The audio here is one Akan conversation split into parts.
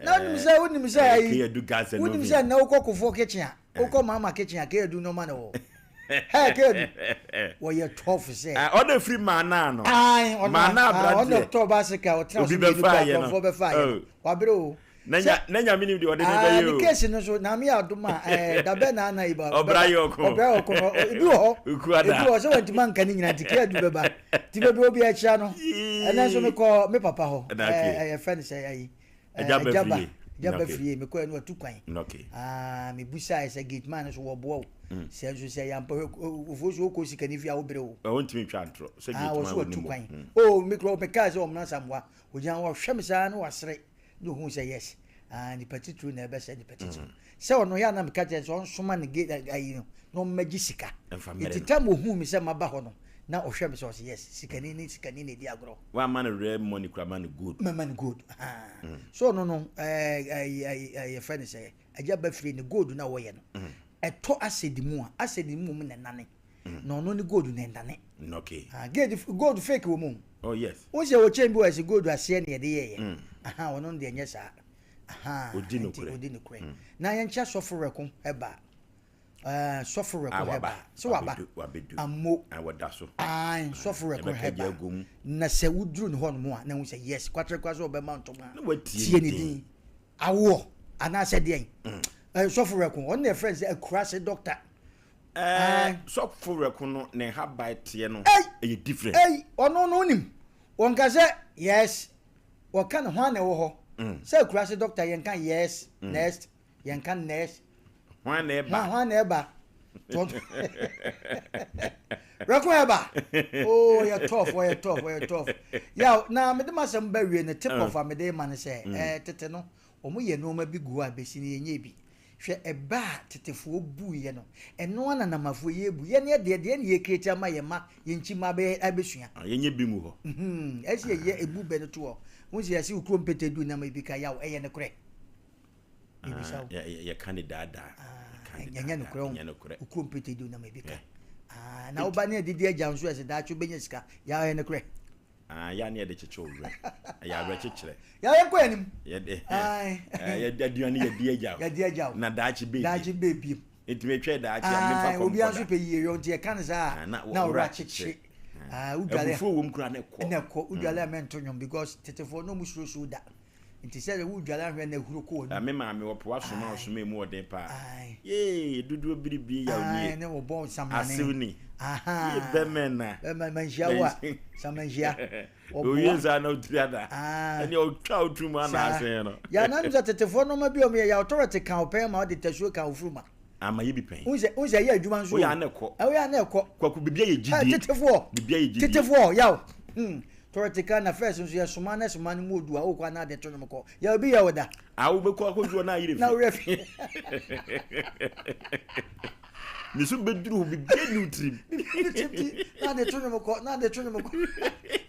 Na wonim sɛ wonim sɛ ayi wonim sɛ nnɛ wokɔ kofoɔ kitchen a wokɔ mama kitchen a keedu nneɛma na wɔ hɛ keedu wɔyɛ tough sɛ. Ɔna firi maanaa no. Maanaa aberanteɛ. Ɔna tɔ baasika ɔtena so mmienu kura akorɔmfoɔ bɛfa ayɛ no wabere o. Na nyame nim deɛ ɔde ne bɛyɛ o. Ne case no so na me adom a ɛɛ dabɛ na ana yi ba. Ɔbra yɛ ɔko. Ɔbra yɛ ɔko no ebi wɔ hɔ. Ebi wɔ hɔ sɛ wɔntumi anka ne nyinaa nti keedu bɛba. Ti baabi obi akyia no ɛnɛ nso mekɔ me papa hɔ ɛɛ yɛfrɛ no sɛ ayi agyaba agyaba firie mekɔ ɛno atu kwan aa mebusae sɛ gate man no so wɔboa o mm. sɛ nso sɛ yɛampa ofuo so wokɔ sikani fie a wobrɛ o ɔntumi ntwa ntorɔ sɛ gate man wɔ atu kwan mm. o mekorɔ mekaa sɛ ɔmena samoa ogyina hɔ ɔhwɛ me saa na wasere na ohuu sɛ yes ah nipa titiriw na ɛbɛsɛ nipa titiriw mm. sɛ ɔno yɛ anam ka kyerɛ sɛ ɔnsoma ne gate eh, ayi no na ɔmmɛgye sika nti tam ohuu mi sɛ maba hɔ no na ɔhwɛ mi sɛ ɔsɛ yes sikani ne sikani na edi agorɔ. Wamma no rare money kura ma no gold. Mɛma no gold haa mm. so ɔno no ɛɛ ɛɛ ɛɛ yɛfrɛ no sɛ agya bɛfiri ne gold na wɔyɛ no mm. ɛtɔ asɛdi mu a asɛdi mu mu na ɛnane. Mm. Na ɔno ne gold na ɛnane. Okay. Ah, gold, gold fake wɔ mu. Oh yes. Wo sɛ wɔ chain bi wɔ ɛsɛ gold aseɛ na yɛde yɛɛyɛ. Mm. Aha, ɔno deɛ nyɛ saa. Aha. Odi no korɛ. Odi no korɛ. Mm. Na yɛn kyɛ sɔfo rɛko ɛba. Ɛɛ sɔfo rɛko ah, ɛba. Sɛ waba. Wabedu. Ammo. Ah, wɔda so. Ah, sɔfo rɛko ɛba. Na sɛ woduru ne hɔ nom a na wo sɛ yes kwatere kwa sɛ ɔbɛma ntoma. Na watie ne din. Awoɔ anaasɛ deɛn. Mm. Sɔfo rɛko ɔno na yɛfrɛ no sɛ akurase doctor. Ɛɛ sɔfo rɛko no ne nhaban teɛ no ɛyɛ different. Ei ɔno no wonim wɔnka sɛ yes wɔka no hwan na ɛwɔ hɔ mm. sɛ akurase doctor yɛnka yes mm. next yɛnka next hwan na ɛba hwan na ɛba rɛko ɛba oh yɛ tough ɔyɛ tough ɔyɛ tough yaw na mede ma asɛm ba wie no tip off a mede ma no sɛ mm. ɛɛ tete no wɔn yɛ nneɛma bi gu hɔ a bɛsi no yɛnyɛ bi Hwɛ ɛbɛ a tetefoɔ buiɛ no, ɛno ara na Namafoɔ yi rebu. Yɛn deɛ, deɛn na yɛrecreate ama yɛn mma, yɛn nkyi mma abɛyɛ, abɛsua? Ah, yɛnyɛ bi ngu hɔ. Mm-hmm. Ɛsɛ yɛyɛ ebu bɛ no to hɔ. Wohu sɛ yɛse wo kurom pete du nam ebi ka yaw, ɛyɛ nokorɛ? Mebisa wo. Ah, yɛka ne daadaa. Ah, ɛnyɛ nokorɛ o. Ɛnyɛ nokorɛ. Wo kurom pete du nam ebi ka. Ah, na woba ne adidi agya nso ɛsɛ daakye wobɛnya sika. Yaw, ɛyɛ nokorɛ? Ah, yɛ a ne yɛde kyekyɛ wo werɛ. Ɛyɛ awerɛkyekyerɛ. Yɛ yɛnkɔ yɛn anim. Yɛde yɛde aduane yɛde agya wo. Yɛde agya wo. Na daakye bɛɛ Daakye bɛɛ biem. Nti metwɛn daakye a mefa kɔm Obiara nso pɛ yie yɔ nti yɛka no saa a na ɔwerɛ akyekyere. Wodwale a abufuo wom koraa na ɛkɔ. Na ɛkɔ. Wodwale a mɛnto nnwom because tetefoɔ na wɔn suro so da. Nti sɛ wodwale ahwɛ na ahuro kɔ w'anum. Me maame wɔpo asoma ɔsoma emu ɔden paa. Yee dodoɔ biribie yaw nie. Ne wɔbɔ nsamane. Asew ni. Yee bɛmɛ na. Bɛmɛ manhyia wo a. Samanhyia. Owie saa na otiri ada. Ɛne ɔtwa otiri mu ana asɛn no. Yɛ anam sɛ tetefoɔ nneɛma bi a wɔyɛ yɛ ɔtɔrɔte ka ɔpɛn ma ɔde tasuo ka ofuruma. Ama yɛ bi pɛn. Wonsɛ wonsɛ ɛyɛ adwuma nso. Woyɛ ana ɛkɔ. Woyɛ ana ɛkɔ. Kwaku bibi ayɛ gyidie. Tetefoɔ. Bibi ayɛ gyidie. Tetefoɔ yaw. Hmm. Tɔrɔte ka na first nso yɛ soma na soma no mu odu a wokɔ ana ade to nom kɔ. Yɛ obi yɛ wo da. A wobɛkɔ akɔdu na ayerɛ fi. Na worɛ fi. Ne so bɛduru hɔ bibia ni wo tirim. Bibia ni tirim ti na ade to nom kɔ na ade to nom kɔ.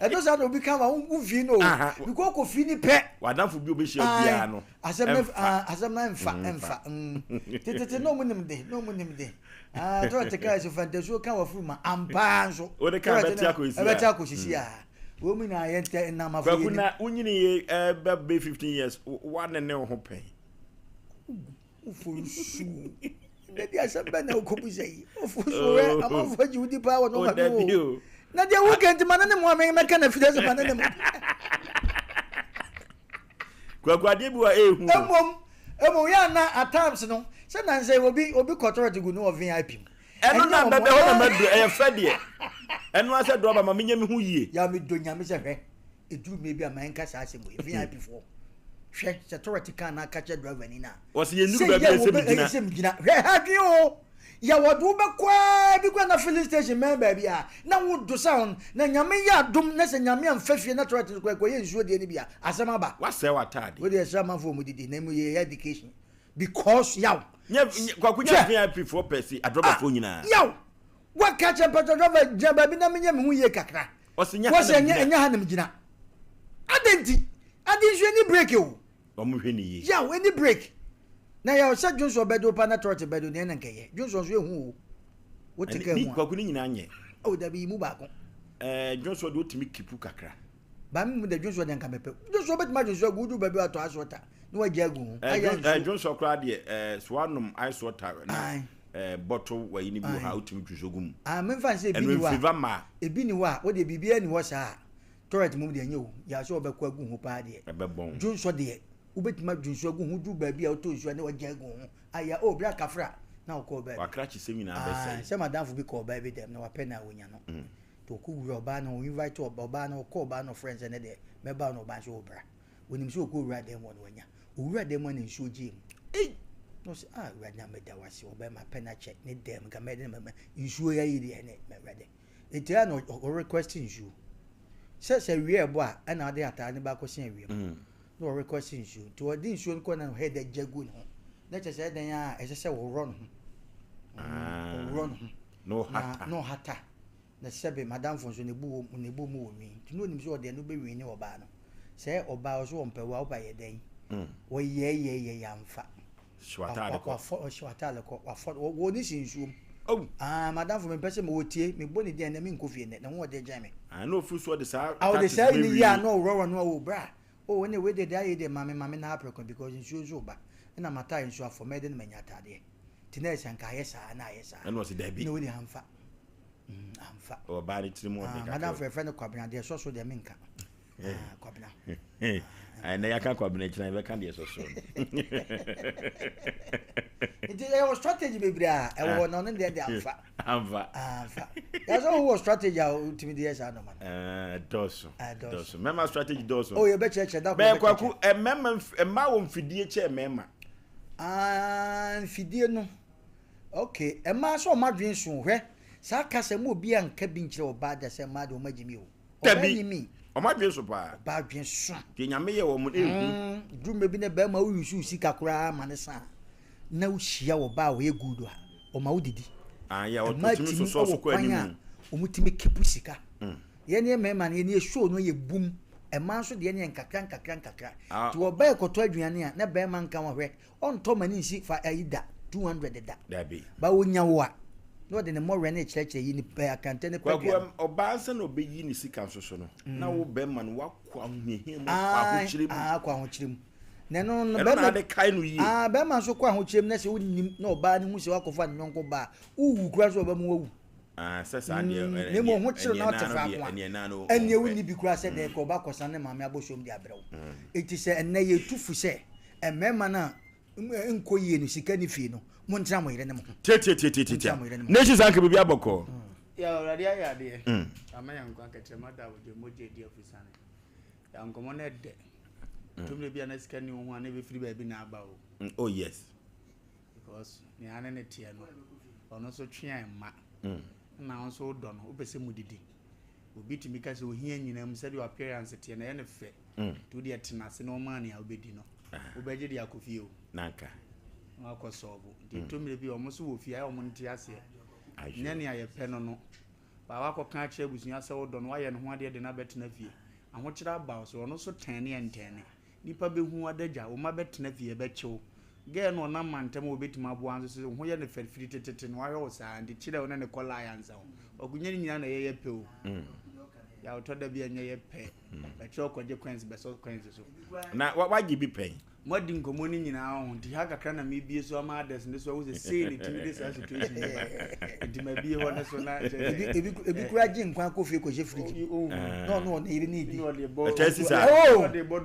Ɛno saa na obi ka ma wo fi no o. Bikɔ kɔ fi ni pɛ. W'adamfo bi obɛhyia biara no. Asɛm no asɛm no ɛnfa ɛnfa tetete na ɔmo nim de na ɔmo nim de ah tɔrɔ te kaa so fantasuo ka wafuru ma ampaa nso wode ka bɛte akɔsi a ɛbɛte akɔsisi a wɔn mu nyinaa yɛn tɛ nnamafo yɛ kwaku na wonyini yɛ ɛbɛ bɛ 15 years wa ne ne ho pɛn wofo nsuo dabi asɛm bɛ na wokɔbu sɛ yi wofo nsuo wɛ amanfoɔ agye wodi paa wɔ nɔma bi o na deɛ woka nti ma ne ne mo a mɛka na fidɛ sɛ ma ne ne mo Kwaku adeɛ bi wɔ ehu. Mmom mmom yɛ ana at times no sɛ nansa yi obi obi kɔ toilet gu no wɔ VIP mu. Ɛno na bɛbɛ hɔ na maduru ɛyɛ fɛ deɛ ɛno asɛ drɔba ma menyɛ me ho yie. Ya me dɔ nyame sɛ hwɛ eduru mmerɛ bi a ma yɛnka saa asɛm wei VIP foɔ hwɛ sɛ toilet kan na aka kyerɛ driver ni na. Wɔsi yɛn nuru baabi ɛsɛ mi gyina. Ɛsɛ mi gyina hwɛ ha dwen o. Yɛ wɔde wo bɛkɔ ara bi kora na filling station mɛn baabi a na wo do sa hon na nyame yɛ adom na sɛ nyame amfa fie na toilet no kora kɔyɛ nsuo deɛ no bi a asɛm aba. Wasɛe w'ataade. Wo deɛ srɛ amanfoɔ ɔmo didi na mu yɛ education because yaw. Nyɛ kwaku nyɛ VIP foɔ pɛ si adrɔba foɔ nyinaa. Yaw waka kyerɛ mpatwa driver gyina baabi na menyɛ me ho yie kakra. Ɔsi nyɛ ha na gyina. Ɛnyɛ ha na megyina. Adɛn nti? Ade nso ɛni break o. Wɔn hwɛ ne yie. Yaw ɛni break. Na yaw sɛ dwonsɔ bɛdo pa na trɔt bɛdo deɛ na nkɛyɛ. Dwonsɔ nso ehu o. Wote kaa mu a. Kwaku ne nyinaa nyɛ. O dabi yi mu baako. Ɛɛ dwonsɔ deɛ otumi kipu kakra. Ba mi mu de dwonsɔ deɛ nka mɛpɛ. Dwonsɔ bɛtumi adwonsɔ agu wodu baabi atɔ asɔta. Na wagya agu ho. Ayɛ nsuo. Dwonsɔ koraa deɛ ɛɛ so wanom ice water na ɛɛ bottle wayi ne bi wɔ ha wotumi dwonsɔ gu mu. Ah memfa nsɛ ebi ni hɔ a. Ebi ni hɔ a wodeɛ biribiara ni hɔ saa a toilet mom deɛ ɛnyɛ o yɛ sɛ ɔbɛkɔ agu ho paa deɛ. Ɛbɛbɔn. Dwonsɔ deɛ wobɛtumi adwonsɔ agu ho duru baabi a wotɔ nsuo a na wagya agu ho ayɛ oh bra kafra na wokɔ baabi. Wakrakye sɛm nyinaa bɛsɛe. Sɛ madamfo bi kɔɔ ɔbaa bi dɛm na wapɛ no a onya no. Nti ɔkɔ wura ɔbaa no ɔinvite ɔbaa no ɔkɔ ɔbaa no ɔfrɛ no sɛ ɛnɛ deɛ mɛba na ɔbaa no sɛ oh bra. Onim sɛ ɔkɔ wura dan mu hɔ no wanya. Owura dan mu a na nsuo gyee mu. Ei! Na ɔsɛ ah Awurade na meda wo ase ɔbɛrima pɛ na kyɛ ne dan mu nka mɛde no mɛma nsuo yi ayi deɛ ne Awurade. Nti ɛyɛ na ɔ request nsuo. Sɛ sɛ awia ɛbɔ a ɛna ɔde ataade no baakɔ sin awia mu. Mm. Na ɔ request nsuo. Nti ɔde nsuo no kɔ na ɔhɛ dɛ gya gu ne ho. Na kyerɛ sɛ ɛdɛn a ɛsɛ sɛ ɔworɔ ne ho. Ah. Ɔworɔ ne ho. Na ɔhata. Na ɔhata. Na sɛbe m'adamfo nso ne bo wɔ ne bo mu wɔ nwi nti na onim sɛ ɔde ɛno bɛwini ɔbaa no. Sɛ ɔbaa ɔso ɔmpɛ wo a woba yɛ dɛn? Wɔyɛɛyɛɛyɛ yɛamfa. Hyew ataade kɔ. Wafɔ ɔhyew ataade kɔ. Wafɔ wɔ wɔ ne si nsuom. Oh. Ah m'adamfo mempɛ sɛ mewɔ tie mebɔ ne din a ɛnɛ menkɔ fie nnɛ ne ho ɔde gyɛn me. Ah na ofiri so ɔde saa Ah ɔde saa yi ne yie a na ɔworɔworɔ no a oh bra oh ɛnna wei deɛ deɛ ayɛ yi deɛ mame mame na aprɛko because nsuo nso reba ɛna m'ataade nso afɔ mɛyɛ dɛn na manya ataadeɛ nti na ɛsɛ anka ayɛ saa na ayɛ saa. Ɛna ɔse dabi. Na wei deɛ amfa. Mm, amfa. Ɔbaa ne tirim ɔde ah, kakra. Madam fɛ fɛ no Kwabena deɛ ɛsɔ so deɛ menka. Ah, Kwabena. Ɛnɛ yɛaka Kwabena akyina yɛbɛka deɛ ɛsɔ so. Nti ɛwɔ strategy bebree a ɛwɔ hɔ na ɔno deɛ deɛ amfa. Amfa. Amfa. Yɛsɛ wowɔ strategy a wotumi de yɛ saa nɔma no. Eh, dɔɔso. Dɔɔso. Mɛma strategy dɔɔso. Oh, yɛbɛkyerɛkyerɛ da koro. Bɛɛ kwaku, mmarima mmaa wɔ mfidie kyɛ mmarima. Ah, mfidie no. Ok mmaa sɛ ɔmo adwene so o hwɛ saa kasa mu obi anka bi nkyerɛ ɔbaa da sɛ mmaa deɛ ɔmo agyimi o ɔbaa Dabi nyi mi ɔmo adwene so paa. Ɔbaa adwene so. Deɛ nyame yɛ wɔn ehu. Mm duru mmerɛ bi na bɛrima wo use wo sika koraa ma ne sa a na wo hyia ɔbaa a ɔyɛ good a ɔma wo didi. Ah yeah Mmaa ɔtumi tumi sosɔ so wɔ kɔ kwan a anim. ɔmo tumi keep sika. Yɛn yɛ mmarima no yɛn yɛ show no yɛ bum mmaa nso deɛ no yɛ nkakra nkakra nkakra. Ah. Nti ɔbaa ɛkɔtɔ aduane a na bɛrima nka ho hwɛ Ɔntɔ ma no nsi fa ayi da, 200 da. Dabi. Ba onya wo a, na ɔde ne mmɔwerɛ no rekyerɛkyerɛ yi ne pɛ akrantɛ ne Kwaku, padua no. ɛm, ɔbaa ansa na ɔbɛyi ne sika nso so no, na wo bɛrima no woakɔ ahohiahia mu, akɔ Ae, ahokyerɛ mu. ae, akɔ ahokyerɛ mu. Na ɛno no, Ɛno na bɛrima, ade kae no yie. ae, bɛrima nso kɔ ahokyerɛ mu na sɛ wonnim na ɔbaa no hu sɛ woakɔfa ne yɔnko baa a, wowu koraa nso ɔbɛma woawu. Ah, sɛ saa deɛ, Mm, ɛ, na mmom ɛneɛ, ho kyere ɛneɛ na ɔte naa no faako deɛ, a, ɛneɛ naa no ɛnneɛ ɔmpɛ. wonni bi koraa sɛ dɛn ka ɔba kɔsa ne maame abɔsoam de abrɛ wo. Enti sɛ ɛnnɛ yɛtu fo sɛ Mmarima no a nkɔ yie no sika nni fie no montena mo yerenom ho. Tiatiatiatiatia. Nation saa nka biribi abɔkɔɔ. Ya Awurade ayɛ adeɛ ama yɛn nkwa kɛtrɛma da abodwo mogya adi afusane ya nkɔmmɔ no ɛdɛ tumire bi a na sika ni wo ho a na ɛbɛfiri baabi na aba o. Oh yes. Because nea ne ne teɛ no ɔno nso twe a mma na wo nso wodɔ no wopɛ sɛ mudidi obi tumi ka sɛ ohia nyinaa mu sɛdeɛ appearance teɛ na ɛyɛ no fɛ Nti wo deɛ tena ase na ɔmaa nea wobɛdi no wobɛgye de akɔ fie o. Nanka. Na wakɔ sɔɔbo. Nti ɛtɔ mmerɛ bi a wɔn nso wɔ fie ayɛ wɔn nte aseɛ. Nyɛ nea yɛpɛ no no. Baa wakɔka akyerɛ abusua sɛ wodɔ no woayɛ ne ho adeɛ de no abɛtena fie. Ahokyerɛ aba wo so ɔno nso tɛn ne ɛntɛne. Nipa bɛhu wo adagya wo mma bɛtena fie ɛbɛkye wo. Girl no ɔnam mantam a ɔbɛtumi aboa nso so wo ho yɛ no fɛ firi tetete no wahwɛ wo saa nti kyerɛ wo ne no kɔ lie ansa o. Ɔko nyɛ ne nyinaa na ɛyɛ yɛ pɛ o. Yaw tɔ da bi a ɛnyɛ yɛ pɛ. Bɛkyerɛ ɔkɔgye coins bɛsɔ coins so. Na wagye bi pɛn. Moadi nkɔmmɔ no nyinaa ho nti ha kakra na mebie so ama others no so ahu sɛ sei na ɛtumi de saa situation yi ba. Nti mabie hɔ no so na kyerɛ sɛ. Ebi ebi ebi kura gye nkwan kɔ fie kɔhyɛ fridge mu. Na ɔno ɔne yere ne di. Ɛkyɛ si saa. Oh!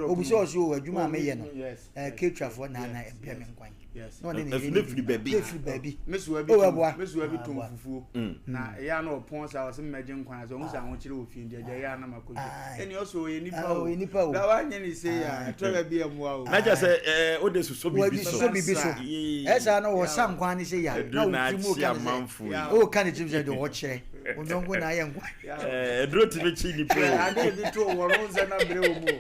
Obi sɛ ɔsɛ o adwuma a meyɛ no. Ɛɛ ketewafoɔ na na ɛbrɛ me nkwan. Na ɔne ne yere ne di. Baabi. Efiri baabi. Mesoa bi tɔn mesoa bi tɔn fufuo. Na ɛyɛ a na ɔpɔn saa ɔsɛ mmɛgye nkwan sɛ ɔhu sɛ ahokyere wɔ fie nti agya ɛyɛ a na makɔ dwa. Ɛne ɔsɛ ɔyɛ nipa o. Ɔyɛ nipa o. Na wanyɛ ne sei a ɛtɔ da bi ɛmmoa o. Na kyerɛ sɛ ɛɛ wode sosɔ biribi so. Wɔde sosɔ biribi so. Ɛyɛ saa na ɔsa nkwan ne sei a na wo tirim reka ne sɛ ɔreka ne tirim sɛ deɛ ɔkyerɛ onyɔnko na ayɛ nkwan. Ɛduro tumi kye nipa o. Adeɛ bi to wɔ no nsɛ na brɛ wɔ mu o.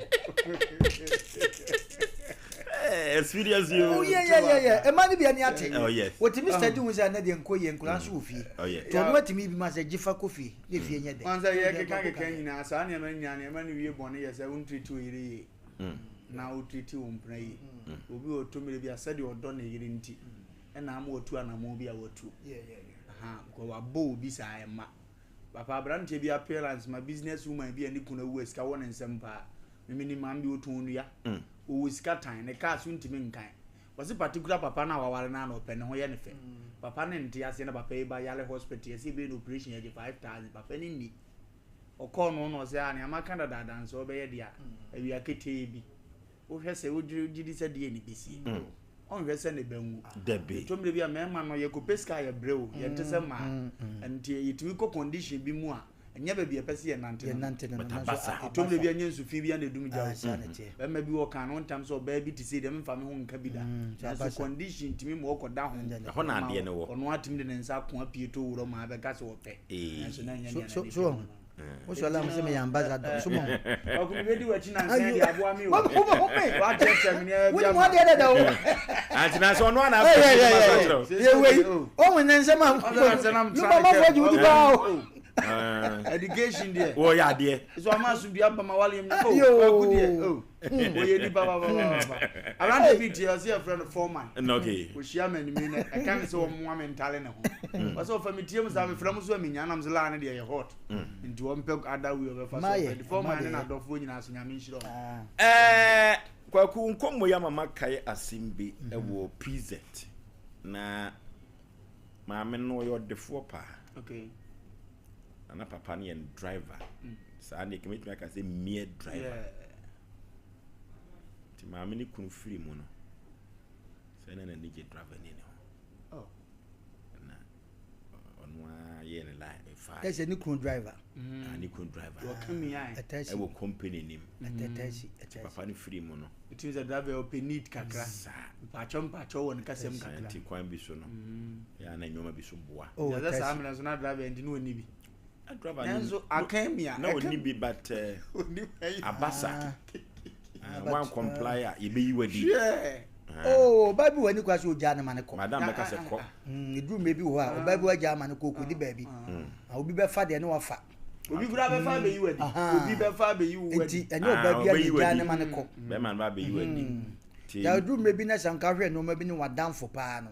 Experience yi o. Oh yeah yeah yeah yeah. Ɛma ne bi ani ate. Oh yes. Wɔtumi study hu sɛ ɛnɛ deɛ nkɔ yie nkwadaa nso wɔ fie. Oh yeah. Nti ɔno atumi bi ma sɛ gye fa kɔ fie ne fie nyɛ dɛ. Wɔn sɛ yɛ keka keka nyinaa saa nneɛma nyinaa nneɛma no wie bɔne yɛ sɛ wontiriti wo yere yie na wotiriti wo mpena yie. Obi wɔ tɔ mmerɛ bi a sɛdeɛ ɔdɔ ne yere nti ɛna ama watu anamɔn bi a watu. Aha because wabɔ obi saa ɛma. Papa aberanteɛ bi appearance ma business woman bi a ne kunu awu a sika wɔ ne nsam paa. Me menim maame bi ɔtɔn nnua. Ɔwɔ sika tan, ne car so ntumi nkan. Ɔse particular papa no a waware no a na ɔpɛ ne ho yɛ no fɛ. Papa no nte aseɛ na papa yi ba yare hospital yɛse yɛbɛyɛ no operation yɛgye 5000 papa no nni. Ɔkɔɔ no na ɔse ah nea maka dadaada no sɛ ɔbɛyɛ deɛ a awia ketee bi. Wohwɛ sɛ wogye di sɛ deɛ ne bɛsie. Ɔnhwɛ sɛ ne ba nwu. Dabi. Ɛtɔ mmerɛ bi a mmarima no yɛkɔpɛ sika a yɛbrɛ o, yɛnte sɛ mmaa. Nti yɛtumi kɔ condition bi mu a ɛnyɛ baabi a ɛpɛ sɛ yɛnante no. Yɛnante no no, But nanso aba saa. aba Ɛtɔ mmerɛ bi saa. a ɛnyɛ nsu fi bi a na ɛdum gya Ah, o. saa na ɛteɛ. Bɛrima bi wɔ kan no ntam sɛ ɔbaa bi te sei deɛ memfa me ho nka bi da. Mm, saa aba Nanso saa. condition tumi ma ɔkɔda ho. Ɛnyɛ ne Ɛhɔ na adeɛ no wɔ. Ɔno atumi de ne nsa ako apue to wura mu abɛka sɛ ɔpɛ. Ee. Nanso na ɛnyɛ So nea so n'ani so pɛ wɔn. no no. Wo sɔ la mo sɛ meyɛ ambassador. So mo. Ɔko mi bɛdi w'akyi nansa Ayo. de aboa mi o. Wo wo wo me. Wakyerɛkyerɛ me nneɛma Wo bi ni mo ama. adeɛ dada o. Anti na sɛ ɔno ana Hey, afɛ hey, ne hey, ma hey. kyerɛ wo. Yɛ wei. Ohun ne nsɛm a. Ɔsɛ na sɛ Luba ma fɔ jibuti paa o. Ah, Education deɛ. Wɔyɛ adeɛ. So ama asomdua aba ma wale mu. Oh, Yo. kwaku deɛ. Oh. Oyɛ nipa ba ba ba ba. Aberante bi tie ɔsɛ yɛfrɛ no foreman. Ɛna okay. Ohyia me anim no ɛka ne sɛ ɔmmoa me ntale ne ho. Ɔsɛ ɔfa me tie mu saa mefrɛ mo so a menya nam sɛ laa ne deɛ yɛ hot. Nti ɔmpɛ ada wei ɔbɛfa so. Mayɛ, Nti foreman ne mayɛ. n'adɔfoɔ nyinaa so Nyame nhyira ɔmo. Ah. Ɛɛ Kwaku nkɔmmɔ yi ama makae asɛm bi ɛwɔ PZ na maame no ɔyɛ ɔdefoɔ paa. Okay. Na na papa no yɛ no driver. Saa deɛ kɛmɛtumi aka sɛ mere driver. Yeah. Nti maame ne kunu firi mu no sɛ na n'ani gye driver ni ne ho. Oh. Na ɔno ara yɛ ne line fa. Ɛsɛ ne kunu driver. Ah, ne kunu driver. Wɔka mi ae. Ɛtɛsi. Ɛwɔ company nim. Ɛtɛsi. Ɛtɛsi. Papa no firi mu no. Ɛtumi sɛ driver ɔpɛ need kakra. Saa. Mpakyɛw mpakyɛw wɔ ne kasɛm kakra. Nti kwan bi so no. Ɛyɛ na nneɛma bi so boa. Oh, Sɛ saa ɛtɛsi. mmerɛ nso na driver nti na ɔnni bi. Ah, driver no Nanso aka mi a. na ɔnni bi but Ɔnni bi. abasa. Ah, Ah, but, wan comply a yɛbɛyi wadi. Hwɛ. Oh, ɔbaa bi wɔ ani kwa sɛ ogyaa ne ma ne kɔ. Madam bɛka sɛ kɔ. Eduru mmerɛ bi wɔ hɔ a ɔbaa bi wagyaa ama no kɔ okɔdi baabi. Ah, obi bɛfa deɛ ne wafa. Obi kura bɛfa abɛyi wadi. Aha. Obi bɛfa abɛyi wo wadi. Nti ɛnyɛ Ah, ɔbaa bi a ɔbɛyi na egyaa wadi. ne ma ne kɔ. Bɛrima no ba abɛyi wadi. Nti Ya eduru mmerɛ bi na sɛ nka hwɛ nneɛma bi ne wadamfo paa no.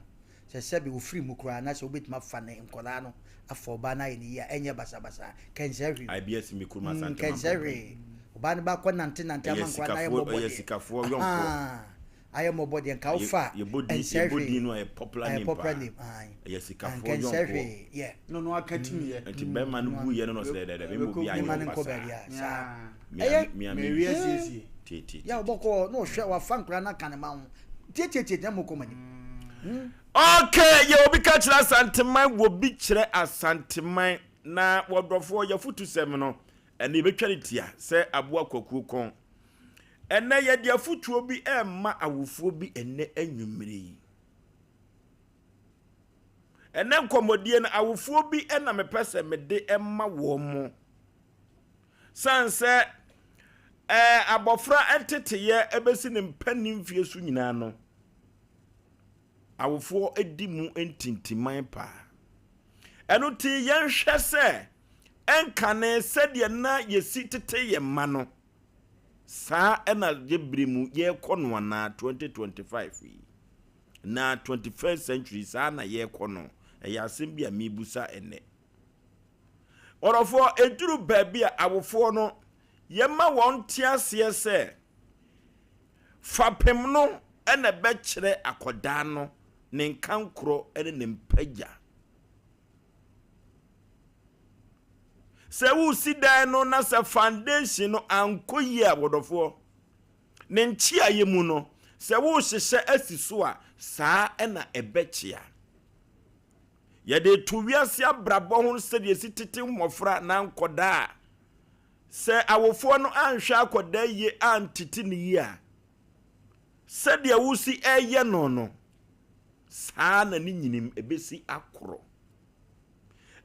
Sɛ sɛbi ofiri mu koraa na sɛ wobɛtumi afa ne nkɔlaa no afa ɔbaa no ayɛ ne yie a ɛnyɛ basabasa. Kɛnsɛ hwee. IBS mi kurom asante Kɛnsɛ hwee. Ɔbaa no baakɔ nante nante ama Ɛyɛ nkɔlaa no ayɛ sikafoɔ mmɔbɔ ɛyɛ deɛ. sikafoɔ yɔnkoɔ. Ahaa. Ayɛ mmɔbɔ deɛ nka wofa a Yɛbɔ din ɛnsɛ yɛbɔ hwee. din no ɛyɛ popular Ɛyɛ name popular paa. name. Aye. Ɛyɛ sikafoɔ Kɛnsɛ yɔnkoɔ. hwee. Yeah. No no aka timi yɛ. Nti bɛrima no gu yɛ no na ɔsɛ dɛdɛdɛ mi mo bi Ne ma ayɛ no nkɔ ɔba baabi saa. a saa. Mia Ɛyɛ mia mi Mɛwi asiesie. tie tie yà tie. ɔbɔkɔ na ɔhwɛ wafa nkora no aka ne ma ho tietietie na mo kɔ mo anim. Okay, yɛ obi ka kyerɛ Asanteman, wɔ bi kyerɛ Asanteman na wɔdɔfoɔ yɛfotu sɛm no ɛna yɛbɛtwa ne tia sɛ aboa kwakuo kɔn. Ɛnɛ yɛde afotuo bi ɛmma awofoɔ bi ɛnɛ anwummere yi. Ɛnɛ nkɔmmɔdie no awofoɔ bi ɛna mepɛ sɛ mede ɛma wɔn mo. San sɛ ɛɛ abɔfra nteteyɛ ɛbɛsi ne mpanin mfie so nyinaa no, awofoɔ di mu ntintiman paa. Ɛno nti yɛnhwɛ sɛ ɛnkane sɛdeɛ na yɛsi tete yɛn mma no, saa ɛna yɛbere mu yɛrekɔ no anaa 2025 yi. Na 21st century saa na yɛrekɔ no. Ɛyɛ asɛm bi a mebusa ɛnɛ. Ɔdɔfoɔ, ɛduru baabi a awofoɔ no yɛma wɔn te aseɛ sɛ fapem no ɛna ɛbɛkyerɛ akɔdaa no ne nkankorɔ ne ne mpagya. Sɛ wosi dan no na sɛ foundation no ankɔ yie a wɔdɔfoɔ, ne nkyeayɛ mu no, sɛ wohyehyɛ asi so a, saa ɛna ɛbɛkyea. Yɛde to wiase abrabɔ ho sɛdeɛ esi tete mmɔfra na nkɔdaa. Sɛ awofoɔ no anhwɛ akɔdaa yie antete ne yie a, sɛdeɛ wosi ɛyɛ no no, saa na ne nyinim ebesi akorɔ.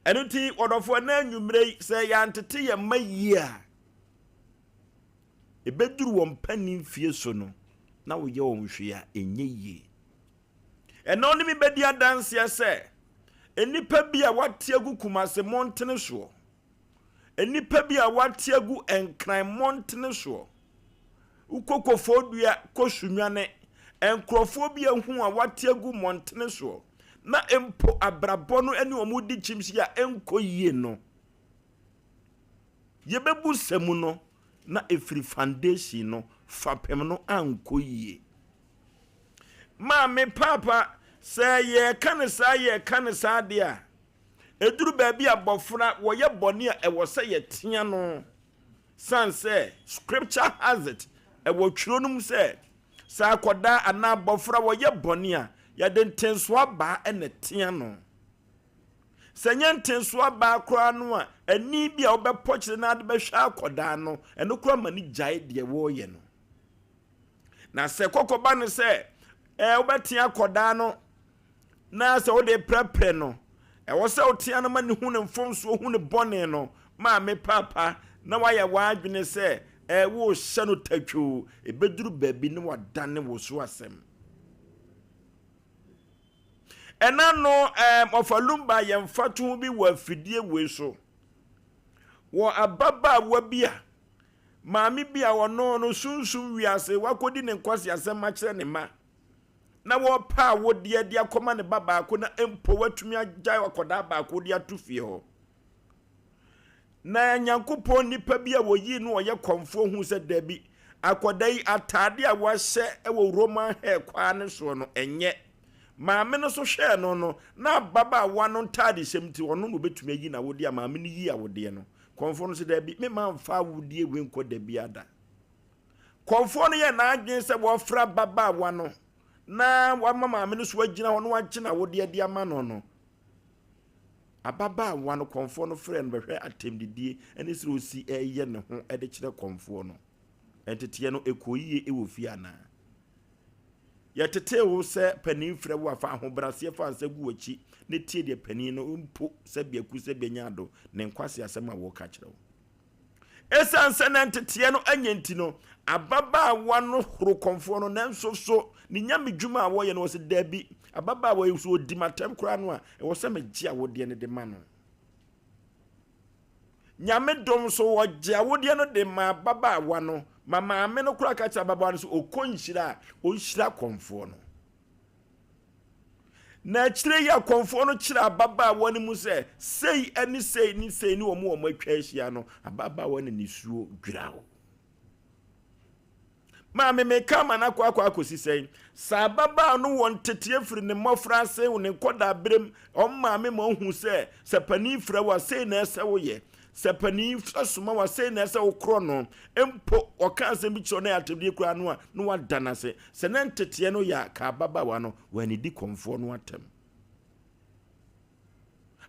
Ɛno nti wɔdɔfoɔ na anwummerɛ yi sɛ yɛantete yɛn mma yie a, ebɛduru wɔn mpanin fie so no, na woyɛ wɔn hwee a ɛnyɛ yie. Ɛno ne mi bɛdi adanseɛ sɛ nnipa bi a wate agu Kumase mmɔntene soɔ, nnipa bi a wate agu Nkran mmɔntene soɔ, wokɔ Koforidua kɔ Sunyani, nkurɔfoɔ bi ahu a wate agu mmɔntene soɔ, na mpo abrabɔ no ne wɔn di kyimsi a ɛnkɔ yie no, yɛbɛbu sɛ mu no, na ɛfiri foundation no, fapem no ankɔ yie. Maame, paapa, sɛ yɛreka no saa yɛreka no saa deɛ a, ɛduru baabi a abɔfra wɔyɛ bɔne a ɛwɔ sɛ yɛtea no. Sane sɛ scripture has it, ɛwɔ twerɛ no mu sɛ, sɛ akɔdaa anaa abɔfra wɔyɛ bɔne a, yɛde ntensoɔ abaa na ɛtea no. Sɛ ɛnyɛ ntensoɔ abaa koraa no a, ani bi a wobɛpɔkyere na ade bɛhwɛ akɔdaa no, ɛno koraa ma no gyae deɛ wɔreyɛ no. Na sɛ kɔkɔba no sɛ ɛɛ wobɛtea akɔdaa no na sɛ wode prɛprɛ no, ɛwɔ sɛ wotea no ma ne hu ne mfomsoɔ, hu ne bɔne no, maame paapa, na wayɛ w'adwene sɛ ɛɛ worehyɛ no tatwoo, ɛbɛduru baabi na wadane wo so asɛm. Ɛna no ɛɛ ɔfa lumba yɛ mfatoho bi wɔ afidie wei so. Wɔ ababaawa bi a Maame bi a ɔno no sunsum wiase wakɔdi ne nkwaseasɛm akyerɛ ne mma na wɔrepɛ awodeɛ de akɔma ne ba baako na mpo watumi agyae akwadaa baako de ato fie hɔ. Na Nyankopɔn nipa bi a wɔyii no ɔyɛ kɔmfoɔ hu sɛ dabi, akwadaa yi ataade a wahyɛ wɔ Roman hair kwaa no soɔ no ɛnyɛ. Maame no nso hwɛɛ no no, na ababaawa no ntaade hyɛm nti ɔno na ɔbɛtumi ayi n'awodeɛ a maame no yii awodeɛ no. Kɔmfoɔ no se, Dabi, memma mfa awodie wei nkɔ da biara da. Kɔmfoɔ no yɛɛ n'adwene sɛ wɔfrɛ ababaawa no na wama maame no so agyina hɔ na wagye n'awodeɛ de ama no no. Ababaawa no, kɔmfoɔ no frɛɛ no bɛhwɛ atɛmdidie ne sɛ ɔsi reyɛ ne ho de kyerɛ kɔmfoɔ no. Nteteɛ no, ɛkɔɔ yie wɔ fie anaa? Yɛtetee wo sɛ panin frɛ wo a, fa ahobrɛaseɛ fa nsa gu w'akyi na tie deɛ panin no mpo sɛ biaku sɛ bɛnya ado ne nkwaseasɛm a wɔreka kyerɛ wo. Ɛsiane sɛ na nteteɛ no anyɛ nti no, ababaawa no horo kɔmfoɔ no, nanso so ne nyamedwuma a wɔyɛ no wɔ sɛ daabi, ababaawa yi so ɔdi m'atɛm koraa no a, ɛwɔ sɛ megye awodeɛ no de ma no. Nyame dom so wɔgye awodeɛ no de ma ababaawa no ma maame no koraa ka kyerɛ ababaawa no sɛ ɔkɔ nhyira a ɔnhyira kɔmfoɔ no. Na akyire yi akɔmfoɔ no kyerɛ ababaawa no mu sɛ sei ne sei ne sei ne wɔn wɔn atwa ahyia no, ababaawa no nisuo dwira wo. Maame, meka ama no akɔ akɔ akɔsi sɛn? Sɛ ababaa no wɔ nteteɛ firi ne mmɔfraase, ne nkɔdaaberem, wɔn maame ma ɔhu sɛ, sɛ panin frɛ wo a, sei na ɛsɛ woyɛ. Sɛ panin soma wo a, sei na ɛsɛ wokorɔ no. Mpo ɔka asɛm bi kyerɛ wo na ɛyɛ atɛmdie koraa no a, na wada no ase. Sɛ na nteteɛ no yɛ a, ka ababaawa no, wannidi kɔmfoɔ no atɛm.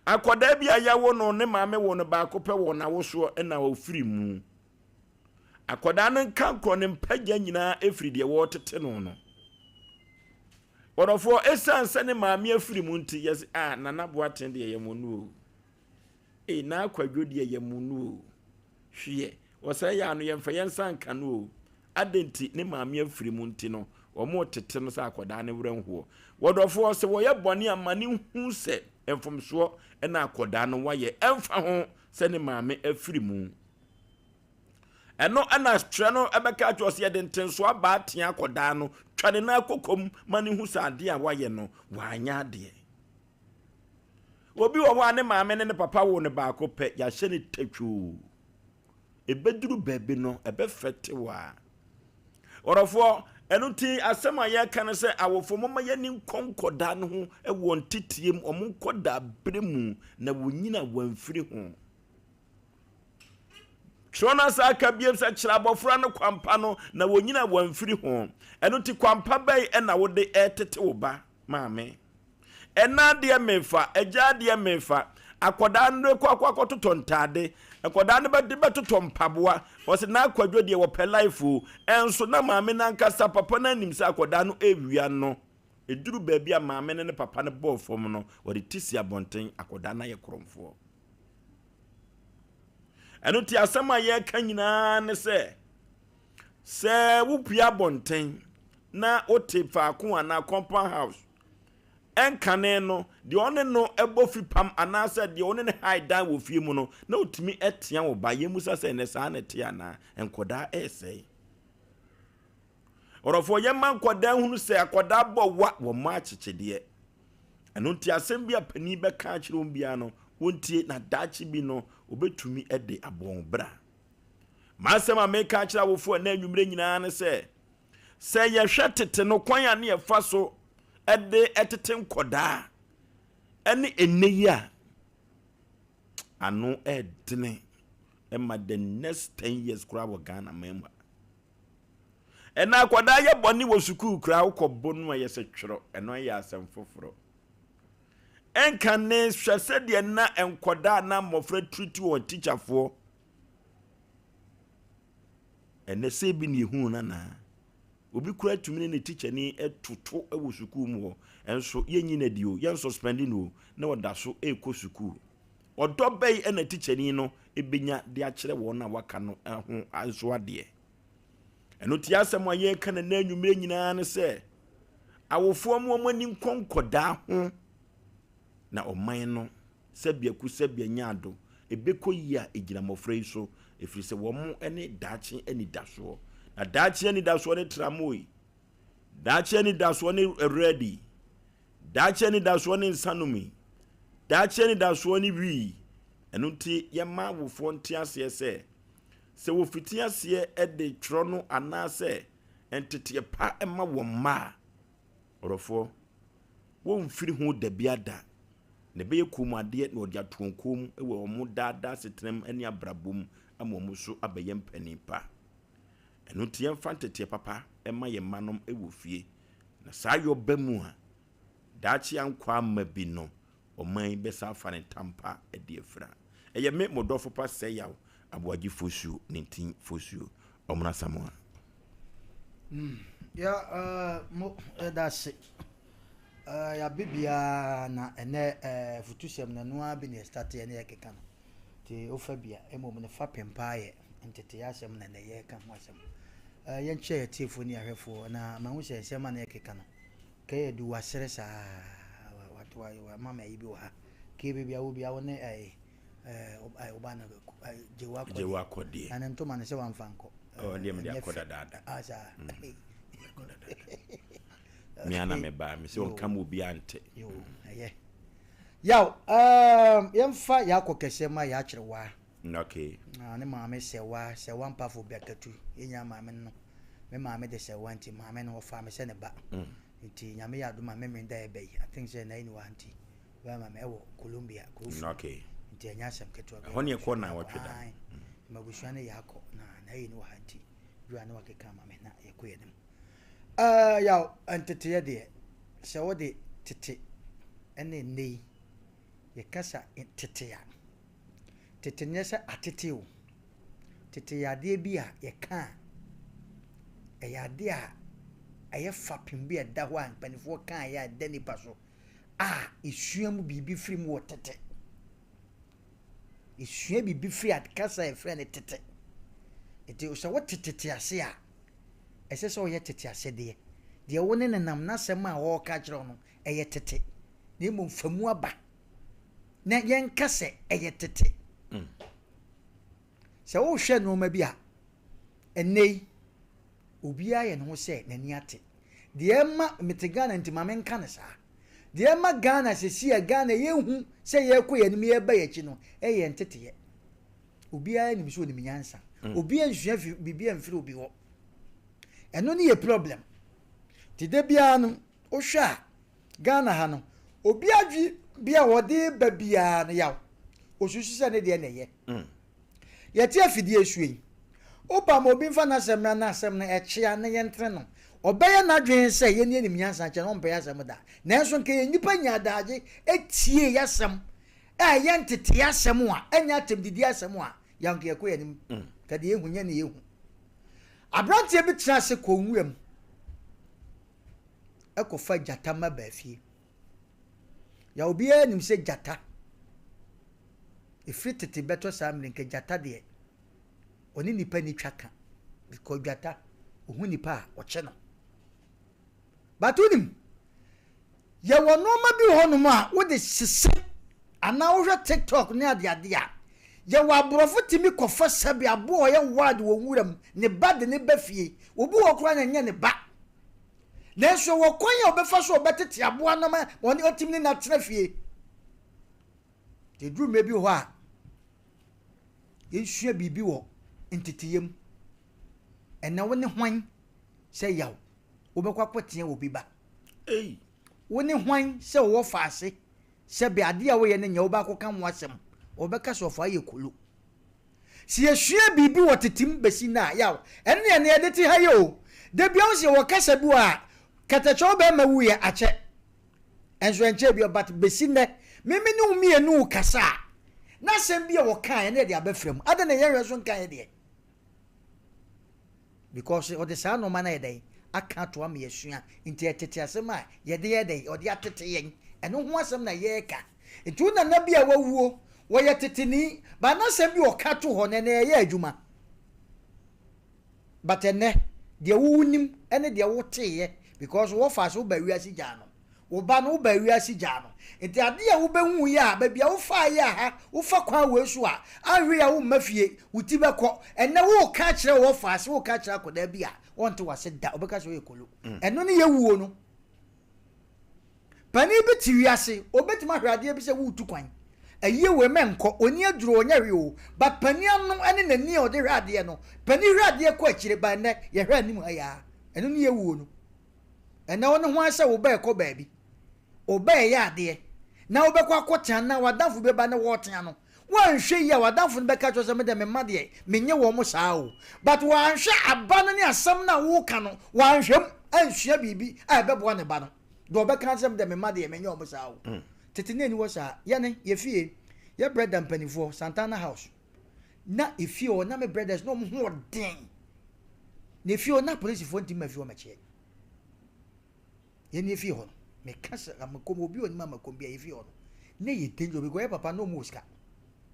Akwadaa bi a yɛawo no, ne maame woo no baako pɛ wɔ n'awosoɔ na ɔfiri mu. Akwadaa no nkankorɔ ne mpagya nyinaa firi deɛ wɔretete no no. Ɔdɔfoɔ, ɛsiane sɛ ne maame afiri mu nti, yɛse, ah, Nana Boateng deɛ yɛ mo no o. Ei, Naa Kwadwo deɛ yɛ mo no o. Hweɛ, ɔsɛe yɛ ano, yɛmfa yɛn nsa nka no o. Adɛn nti, ne maame afiri mu nti no, wɔretete no sɛ akwadaa no werɛ nhoɔ. Wɔdɔfoɔ, sɛ wɔyɛ bɔne a, ma no nhu sɛ mfomsoɔ na akwadaa no wayɛ, ɛmfa ho sɛ ne maame afiri mu. Ɛno na twerɛ no bɛka akyerɛ sɛ yɛde ntenso abaa tea akɔdaa no, twa ne nan kɔkɔm ma no hu sɛ adeɛ a wayɛ no, wanyɛ adeɛ. Obi wɔ hɔ a ne maame ne ne papa woo no baako pɛ, yɛahyɛ no tatwoo. Ɛbɛduru baabi no, ɛbɛfɛte wo a. Ɔdɔfoɔ, ɛno nti asɛm a yɛreka no sɛ awofo momma yɛni nkɔ nkɔdaa no ho wɔ nteteɛ mu, wɔn nkɔdaa berɛ mu na wɔnyina wɔamfiri ho. Twerɛ no asan aka biom sɛ, Kyerɛ abɔfra no kwampa no, na wɔnyini a wɔamfiri ho. Ɛno nti kwampa bɛn na wode retete wo ba, maame? Ɛna adeɛ mefa, agya adeɛ mefa. Akwadaa no rekɔ akɔ akɔtotɔ ntaade. Akwadaa no bɛde bɛtotɔ mpaboa. Ɔsɛ n'akwadwo deɛ wɔpɛ life o. Ɛnso na maame no ankasa, papa no anim sɛ akwadaa no rewia no. Ɛduru baabi a maame no ne papa no bɔɔ fam no, wɔde ti si abɔnten, akwadaa no ayɛ korɔmfoɔ. Ɛno nti asɛm a yɛreka nyinaa ne sɛ, sɛ wopue abɔnten na wote faako anaa compound house, ɛnkane no, deɛ ɔne no bɔ fipam anaasɛ deɛ ɔne no hae dan wɔ fie mu no, na ɔtumi tea wo ba. Yɛmmisa sɛ ɛnɛ saa na ɛte anaa? Nkɔdaa ɛresɛe. Ɔdɔfoɔ, yɛmma nkwadaa nhunu sɛ akwadaa bɔ wa wɔ mma akyekyedeɛ. Ɛno nti asɛm bi a panin bɛka akyerɛ wɔn biara no, wɔntie na daakye bi no, wɔbɛtumi de abɔ wɔn bra. M'asɛm a meka akyerɛ awofoɔ ɛnɛ anwummerɛ nyinaa ne sɛ, sɛ yɛhwɛ tete no kwan a ne yɛfa so de tete nkɔdaa ɛne ɛnnɛ yi a, ano ɛdene ɛma the next 10 years koraa wɔ Ghana man mu ha. Ɛna akwadaa yɛ bɔne wɔ sukuu koraa wokɔbɔ no a yɛ sɛ twerɛ ɛno yɛ asɛm foforɔ. Ɛnka ne hwɛ sɛdeɛ na nkwadaa na mmɔfra tiriti wɔn tikyafoɔ. Ɛnɛ sɛ bi ne ehunu no anaa? Obi koraa tumi ne ne tikyani toto wɔ sukuu mu hɔ, nso yɛnyi no adi o, yɛn suspend no o, na ɔda so rekɔ sukuu. Ɔdɔ bɛn na tikyani no bɛnya de akyerɛ wɔn a waka no ho nso adeɛ? Ɛno nti asɛm a yɛreka no nnɛ anwummerɛ nyinaa ne sɛ, awofoɔ mo wɔn ani nkɔ nkɔdaa ho na ɔman no sɛbea ku sɛbea nya ado ɛbɛkɔ yie a ɛgyina mmɔfra yi so ɛfiri sɛ wɔn ne daakye anidasoɔ. Na daakye anidasoɔ ne tramoi, daakye anidasoɔ ne rɛdi, daakye anidasoɔ ne nsanom, daakye anidasoɔ ne wii. Ɛno nti yɛma awofoɔ nte aseɛ sɛ, sɛ wɔfiti aseɛ de twerɛ no anaasɛ nteteɛ pa ma wɔn mma a, ɔdɔfoɔ, wɔmfiri ho dabiada, na ɛbɛyɛ kɔnmuadeɛ na wɔde ato wɔn kɔn mu wɔ wɔn daa daa asetena mu ne abrabɔ mu ama wɔn nso abɛyɛ mpanin pa. Ɛno nti yɛmfa nteteɛ papa mma yɛn mma nom wɔ fie, na saa yɔ ba mu a, daakye ankɔ amma bi no, ɔman yi bɛsan afa ne ntampa de afira. Ɛyɛ me, mo dɔfo pa Sɛyaw Aboagye Fosuo, Nintin Fosuo, Ɔmono Asamoah. Mm, ya, uh, mo, yɛda ase. Uh, yɛabe biara na ɛnɛ uh, afutusɛm no ɛno ara bi na yɛstate ɛne yɛkeka no. Nti wofa bi a, mmom no fa pem paa yɛ nteteyɛ asɛm na ɛnɛ yɛreka ho asɛm. Uh, yɛnkyerɛ yɛtiefoɔ ne yɛahwɛfoɔ na mahu sɛ nsɛm a na yɛkeka no Kɛ yɛ du wasere saa wa wa wa ma ayi bi wɔ ha. Kɛ baabi a wo bi a wo ne ɛɛ ɛɛ ɔba no gye Gye wakɔ deɛ. Na ne ntoma no sɛ wamfa nkɔ. Ɔ deɛ mede akɔ dadaada. Ah saa. Akɔ dadaada. Me ana me ba me sɛ ɔnka ma obi ante. Yo ɛyɛ. Yaw ɛɛm yɛmfa yɛakɔ kɛseɛ ma yɛakyerɛ waa. Okay. Na ne maame sɛwa sɛwa mpafo bɛkatu yɛnya maame no. Me maame de sɛwa nti maame no ɔfaa me sɛ ne ba. Nti Nyame yɛ adom a Memen da ɛbɛ yi I think sɛ na ɛni hɔ a nti ɔbɛma ma me ɛwɔ Colombia kuro funu. Okay. Nti ɛnyɛ asɛm ketewa Ɛhɔ ne ɛkɔ na wɔtwe da. Ae. Mabusua no yɛ akɔ na na ɛyɛ ni wɔ ha nti dura ne wakeka ama me na yɛkɔ yɛ anim. Uh, yaw nteteyɛ deɛ sɛ wode tete ɛne nnɛ yi yɛkasa tete a tete nyɛ sɛ atete o. Tete yɛ adeɛ bi a yɛka a, ɛyɛ adeɛ a ɛyɛ fapem bi a ɛda hɔ a mpanimfoɔ kaeɛ a ɛda nipa so a yɛsua mu biribi firi mu wɔ tete. Yɛsua biribi firi kasa a yɛfrɛ no tete. Nti sɛ wote tete ase a, ɛsɛ sɛ woyɛ tete asɛdeɛ. Deɛ wo ne no nam n'asɛm a ɔreka akyerɛ wo no, ɛyɛ tete. Na mmom fa mu aba na yɛnka sɛ ɛyɛ tete. Mm. Sɛ wohwɛ nneɛma bi a, ɛnnɛ yi, obiara yɛ ne ho sɛ n'ani ate. Deɛ ɛma, mete Ghana nti ma menka no saa. Deɛ ɛma Ghana sɛsi a Ghana yɛhu sɛ yɛrekɔ yɛn anim yɛreba yɛn akyi no, ɛyɛ yɛn nteteyɛ. Obiara nim sɛ onim nyansa. Mm. Obiara nsua fi biribi amfiri obi hɔ. Ɛno ne yɛ problem. Nti da biara no, wohwɛ a, Ghana ha no, obi adwe bi a wɔde ba biara no yaw. Osusu sɛ ne deɛ na ɛyɛ. Mm. Yɛte afidie so yi, woba ma obi mfa n'asɛm mmra na asɛm no ɛkyea na yɛntere no. Ɔbɛyɛ n'adwene sɛ yɛn yɛnim nyansa kyɛ no, ɔmpɛ yɛn asɛm da. Nanso nka yɛn nnipa nya adagye tie yɛn asɛm a ɛyɛ ntetee asɛm a ɛnyɛ atɛmdidi asɛm a, yɛn nka yɛkɔ yɛn anim. Mm. Ka deɛ yɛhu nyɛ ne yɛhu. Aberanteɛ bi tena ase kɔ nwura mu ɛkɔfa gyata mma baa fie. Ya obiara nim sɛ gyata ɛfiri tete bɛtɔ saa mmere nka gyata deɛ ɔne nipa ni twa ka because gyata ɔhu nipa a ɔkye no. But wonim yɛwɔ nneɛma bi wɔ hɔnom a wode sese anaa wohwɛ TikTok ne adeade a yɛwɔ aborɔfo tumi kɔfa sɛbe aboa a ɔyɛ wild wɔ nwura mu ne ba de ne ba fie obi wɔ koraa na ɛnyɛ ne ba nanso wɔ kwan a ɔbɛfa so ɔbɛtete aboa no ma ɔne ɔtumi ne no atena fie. Yɛduru mmerɛ bi wɔ hɔ a yɛnsua biribi wɔ Nteteyɛ mu. Ɛnɛ wo ne hwan sɛ yaw wobɛkɔ akɔtea obi ba? Ei. Wo ne hwan sɛ ɔwɔ faase sɛ bɛ adeɛ a woyɛ no nyɛ wobɛ akɔka ho asɛm wɔbɛka sɛ ɔfaa yɛ kolo. Sɛ yɛsua biribi wɔ tete mu bɛsi nnɛ a, yaw, ɛno ne ɛnɛ yɛde te ha yi o. Da biara wo sɛ yɛwɔ kasa bi wɔ ha, kɛtɛkyɛ wo bɛrima wuiɛ akyɛ, ɛnso ɛnkyɛɛ bio but bɛsi nnɛ me me ne wo mmienu rekasa a, na asɛm bi a wɔkaeɛ na yɛde abɛfra mu. Adɛn na yɛnhwɛ so nkaeɛ deɛ? Because ɔde saa nnoɔma no ayɛ dɛn? Aka ato ama yɛasua. Nti ɛtete asɛm a yɛde yɛ dɛn? Ɔde atete yɛn. Ɛno ho asɛm na yɛreka. Nti wo nana bi a wawuo, wɔyɛ teteni, but n'asɛm bi a ɔka to hɔ no, ɛnɛ ɛyɛ adwuma. But ɛnɛ, deɛ wo wonim ne deɛ woteeɛ, because wɔfaa so wobaa wiase gyaa no. Wo ba no, wobaa wiase gyaa no. Nti adeɛ a wobɛhuiɛ a, baabi a wofaeɛ a ha, wofa kwan wei so a, anhwɛ yie a womma fie, wo ti bɛkɔ. Ɛnnɛ woreka akyerɛ wo wɔfaase, woreka akyerɛ akwadaa bi a, ɔnte w'ase da, ɔbɛka sɛ woyɛ kolo. Ɛno ne yɛwuo no. Panin bi te wiase, ɔbɛtumi ahwɛ adeɛ bi sɛ woretu kwan. Ayie wei mɛnkɔ, ɔnni aduro, ɔnyɛ hwee o, but panin ano ne n'ani a ɔde hwɛ adeɛ no, panin hwɛ adeɛ kɔ akyire, but ɛnnɛ yɛhwɛ anim ha yi ara, ɛno ne yɛwuo no. Ɛnnɛ wo ne ho ara sɛ wo ba rekɔ baabi, wo ba reyɛ adeɛ, na wobɛkɔ akɔtea no na w'adamfo bi bɛba ne wɔretea no. Woanhwɛ yie a w'adamfo no bɛka kyerɛ wo sɛ me deɛ me mma deɛ menye wɔn saa o. But wanhwɛ aba no ne asɛm no a woreka no, wanhwɛ mu ansua biribi a ɛbɛboa ne ba no. Deɛ ɔbɛka ara ne sɛ me deɛ me mma deɛ menye wɔn saa o. Tete no ɛnni hɔ saa. Yɛne, yɛ fie, yɛ brɛda mpanimfoɔ, Santana house, na efie hɔ na me brothers na wɔn ho ɔden na efie hɔ na polisifoɔ ntumi ma fie hɔ mɛkyeɛ yɛn efie hɔ no meka sɛ amakom obi onim amakom bi a efie hɔ no na yɛ danger because yɛ papa na wɔn wɔ sika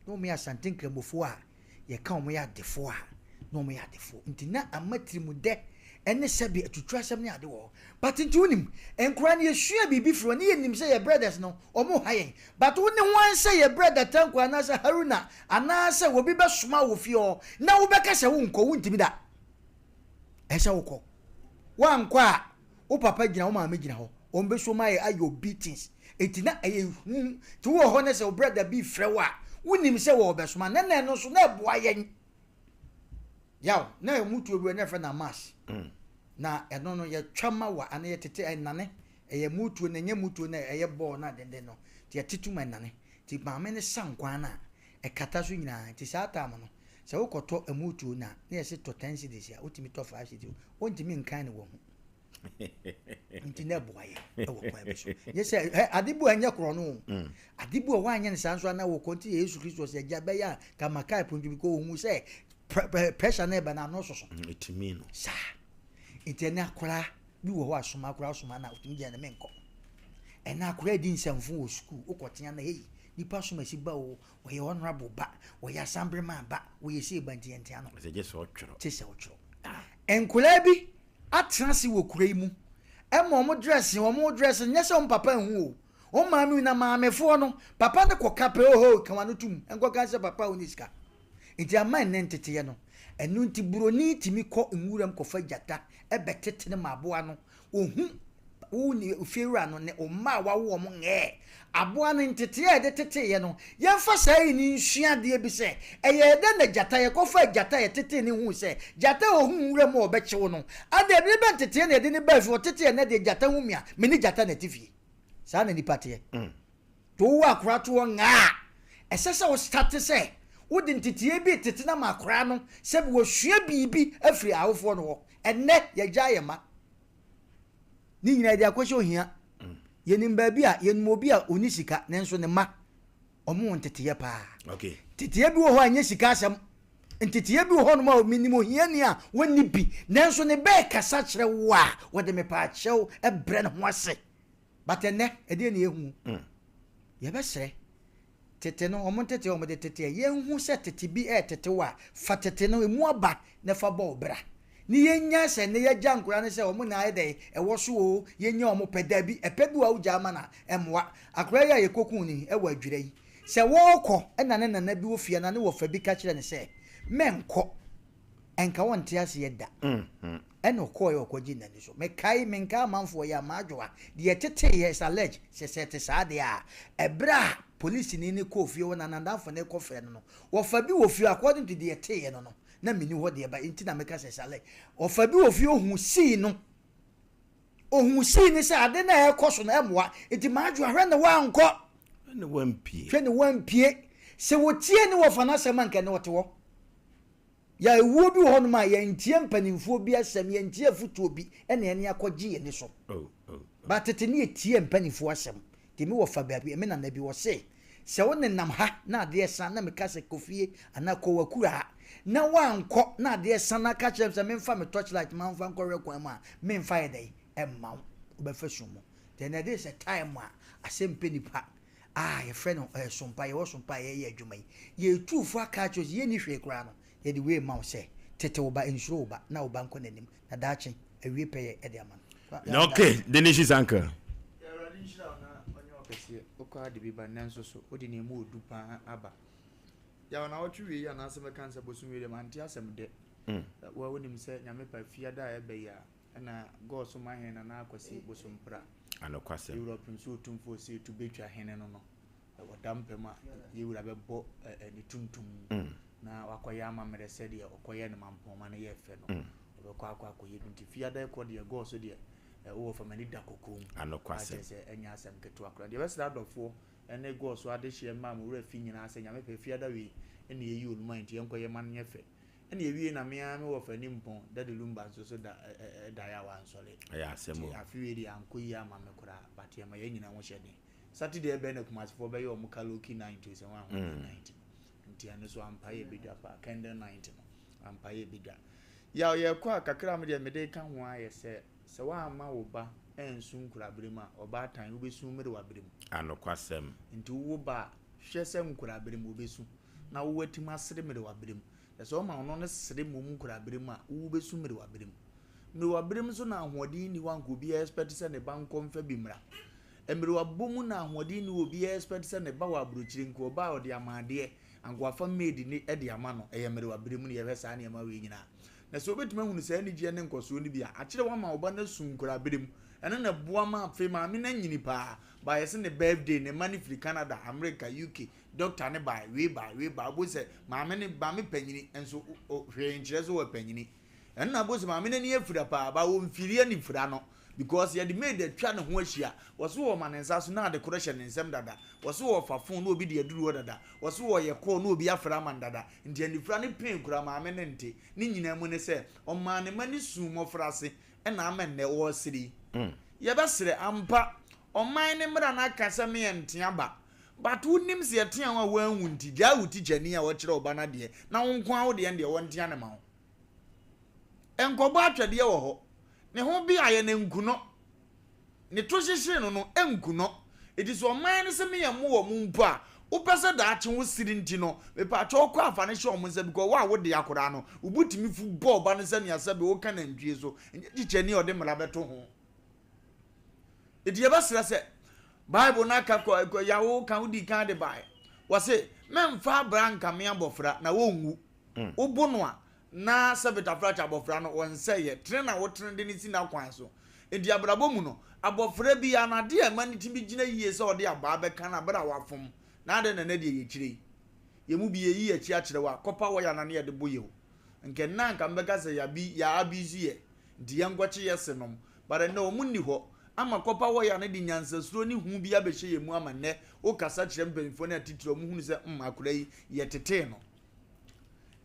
na wɔn yɛ asante nkramofoɔ a yɛka wɔn yɛ adefoɔ a na wɔn yɛ adefoɔ nti na ama tirimu dɛ ɛne sɛbi atutu asɛm ne ade wɔ hɔ but nti wonim nkora no yɛsua biribi firi hɔ ne yɛnim sɛ yɛ brothers no wɔn ha yɛn But wo ne hwan sɛ yɛ brɛda Tanko anaasɛ Haruna anaasɛ obi bɛsoma wo fie hɔ na wobɛka sɛ wonkɔ, wontumi da. Ɛsɛ sɛ wokɔ. Woankɔ a, wo papa gyina, wo maame gyina hɔ, wɔn bɛsuo mu ayɛ ayɛ beatings. Enti na ɛyɛ hu. Nti wowɔ hɔ na sɛ wo brɛda bi frɛ wo a, wonim sɛ wɔrebɛsoma. Na na ɛno nso na ɛboa yɛn. Yaw, na ɛmu tuo bi wɔ na yɛfrɛ no amas. Na ɛno no yɛtwa ma wa anaa yɛtete ɛnane. Ɛyɛ mutuo no, ɛnyɛ mutuo no a ɛyɛ bɔɔl no a denden no. Nti yɛtete mu ɛnane. Nti maame no sa nkwan no a, ɛkata so nyinaa. Nti saa time no, sɛ wokɔtɔ mutuo no a, na yɛse tɔ ten cedis a, wotumi tɔ five cedis. Wontumi nkan no wɔ ho. Nti na ɛboa yɛn wɔ kwan bi so. Nyɛ sɛ, hɛ, ade bi wɔ hɔ a ɛnyɛ korɔ no o. Ade bi wɔ hɔ woanyɛ no saa nso a na wokɔ. Nti Yesu Kristo ɔse, Agya, ɛbɛyɛ a nka makae pono bi, because ohuu sɛ pressure no reba no ano soso. Ɛtumi no. Saa. Nti ɛnɛ akwadaa bi wɔ hɔ a soma koraa soma na otumi gyina ne menkɔ. Ɛnɛ akwadaa di nsɛmfo wɔ sukuu wokɔtea na hei nipa soma si ba o ɔyɛ honorable ba ɔyɛ assemblyman ba ɔyɛ sei ba nti yɛntea no. Ɛsɛ gye sɛ ɔtwerɛ. Gye sɛ ɔtwerɛ. Nkwadaa bi atena ase wɔ kuro yi mu ɛma wɔn dress wɔn dress nyɛ sɛ wɔn papa nhu o wɔn maame hu na maamefoɔ no papa no kɔka pɛ oho ka wɔn ano tum nkɔka sɛ papa a ɔnni sika. Enti ama nnɛ nteteɛ no. Ɛno nti buroni tumi kɔ nwuram kɔfa gyata bɛtete no ma aboa no. Ɔhu wo ne ofiewura no ne wo mma a wawo wɔn ngɛɛ. Aboa no nteteɛ a yɛde teteeɛ no, yɛmfa saa yi no nsua adeɛ bi sɛ, ɛyɛɛ dɛn na gyata, yɛkɔfaa gyata a yɛtetee no huu sɛ gyata a ɔhu nwura mu a ɔbɛkye wo no, adɛn, ɛbere bɛn nteteɛ na yɛde no baa fie, ɔteteɛ nnɛ deɛ gyata hu me a, me ne gyata na ɛte fie. Saa na nnipa teɛ. To wo akora toɔ ngaa a, ɛsɛ sɛ wo starte sɛ wode nteteeɛ bi retete no ama akora no sɛ wasua biribi afiri awofoɔ no hɔ. Ɛnnɛ yɛgyaa yɛn mma. Ne nyinaa yɛde akɔhyɛ ohia. Yɛnim baabi a, yɛnim obi a ɔnni sika nanso ne mma, wɔn wɔ nteteeɛ paa. Okay. Nteteeɛ bi wɔ hɔ a ɛnyɛ sika asɛm. Nteteeɛ bi wɔ hɔnom a menim ohiani a wɔnni bi nanso ne bɛɛ kasa kyerɛ wo a, wɔde mepaakyɛw brɛ ne ho ase. But ɛnnɛ, ɛdeɛn na yɛhu? Yɛbɛsrɛ. Tete no, wɔn ntetee a wɔde teteɛ, yɛnhu sɛ tete bi retete wo a, fa tete no, ɛmu aba na fa bɔ wo bra. Ne yɛnnyae sɛ nnɛ yɛagya nkwadaa no sɛ wɔn na ayɛ dɛn, ɛwɔ so oo, yɛnnya wɔn pɛ. Dabi, ɛpɛ bi wɔ hɔ a wogyaa ma no a, ɛmmoa. Akwadaa yi a yɛkɔkuu no yi wɔ Adwira yi, sɛ wɔrekɔ na ne nana bi wɔ fie anaa ne wɔfa bi ka kyerɛ no sɛ, mɛnkɔ, nka ɔnte aseɛ da. Ɛna ɔkɔɔeɛ a ɔkɔgyee n'ani so. Mekae, menkae amanfoɔ yi a, m'adwoa, deɛ ɛteteeɛ, it's alleged, sɛ sɛ ɛte saa deɛ a, ɛberɛ a polisini no kɔɔ fie hɔ na n'adamfo no rekɔfrɛ no no, wɔfa bi wɔ fie hɔ, according to deɛ ɛteeɛ no no, Na menni hɔ deɛ ba nti na meka sɛ Saleh ɔfa bi wɔ fie ohu sii no. Ohun sii ne sɛ ade no a ɛrekɔ so no ɛmmoa nti Madwoa hwɛ ne wankɔ. Hwɛ ne wampie. Hwɛ ne wampie. Sɛ wɔtie ne wɔfa no asɛm a nka ɛnɛ ɔte hɔ. Yɛ ewuo bi wɔ hɔnom a yɛntie mpanimfoɔ bi asɛm, yɛntie afotuo bi ɛna ɛne akɔgye yɛn ani so. Oh, oh, oh. Ba tete ne yɛtie mpanimfoɔ asɛm. Nti me wɔfa baabi, me nana bi ɔse, sɛ wo nenam ha na adeɛ sa na meka sɛ kɔ fie anaa kɔ w'akuraa na woankɔ na adeɛ sa na ka kyerɛ me sɛ memfa me torchlight ma mfa nkɔhwɛ kwan mu a, memfa yɛ dɛn mma wo, wobɛfa sum mu. Nti ɛnɛ de sɛ time a asɛm pɛ nipa a yɛfrɛ no eh, sompa, yɛwɔ sompa a yɛyɛ adwuma yi, yɛtu fo aka akyerɛ sɛ yɛnni hwee koraa no, yɛde wei ma wo sɛ tete wo ba, nsuro wo ba na wo ba nkɔ n'anim na daakye awie pɛyɛ de ama no. Okay, Denisi's uncle. Awurade nhyira wo na ɔnyɛ wo kɛseɛ. Wokɔ ade bi ba nnɛ nso so wode nea emu ɔdu paa aba. Yaw naawɔtwe wei anaasɛ mɛka no sɛ bosom wei deɛ mante asɛm dɛ. Wo a wonim sɛ Nyame pa fiada a ɛba yi a ɛna God soma hɛn Nana Akwasi Bosompra. Anokwasɛm. Yɛwura ɔpem so otumfoɔ Osei betwa hene no no. Wɔ da mpa mu a yɛwura bɛbɔ ne tuntum na wakɔyɛ amammerɛ sɛdeɛ ɔkɔyɛ no mampɔnma no yɛɛ fɛ no. Ɔbɛkɔ akɔ akɔyɛ bi nti fiada ɛkɔ deɛ gɔɔ so deɛ wowɔ fam ani da kɔkɔɔ mu. Anokwasɛm. Akyerɛ sɛ ɛnyɛ asɛm ketewa koraa. Deɛ ɛbɛsrɛ adɔfoɔ ɛne gɔɔ so adehyeɛ mmaa mo werɛ fi nyinaa sɛ Nyame pɛ fiada wei ɛna yɛyi Oluma nti yɛnkɔyɛ ma no nyɛ fɛ. Ɛna yɛwie na me ara me wɔfa Nimpɔn, Daddy Lumba nso so da daeɛ a wansɔre. Ɛyɛ asɛm o. Nti afe wei deɛ ankɔ yie amma me koraa but yɛma yɛn nyinaa ho hyɛ den. Saturday ɛbɛn na Kumasefoɔ bɛyɛ wɔn karaoke night o sɛ wɔn ahoɔden night no. Nti ɛno so ampa yɛ bɛdwa paa, candle night no ampa yɛ bɛdwa. Yaw yɛkɔ a kakra a me deɛ mede ka ho ara yɛ sɛ, sɛ woamma wo ba ansu nkorabere mu a, ɔbaatan wobɛsu mmerewabere mu. Anokwasɛm. Nti wowo ba a, hwɛ sɛ nkorabere mu ɔbɛsu na wo woatumi asere mmerewabere mu. Na sɛ woma ɔno no sere mmom nkorabere mu a, wo wobɛsu mmerewabere mu. Mmerewabere mu nso na ahoɔden nni hɔ a anka obiara expect sɛ ne ba nkɔ mfa bi mmra. Mmerewabɔ mu na ahoɔden nni hɔ obiara expect sɛ ne ba wɔ aburokyire nka ɔba a ɔde ama adeɛ, anka wafa maid ne de ama no. Ɛyɛ mmerewabere mu na yɛhwɛ saa nneɛma wei nyinaa. Na sɛ wobɛtumi ahunu saa anigyeɛ ne nkɔsoɔ no bi a, akyerɛ woama wo ba no asu nkorabere mu. Ɛno na ɛboa ma afei maame no anyini paa. Ba yɛse ne birthday, ne mma no firi Canada, America, UK, doctor no bae, wei bae, wei bae. Wobɛhu sɛ maame no, maame panyini nso hwee nkyerɛ sɛ ɔyɛ panyini. Ɛno na wobɛhu sɛ maame no ani afira paa, but ɔmfiri anifira no because yɛde maid atwa ne ho ahyia. Wɔse wɔma ne nsa so na ade korɔ hyɛ ne nsam dada. Wɔse wɔfa phone na obi de aduru hɔ dada. Wɔse wɔyɛ call na obi afrɛ ama no dada. Nti anifira no pain koraa maame no nte. Ne nyinaa mu ne sɛ ɔmaa ne mma no suu mmɔfraase na ama nnɛ ɔresere yi. Yɛbɛsrɛ, ampa ɔman no mmara no aka sɛ me yɛntea ba but wonim sɛ yɛtea wo a woanwu nti gyaa wo tikyani a ɔkyerɛ wo ba no adeɛ na wo nko ara wo deɛ no deɛ wɔntea no ma wo. Nkɔbɔ atwɛdeɛ wɔ hɔ. Ne ho beaeɛ no nku no. Ne to hyehyee no no nku no. Enti sɛ ɔman no se meyɛ mo wɔ mo mpo a, wopɛ sɛ daakye wo sere nti no, mepaakyɛw kɔ a fa no hyɛ wɔn nsa because wo a wode akwadaa no, wo bo tumi fu bɔ ɔba no sɛnea sɛbe woka nantwie so. Ɛnyɛ kyekyɛni a ɔde mmara bɛto ho. Enti yɛbɛsrɛ sɛ, Bible no aka kɔ, kɔ yawo ka wodii kan de baeɛ. Wɔse, mɛmfa abra nkame abɔfra na wɔnwu. Wobo no a, na sɛbe tafrakye abɔfra no, ɔnsɛeɛ. Tene na wotene de no si n'akwan so. Enti abrabɔ mu no, abɔfra biara no, adeɛ a ɛma ne tumi gyina yie sɛ ɔde abaa bɛka no berɛ a wafom. Na adɛn na ɛnnɛ deɛ yɛkyire yi? Yɛn mu bi yɛyi yɛn akyi akyerɛ wo a, kɔpa wire na ne yɛde bo yɛ o. Nka ɛnnɛ anka mobɛka sɛ yɛabi, yɛ abuse yɛ, nti yɛnkɔkye yɛ senom. But ɛnnɛ wɔn nni hɔ. Ama kɔpa wire no de nyansasuro ne hu bi abɛhyɛ yɛn mu ama nnɛ wokasa kyerɛ mpanyinfoɔ ne atitire a wɔhunu sɛ mm akwadaa yi yɛtetee no.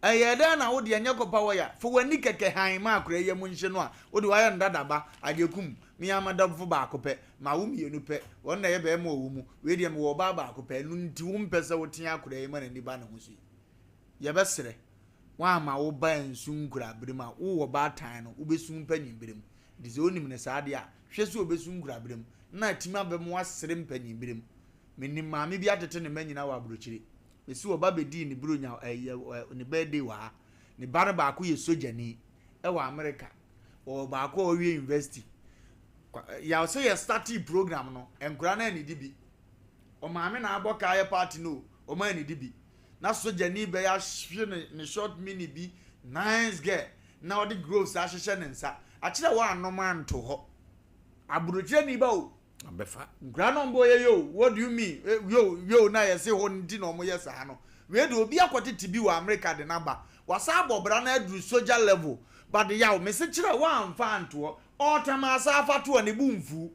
Ɛyɛɛ dɛn na wo deɛ nyɛ kɔpa wire, fa w'ani kɛkɛ hann ma akwadaa yi yam nhye no a wode wayɛ no dada ba, Agyekum, me ara m'adamfo baako pɛ, mawo mmienu pɛ, wɔn na ɛyɛ barima wɔ wo mu, wei deɛ mewɔ ɔbaa baako pɛ, ɛno nti wompɛ sɛ wotea akwadaa yi ma n'ani ba ne ho so yi? Yɛbɛsrɛ, woamma wo ba ansu nkuraberem a, wowɔ baatan no, wobɛsu mpanyinberem. Nti sɛ wonim no saa deɛ a, hwɛ sɛ ɔbɛsu nkuraberem na atumi aba mu asere mpanyinberem. Menim maame bi atete ne mma nyinaa wɔ aburokyire. Mesi ɔba bɛdii ne buronya ɛyɛ ne birthday wɔ ha. Ne ba no baako yɛ sogyani ɛwɔ Amerika. Ɔwɔ baako a ɔwie university. Yaw sɛ yɛ startee program no, nkwadaa no annidi bi. Ɔmaame na abɔ ka ayɛ party no o, ɔma annidi bi. Na sogyani bɛyɛ ahwe ne ne short mini bi, nice girl, na ɔde groves ahyehyɛ ne nsa. Akyerɛ wɔannom anto hɔ. Aburokyerɛni ba o. Abɛfa. Nkura no mbɔ yɛ yo, what do you mean? Eh, yo, yo, na yɛse hɔ nti na wɔyɛ saa no. Wei de obi akɔtete bi wɔ Amerika de no aba. Wasan abɔ bra no aduru sogya level but yaw mese kyerɛ woamfa antoɔ ɔɔtam asa afa toɔ ne bo mfuu.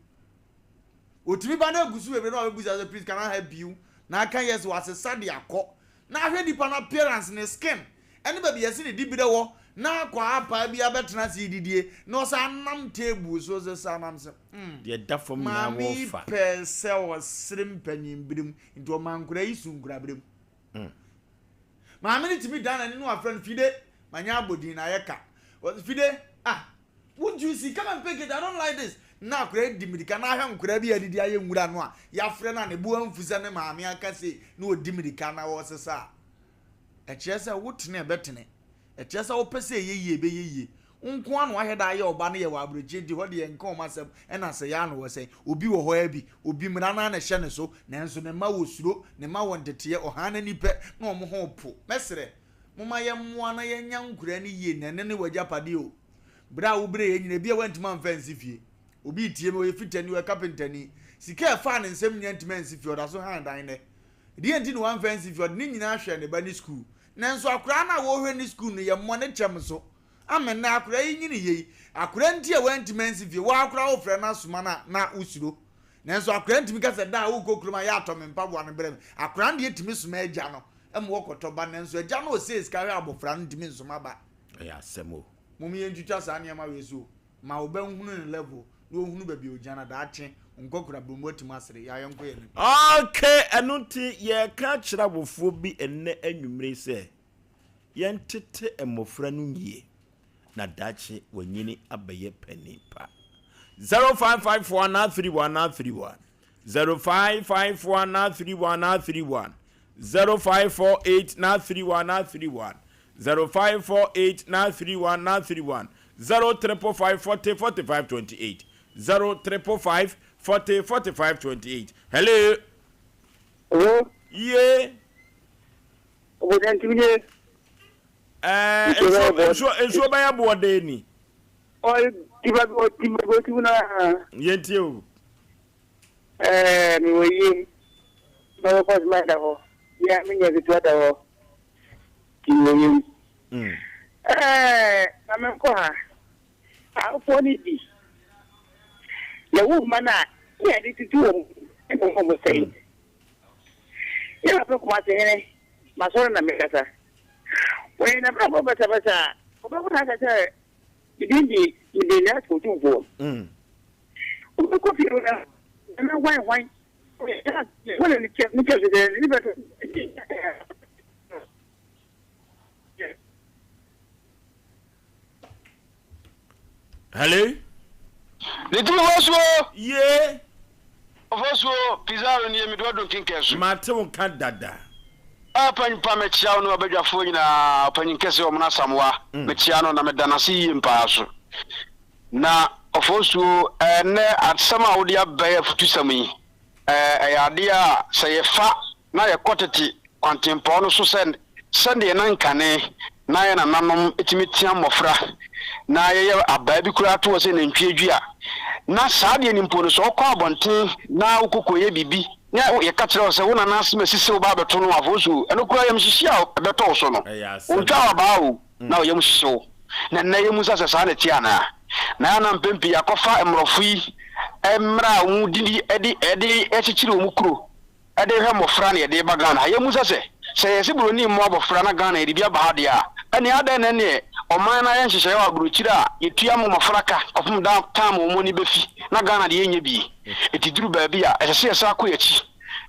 Otumi ba na egu so bebree na wabɛbusa sɛ please can I help you na aka yes wasesa de akɔ na ahwɛ nipa no appearance ne skin ɛne baabi yɛse ne diberɛ wɔ na akɔ apaa bi abɛtena ase redidie na ɔsan nam table so sesa nam sɛ mm Deɛ ɛda fam nyinaa maame yi wɔfa. pɛɛ sɛ ɔsere mpanyin mu nti ɔma nkwadaa yi su nkwadaa mu. Maame no tumi dan n'ani na wafrɛ no, Fide, manya abɔdin na ayɛ ka. Ɔse, Fide, ah, won't you see, come and pick it, I don't like this. Na akwadaa yi di mirika na ahwɛ nkwadaa bi a adidi ayɛ nwura no a yɛafrɛ no a ne bo amfu sɛ ne maame aka sei na ɔdi mirika na ɔresesa a. Ɛkyerɛ sɛ wotene a ɛbɛtene. Ɛkyerɛ sɛ wopɛ sɛ ɛyɛ yie ɛbɛyɛ yie. Wo nko ara na wahwɛ da ayɛ ɔba no yɛ wɔ abrɛkyire nti hɔ deɛ yɛnka wɔn asɛm ɛna sɛ yɛ ara na wɔsɛe. Obi wɔ hɔ ara bi, obi mmara no ara na ɛhyɛ ne so nanso ne mma wɔ suro, ne mma wɔ nteteɛ, ɔhaa n'ani pɛ na wɔn ho repo. Mɛsrɛ, momma yɛmmoa na yɛnya nkoraa no yie na ɛno ne w'agyapadeɛ o. Berɛ a wobrɛeɛ nyinaa ebia woantumi amfa ansi fie. Obi retie me, ɔyɛ fitani, ɔyɛ kapentani. Sika a ɛfaa ne nsam nyinaa ntumi ansi fie, ɔda so han dan nnɛ. Deɛn nti na wamfa ansi fie? Ɔde ne nyinaa hwɛɛ ne ba ne sukuu. Nanso akwadaa no a wɔrehwɛ ne sukuu no, yɛmmɔ ne kyɛm so. Ama nnɛ akwadaa yi nyini yei. Akwadaa nti a wantumi ansi fie, wo ara koraa wofrɛ no asoma no a, na wosuro. Nanso akwadaa ntumi ka sɛ, da a worekɔ kurom a, yɛ atɔ me mpaboa no brɛ me. Akwadaa no deɛ tumi soma agya no ma wɔkɔtɔ ba, nanso agya no a ɔsɛe sika hwɛ abɔfra no ntumi nsoma ba. Ɛyɛ asɛm o. Mom yɛntwitwa saa nneɛma wei so o. Ma wo ba nhunu ne level na ɔnhunu baabi a ɔgyina na daakye nkɔkora berɛ mu watumi asere. Yaa yɛnkɔ yɛn anim. Ok, ɛno nti yɛreka akyerɛ awofoɔ bi ɛnnɛ anwummere yi sɛ yɛntete mmɔfra no yie na daakye wɔanyini abɛyɛ panin pa. 0554 931 931 0554 931 931 0548 931 931 0548 931 931 0555 40 45 28 0555 40 45 28 Hello. Hello. Yie. Obodantim nie. Ɛɛ nsuo nsuo nsuo bɛyɛ boɔden ni. Ɔyɛ tiba bi ɔtiba bi ɔtibu na. Yɛn tie o. Ɛɛ mi wɔ yie. Bɛbɛ kɔ suma da hɔ. Yɛ mi nya ketewa da hɔ. Ti wɔ yie. Ɛɛ na mi nkɔ ha. Awofoɔ no bi. Yɛwo mma no a ne yɛde tutu wɔn ɛna wɔn sɛe. Yɛ papa Kumasi hene, masɔre na mekasa. Wɔyɛ n'abrabɔ basabasa a, ɔbɛkɔ na aka sɛ ne din de mede ne ato Otumfoɔ. Wobɛkɔ fie hɔ na nana hwan hwan wɔne ne kyɛ ne kyɛ so sɛ ne bɛtɔ. Hello. Ne tiri fɔsuo. Yee. Ɔfɔsuo Pizarro nie mede ɔdon kenkɛn so. Mate wo nka dada. Ah panyin pa mekyia wo ne w'abadwafoɔ nyinaa ɔpanyin kɛse Ɔmono Asamoah mekyia no na meda no ase yie mpaa so na ɔfɔsuo ɛnɛ asɛm a wode aba yi afutusɛm yi ɛyɛ adeɛ a sɛ yɛfa na yɛkɔ tete kwantempɔn no so sɛ sɛdeɛ na nkane na yɛn nananom tumi tea mmɔfra na yɛyɛ abaa bi koraa to hɔ sɛ nantwie dua. Na saa adeɛ no mpo no, sɛ wokɔ abɔnten na wokɔkɔyɛ biribi na yɛka kyerɛ wo sɛ wo nana asɛm asi sɛ woba abɛto no afooso, ɛno koraa yamhyehye a ɛbɛtɔ wo so no, wɔntwa wo abaa o, na wo yam hyehye wo. Na nnɛ yɛmmisa sɛ saa na ɛteɛ anaa? Na ɛyɛ a na mpɛn pii yɛakɔfa mmorɔfo yi mmara a wɔdi de de kyekyere wɔn kuro de hwɛ mmɔfra na yɛde reba Ghana ha. Yɛmmisa sɛ, sɛ yɛse buroni mmoa abɔfra na Ghana yɛde bi aba ha deɛ a, ɛnneɛ adɛn na ɛnneɛ ɔman no ayɛ nhyehyɛeɛ wɔ aburokyire a yɛtua ma mmɔfra ka kɔpem da time a wɔn ani bɛfi na Ghana deɛ yɛnyɛ bi? Ɛti duru baabi a, ɛsɛ sɛ yɛsan kɔ yɛn akyi.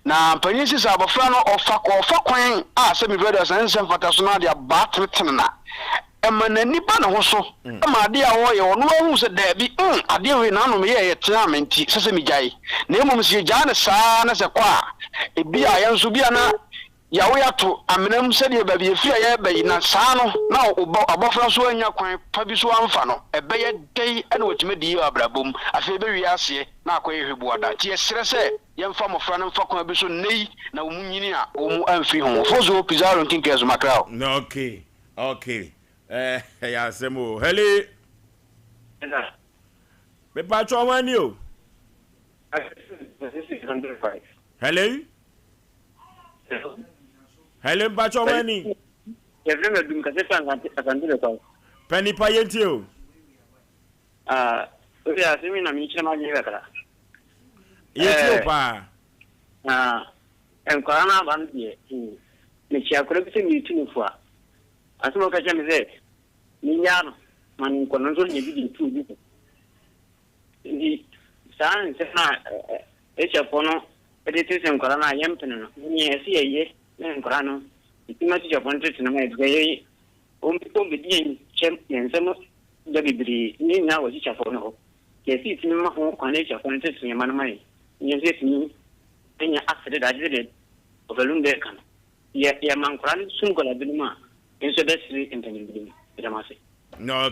Na mpanin se sɛ abɔfra no ɔfa ɔfa kwan a sɛ mefrɛ sɛ ɛnsɛ mfata so na de abaa tenetene na ɛma n'ani ba ne ho so ma adeɛ a ɔreyɛ ɔno ara hu sɛ daabi mm adeɛ wei n'ano meyɛɛ yɛ tea me nti sɛ sɛ megyae na mmom sɛ yɛgyaa no saa na sɛ kɔ a ebi a yɛn nso bi a na yɛawo yɛato amena mu sɛdeɛ baabi yɛfiri a yɛreba yi na saa no na ɔba abɔfra nso annya kwan pa bi so amfa no ɛbɛyɛ dɛn na watumi adi yie wɔ abrabɔ mu afei ɛbɛwie aseɛ na akɔyɛ hwɛbuada nti yɛsrɛ sɛ Yɛmfa mmɔfra no mfa kwan bi so nnɛ yi na wɔn nyini a wɔn amfiri ho. Fozo Pizarro nkenkeɛ so makra o. Okay okay eh ɛyɛ asɛm o hello. Mepatwɔ ho ani o. Hello. Hello mpatwɔ ho ani. Yɛfrɛ me Adum kasa firi Asante Asante Bɛkwae. Pɛ nipa yɛntie o. Ah, obi a asɛm yi na mekyerɛ m'adwene kakra. Yɛtie o paa. Ah, nkwadaa no aba no deɛ, hmm, mekyia akwadaa bi sɛ meretu no fo a, asɛm a ɔka kyerɛ me sɛ menyaa no ma no nkɔ no nso nya bi de tu obi fo. Nti saa nsɛm a Asiafoɔ no de tete nkwadaa no a yɛmpene no, nea ɛsɛ yɛyɛ ne nkwadaa no, yɛtumi ma tikyafoɔ no tete no ma yɛte sɛ yɛyɛ wɔbɛdi yɛn kyɛm yɛn nsam da bebree ne nyinaa wɔ tikyafoɔ no hɔ. Nti ɛsɛ yɛtumi ma ho kwan na tikyafoɔ no tete yɛn mma no ma yɛn. Na yɛn nso yɛtumi anya asede daakye sɛdeɛ Ɔfalum bɛka no. Yɛ yɛma nkwadaa no su nkwadaa binom a, yɛn nso yɛbɛsere mpanyin binom. Meda mo ase.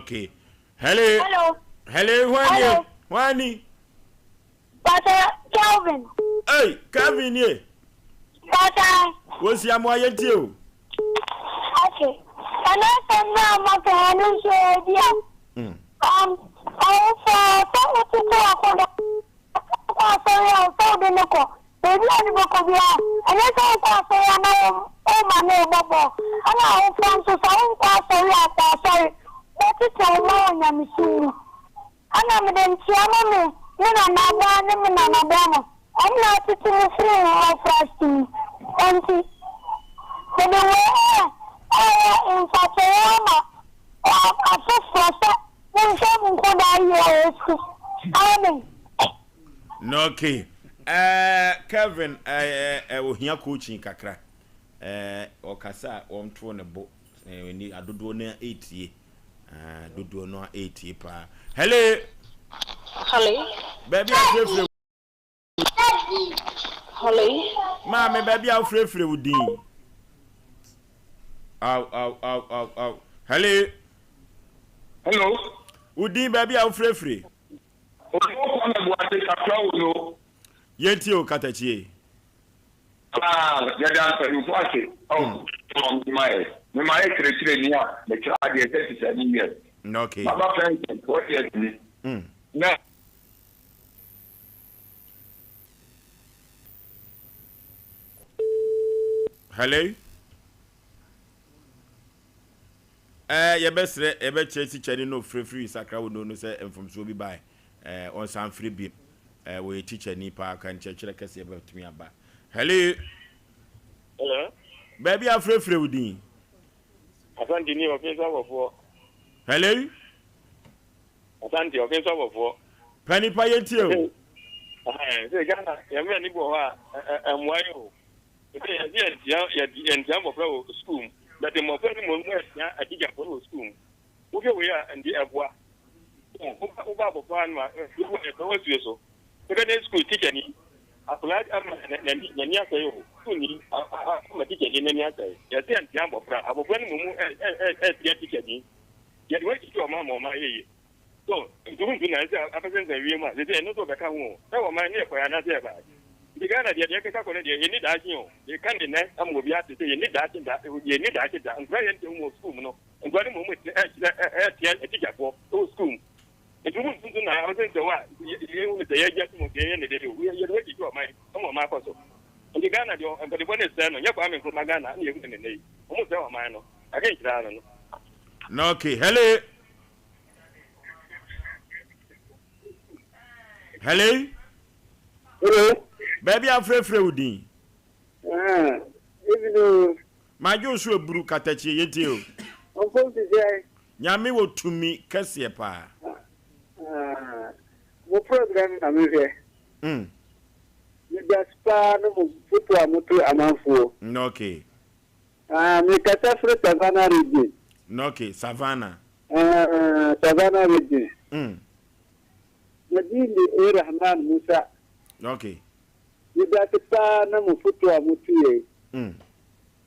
Okay. Hello. Hello. Hello, hwan nie? Hello. Hwan ni? Pastor Kelvin. Hey, Kelvin nie. Pastor. Wosi amoa yɛntie o. Okay. Ɛno asɛm no a maka ɛno nso ebi a. Um, ɔwofo sɛ wotete akɔda wokɔ asɔre a sɛ wode no kɔ baabi a wode bɛkɔ biara ɛnyɛ sɛ wokɔ asɔre a na woma no rebɔ bɔɔl ɛna awofoɔ nso sɛ wonkɔ asɔre a kɔ asɔre bɛtete wo ma wɔ nyamesom mu. Ɛna mede nkyea ma me me nanabaa ne me nanabarima, wɔn na atete me firi me mmɔfraase mu. Enti, mede wei reyɛ mfatoho ama afoforɔ sɛ monhwɛ mo nkwadaa yie wɔ Yesu Kristo. Amen. Okay. Eh, Kevin, eh, eh, ohia coaching kakra. Eh, ɔkasa a wɔnto ne bo. Eh, ni adodoɔ no etie. Ah, dodoɔ no etie paa. Hello. Hello. Baabi a frɛfrɛ. Hello. Maame, baabi a wofrɛfrɛ wo din. Aw, aw, aw, aw, aw. Hello. Hello. Wo din baabi a wofrɛfrɛ. Owó Kwame Boakye kakra wo no. Yɛntie o katakyie. Ah, yɛda mpanyimfo ase a wɔn ma yɛ. Me ma yɛ kyerɛkyerɛni a mekyerɛ adeɛ 37 years. Okay. Maba pension 4 years ni. Na. Hello. Eh, yɛbɛsrɛ yɛbɛkyerɛ tikyani no ofirifiri sakra wo no no sɛ mfomsoɔ bi bae eh, ɔnsan mfiri bi eh, wɔyɛ tikyani paa ka nkyerɛkyerɛ kɛseɛ bɛtumi aba. Hello. Hello. Baabi a frɛfrɛ wo din. Asante ni ɔfin so abɔfoɔ. Hello. Asante ɔfin so abɔfoɔ. Pɛ nipa yɛ tie o. Sɛ Ghana yɛn mmerɛ ni bi wɔ hɔ a ɛmmoa yɛ o. Sɛ yɛse yɛntea yɛntea mmɔfra wɔ sukuu mu but mmɔfra no mmom ɛtea atikyafoɔ no wɔ sukuu mu. Wohwɛ wei a nti ɛboa. Woba woba abɔfra no a wobu a yɛfrɛ wo asuo so. Secondary school teacher ni akwadaa ama n'ani n'ani asɛe o. Sukuu ni ama teacher ni n'ani asɛe. Yɛse yɛntea mmɔfra abɔfra no mmom ɛtea teacher ni. Yɛde wɔn akyi ɔman ma ɔman yɛ yie. So nti wontu nan sɛ abɛsensɛn wiem a, seesei ɛno nso ɔbɛka ho o. Sɛ wɔman ne yɛkɔe anaasɛ yɛbae. Nti Ghana deɛ, deɛ ɛkeka kɔ no deɛ, yɛnni daakye o. Meka ne nnɛ ama obiara ate sɛ yɛnni daakye da, yɛnni daakye da. Nkwadaa a yɛnte wɔn wɔ sukuu mu no, nkwadaa no mmom ɛkyerɛ, ɛteɛ atikyafoɔ wɔ sukuu mu. Nti wontu nso nan abɛsensɛn hɔ a, yɛhu no sɛ yɛagye atom o, sɛ yɛyɛ ne dɛ o, yɛde wɔn akyekye ɔman ama ɔman akɔ so. Nti Ghana deɛ, mpanimfoɔ no resɛe no, nyɛ Kwame Nkrumah Ghana na yɛhu no nnɛ yi. Wɔresɛe ɔman no. Adwenkyerɛ ara no no. Na okay, hello. Hello. Hello. Baabi a frɛfrɛ wo din. Ah, ebi no. Madwo so eburu katakyie yɛntie o. Ɔmfom te sɛ. Nyame wɔ tumi kɛseɛ paa. Ah, mo program na mehwɛ. Mm. Medas paa no mo foto a moto amanfoɔ. Okay. Ah, mekasa firi Savannah Region. Okay, Savannah. Ah, Savannah Region. Me din de A. Rahman Musa. Okay. Medase paa na mo foto a moto yei.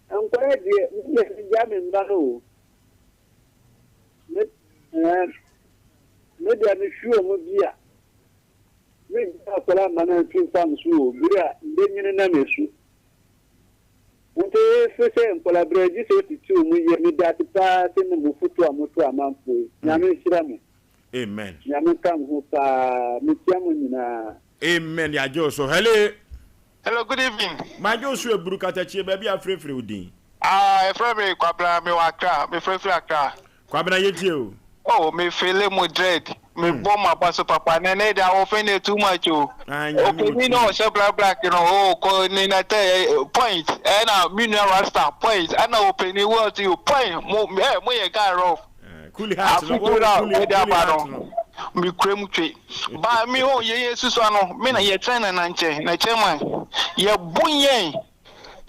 Nkwadaa deɛ, me deɛ mengyaa me mma no o. Me, eh, me deɛ mehwe wɔn bi a, mengyaa akwadaa mma no amfi mfa nso o, bere a mbenyini na mesu. Nti firi sɛ nkwadaa berɛ gye sɛ otete wɔn yie medase paa se ne mo foto a moto amanfoɔ yi Nyame nhyira mo. Amen. Nyame nka mo ho paa mekyia mo nyinaa. Amen yagye wo so hello. Hello good evening. Magye wo so aburu katakyie baabi a frɛfrɛ wo din. Ah, yɛfrɛ me Kwabena, mewɔ Accra, mefrɛ firi Accra. Kwabena yɛtie o. Oh, me feele mo dread, me bɔ mo aba so papa, na ɛnɛ de ahoɔfɛ no yɛ too much o. Ah, Nyame wɔ Ɔpanin na tumi. ɔhyɛ black black no, oh, kɔ ne na tɛ eh, point, ɛna me nua Rasta, point, ɛna ɔpanin well to you, point, mo, eh, mo yɛ guy rough. Eh, Kuli hat no, Afotuo wɔwɔ no a kuli, wode kuli aba hat no, no. mekura mu twe. Ba me hɔ, yɛn yɛsusua no, me na yɛkyerɛ nana nkyɛn, na chairman, yɛbo yɛn.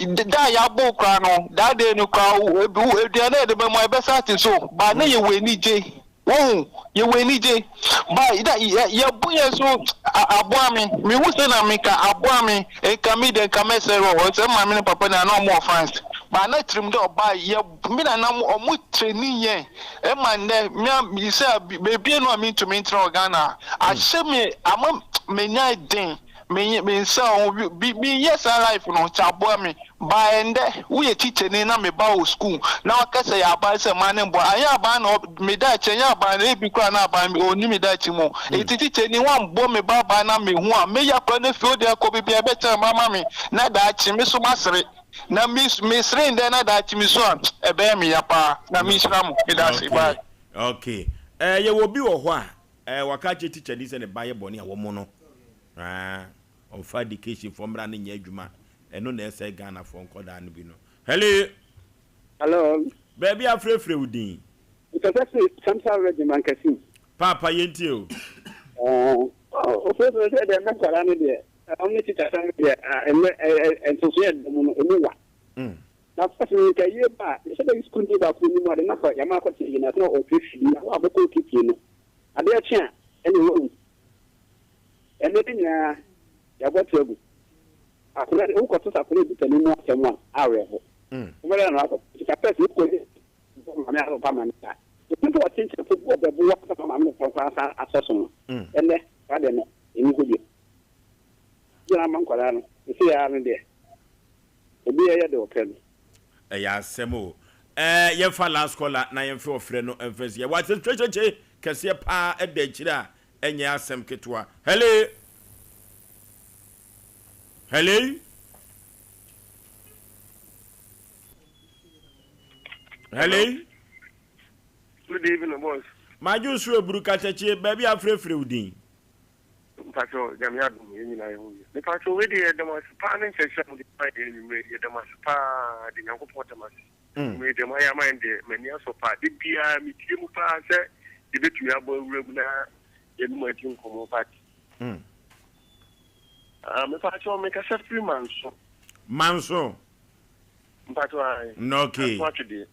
Da a yɛabo wo koraa no, that day no koraa, aduane a yɛde bɛma wo, ɛbɛsa ate so. Ba na yɛwɔ anigye. Wohu, yɛwɔ anigye. Ba da yɛbo yɛn so aboa me. Mehu sɛ na meka aboa me. Nka me deɛ nka mɛsɛre wɔ hɔ. Sɛ maame ne papa na na wɔn wɔ France. Ba na tirim dɛ ɔba yɛ me nana wɔn training yɛn. Ɛma nnɛ me a sɛ baabi no a mentumi ntena wɔ Ghana. Ahyɛ me ama menya den. Me me nsa ho bi me yɛ saa life no nti aboa me ba ɛndɛ wo yɛ teacher ni na me ba wɔ school na waka sɛ yɛ aban sɛ ma ne mboa anyɛ aban na me daakye ɛnyɛ aban na ebi koraa na aban ɔnni me daakye mu nti teacher ni wambɔ me ba aban na me hu a me yɛ akora no fie odi akɔ baabi a ɛbɛkyerɛ ma ama me na daakye me so masere na me me sere ndɛ na daakye me su a ɛbɛyɛ me ya paa na me nhyira mo me da ase bye. Okay okay ɛɛ yɛwɔ obi wɔ hɔ a Ɛɛ waka akyerɛ tikyani sɛ ne ba yɛ bɔne a wɔmmɔ no aa ɔmfa education foɔ mmra no nyɛ adwuma ɛno na ɛsɛe Ghana foɔ nkɔdaa no bi no. Hello. Hello. Baabi a frɛfrɛ wo din. Mekasa firi Central Region Mankasim. Paapa yɛntie o. Ɛɛ ofirefire sɛ deɛ mɛ nkwadaa no deɛ wɔn ne tikya sɛm deɛ ɛnɛ nsosoɛ ɛda mu no emu wa. Na first no nka yie ba a yɛhyɛ dɛ sukuu ni baako anim ade na kɔ yɛma akɔte yie na sɛ ɔfirifiri na wo a bɛkɔ kipie no Adeɛ kye a, ɛnneɛ woawu. Ɛnnɛ yi nyinaa, yɛabɔ to agu. Akwadaa no, wokɔto sɛ akwadaa redi panin mu asɛm a, awerɛho. Wobɛda no akɔ. Nti ka first wokɔ bɔ maame a papa ma no saa. Obi mpo ɔte nkyɛn mpo bi ɔbɛbo wo ansa na maame no papa koraa asan asɔ so no. Ɛnnɛ, saa deɛ no, ɛnni hɔ bio. Gyina ama nkwadaa no, seesei ara no deɛ, obiara yɛ deɛ ɔpɛ no. Ɛyɛ asɛm o. Ɛɛ yɛmfa last caller na yɛmfa ɔfrɛ no mfa nsi. Yɛwɔ asɛm kɛseɛ paa ɛda akyire a ɛnyɛ asɛm ketewa. Hello? Hello? Hello? Good evening, boss. Madwo so aburu kakyɛkye baabi afrɛfrɛ wo din. Mpakyɛw Nyame adom yɛn nyinaa yɛho yɛ. Mepakyɛw wei deɛ yɛda mo ase paa ne nkyerɛkyerɛ a mode ma yɛn anwummerɛ yi yɛda mo ase paa de Nyankopɔn da mo ase anwummerɛ yi deɛ moayɛ ama yɛn deɛ m'ani asɔ paa da biara metie mu paa sɛ yɛbɛtumi abɔ awura mu na yɛne mo adi nkɔmmɔ but ah, mepakyɛw mekasa firi Manso. Manso. Mpakyɛw ae. Okay. Manso atwedeɛ.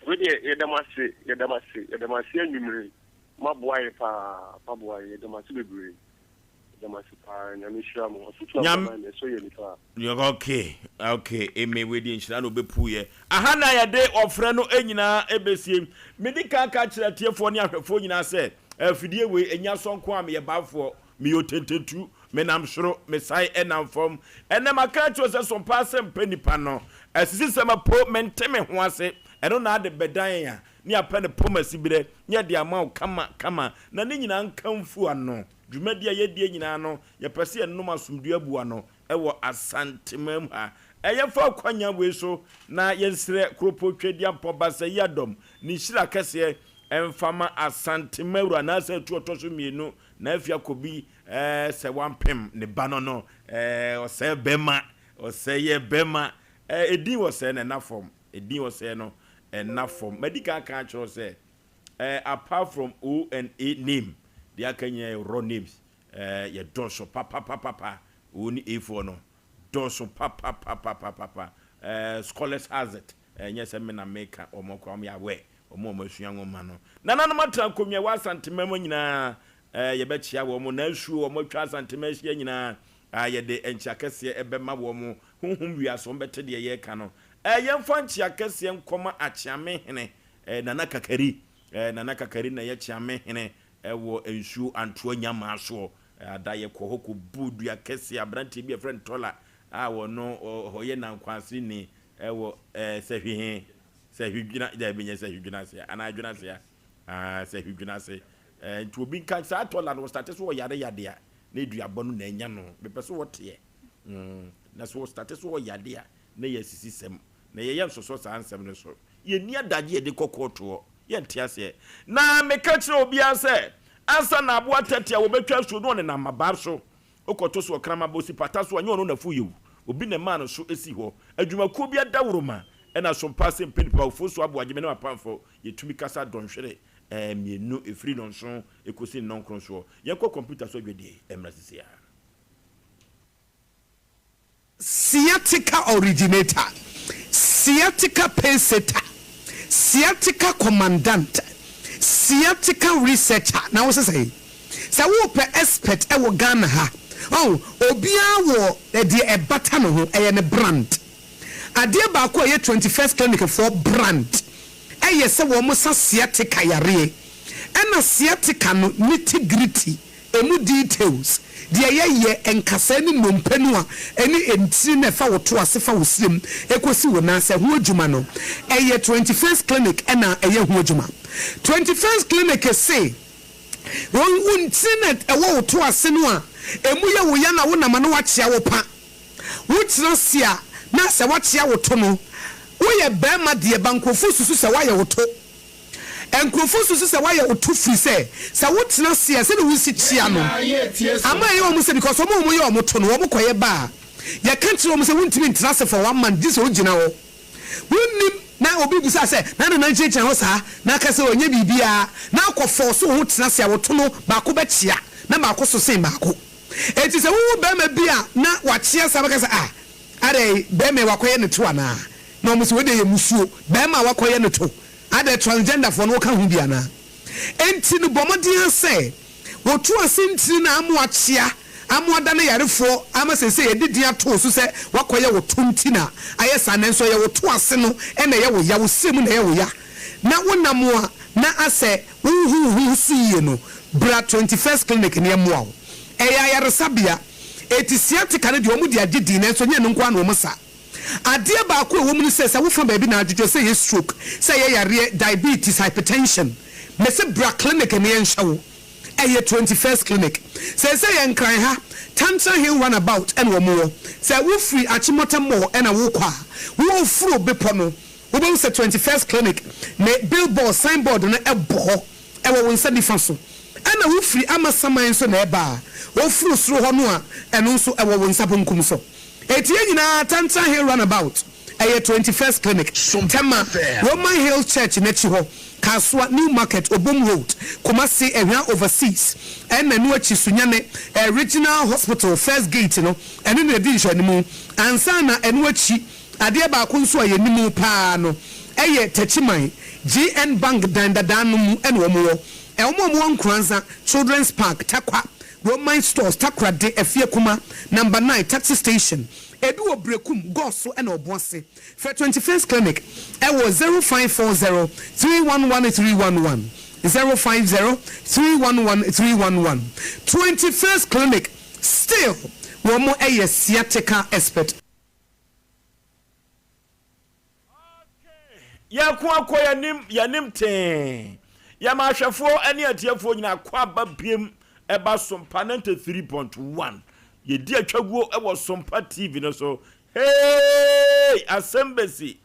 Wei deɛ yɛda mo ase, yɛda mo ase, yɛda mo ase anwummere yi. Moaboa yɛ paa, moaboa yɛ, yɛda mo ase bebree. Yɛda mo ase paa, Nyame nhyira mo. Afotu a Nyame. mode ma yɛn no, ɛsɔ yɛn ani paa. Ok ok eme wei deɛ nhyira na ɔbɛpuu yɛ. Aha na yɛde ɔfrɛ no nyinaa ɛbɛsie. Medi kan ka kyerɛ atiefoɔ ne ahwɛfoɔ nyinaa sɛ afidie wei ɛnyɛ asɔ nko a meyɛ bafoɔ, meyɛ otententu, menam soro, mesan nam fam. Ɛnnɛ maka akyerɛ wo sɛ so mpaa sɛ mpɛ nipa no. Asisisɛm apo mente me ho ase. Ɛno na ade bɛdan yɛn a ne yɛapɛ no pom asiberɛ ne yɛde ama wo kama kama na ne nyinaa nka mfu ano. Dwumadi a yɛdie nyinaa no yɛpɛ sɛ yɛnom asomdwoeɛ abu ano wɔ Asanteman mu ha. Yɛmfa akwanya wei so na yɛnsrɛ Kuropɔn Tweaduampɔn Basayi Adɔm ne nhyira kɛseɛ mfa ma Asanteman wura anaasɛ atu ɔtɔ so mmienu Naafi Akobi sɛ wampem ne ba no no ɔsɛe bɛma ɔsɛe yɛ bɛma edin ɔsɛe no ɛna fam edin ɔsɛe no ɛna fam madi kan aka akyerɛ wo sɛ apart from O and A name deɛ aka nyinaa yɛ raw names yɛ dɔɔso papapapapa O ne A foɔ no dɔɔso papapapapapa scholars has it ɛnyɛ sɛ me na meka wɔn koraa wɔn yɛ aware Wɔn a wɔasua nwoma no. Nananom atena nkonnwa ɛwɔ Asanteman mu nyinaa, yɛbɛkyea wɔn. Na asuo a wɔatwa Asanteman ahyia nyinaa, yɛde nkyea kɛseɛ bɛma wɔn. Honhom wiase, wɔbɛte deɛ yɛreka no. Yɛmfa nkyea kɛseɛ nkɔma Akyeame hene, Nana Kakari. Nana Kakari na ɛyɛ Kyeame hene wɔ nsuo Antoa Nyamaa soɔ. Ada yɛkɔ hɔ kɔbuu dua kɛseɛ, aberanteɛ bi a yɛfrɛ no Tɔla a ɔno ɔyɛ Nankwaseni wɔ Sahwi he. Sɛ hwidwina, daabi nyɛ sɛ hwidwina ase anaa adwina ase a, ah, sɛ hwidwina ase. Eh, nti obi nka saa tɔla no wɔstate so ɔyare yade a, na eduabɔ no na anya no. Mepɛ so wɔteɛ. Mm, na so wɔstate so ɔyade a, na ɛyɛ asisisɛm. Na yɛyɛ nsosɔ saa nsɛm no so. Yɛnni adagye a yɛde kɔ kɔɔto hɔ. Yɛnte aseɛ. Na meka kyerɛ obiara sɛ, ansa na aboa tɛtɛ a wɔbɛtwa asuo no ɔnenam mmabaa so kɔto so ɔkraman bɔ si pata so a, ɛnyɛ ɔno na afu yɛ o. Obi na ɛmaa no so sii hɔ. Adwumakuo bi adaworoma na sompa ase mpɛ nipa awufoɔ so aboagye me ne m'apamfoɔ. Yɛtumi kasa dɔnhwere mmienu, ɛfiri nnɔnson kɔsi nnɔnkron soɔ. Yɛnkɔ kɔmputa so adwadie mmra seesei ara. Sciatica originator, sciatica pacesetter, sciatica commandant, sciatica researcher na wo se sɛn? Sɛ wo pɛ expert wɔ Ghana ha ɔn obiara wɔ deɛ ɛbata ne ho ɛyɛ ne brand. Adeɛ baako a ɛyɛ 21st clinic foɔ brand ɛyɛ sɛ wɔn sa sciatica yareɛ ɛna sciatica no nitty gritty Emu details, Deɛ yɛyɛ, nkasɛɛ ne nnompe no a ɛne ntini no a ɛfa wo to ase fa wo srem kɔsi wo nan ase ho adwuma no, ɛyɛ 21st Clinic na ɛyɛ ho adwuma. 21st Clinic se wo ntini no a ɛwɔ wo to ase no a emu yɛ wo ya na wonam a na woakyea wo pa, wotena ase a na sɛ woakyea wo to no, woyɛ barima deɛ ba nkurɔfoɔ susu sɛ woayɛ wo to. Nkurɔfoɔ susu sɛ woayɛ wo to firi sɛ, sɛ wotena ase a sɛdeɛ wosi kyea no ama ɛyɛ wɔn sɛ because wɔn a wɔyɛ wɔn to no wɔn kɔyɛ ba a yɛka kyerɛ wɔn sɛ wontumi ntena ase for one month gye sɛ wogyina hɔ. Wonnim na obi bisa sɛ na nana nkyinakyina hɔ saa na aka sɛ ɔnyɛ biribiara na akɔ force wo ho tena ase a wo to no baako bɛkyea na baako so sen baako. Enti sɛ wohu barima bi a na wakyea saa bɛka sɛ ah adɛn barima yi wakɔyɛ ne to anaa? Na wɔn se wei deɛ yɛ musuo, barima a wakɔyɛ ne to. Adɛn transgender foɔ no woka ho bi anaa? Enti no bɔ mmɔden ara sɛ wotu ase ntini no a ama wakyea, ama wadane yarefoɔ ama seesei yɛde din ato wo so sɛ wakɔyɛ wo to nti na ayɛ saa nanso ɛyɛ wo to ase no na ɛyɛ wo ya, wo srɛ mu na ɛyɛ wo ya na wonam a na asɛ wonhu wo ho so yie no, bra 21st Clinic na yɛmmoa wo. Ɛyɛ ayaresabea, enti sciatica no deɛ wɔde agye din nanso ɛnyɛ ɛno nko ara na wɔsa. Adeɛ baako a ɛwɔ mu ne sɛ, sɛ wofa baabi na adwodwo, sɛ ɛyɛ stroke, sɛ ɛyɛ yareɛ, diabetes, hypertension, mese bra clinic na yɛnhwɛ wo. Ɛyɛ 21st clinic. Seesei yɛ Nkran ha, Tantra Hill run about ɛna wɔn wɔ. Sɛ wofiri Achimota Mall ɛna wokɔ a, woforo bepɔ no, wobɛhu sɛ 21st clinic ne billboard, sign board no ɛbɔ hɔ, ɛwɔ wo nsa nifa so. Ɛna wofiri Amasaman nso na ɛba a, woforo soro hɔ no a, ɛno nso ɛwɔ wo nsa bonkum so. Enti yɛn nyinaa Tantra Hill Runabout, ɛyɛ 21st Clinic, Tema, Roman Hill Church n'akyi hɔ, Kasoa, New Market, Obom Road, Kumasi, Ahwea Overseas, ɛna ɛno akyi Sunyani Regional Hospital First Gate no, ɛno na ɛdi nhwɛanimu. Ansa na ɛno akyi, adeɛ baako nso a yɛnim pa ara no yɛ Techiman, GN Bank dan dadaa no mu na wɔn wɔ. Wɔn a wɔwɔ Nkoranza, Children's Park, Tarkwa, Roman Stores, Takoradi, Afiekuma, Number 9, Taxi Station, ebi wɔ Berekum, Goso ɛna Ɔboase. Frɛ 21st Clinic ɛwɔ 0540 311 311, 050 311 311. 21st Clinic, still wɔn yɛ sciatica expert. Yɛko akɔ yɛnim yɛnim tee. Yɛma ahwɛfoɔ ne atiefoɔ nyinaa kɔ aba biem ɛba Sompa 93.1. Yɛdi atwaguo wɔ Sompa TV no so. Hey! Asɛm bɛsi.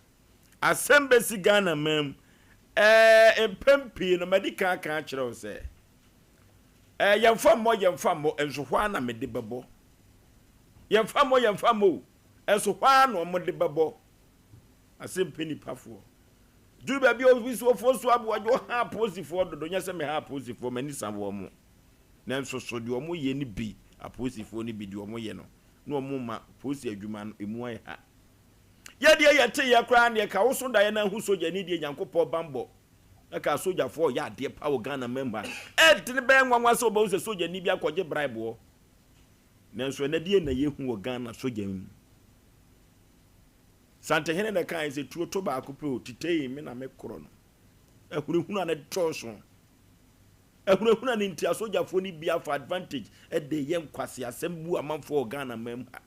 Asɛm bɛsi Ghana man mu. Ɛɛ mpɛn pii no madi kan aka akyerɛ wo sɛ ɛɛ yɛmfa mmɔ yɛmfa mmɔ nso hɔ ara na mede bɛbɔ. Yɛmfa mmɔ yɛmfa mmɔ o nso hɔ ara na wɔde bɛbɔ. Ase mpɛ nipafoɔ. Duru baabi a obi so ofoɔ so aboagye ɔha apolisifoɔ dodo nyɛ sɛ meha apolisifoɔ m'ani sa wɔn mo. Nanso so deɛ wɔn yɛ no bi apolisifoɔ no bi deɛ wɔn yɛ no na wɔn ma polisi adwuma no emu ayɛ ha. Yɛ deɛ yɛ te yɛ koraa deɛ ka wo so daeɛ na ahu sogyani deɛ Nyankopɔn banbɔ na ka sogyafoɔ yɛ adeɛ pa wɔ Ghana man mu ha. Ɛdene bɛyɛ nwanwa sɛ wobɛhu sɛ sogyani bi akɔgye bribe wɔ. Nanso ɛnɛ deɛ na yɛhu wɔ Ghana sogya mu. Santehene na ɛkaeɛ sɛ tuo to baako pɛ o, titei me na me korɔ no. Ahunahuna no dɔɔso. Ahunahuna no nti asogyafoɔ no bi afa advantage de yɛ nkwaseasɛm bu amanfoɔ wɔ Ghana man mu ha.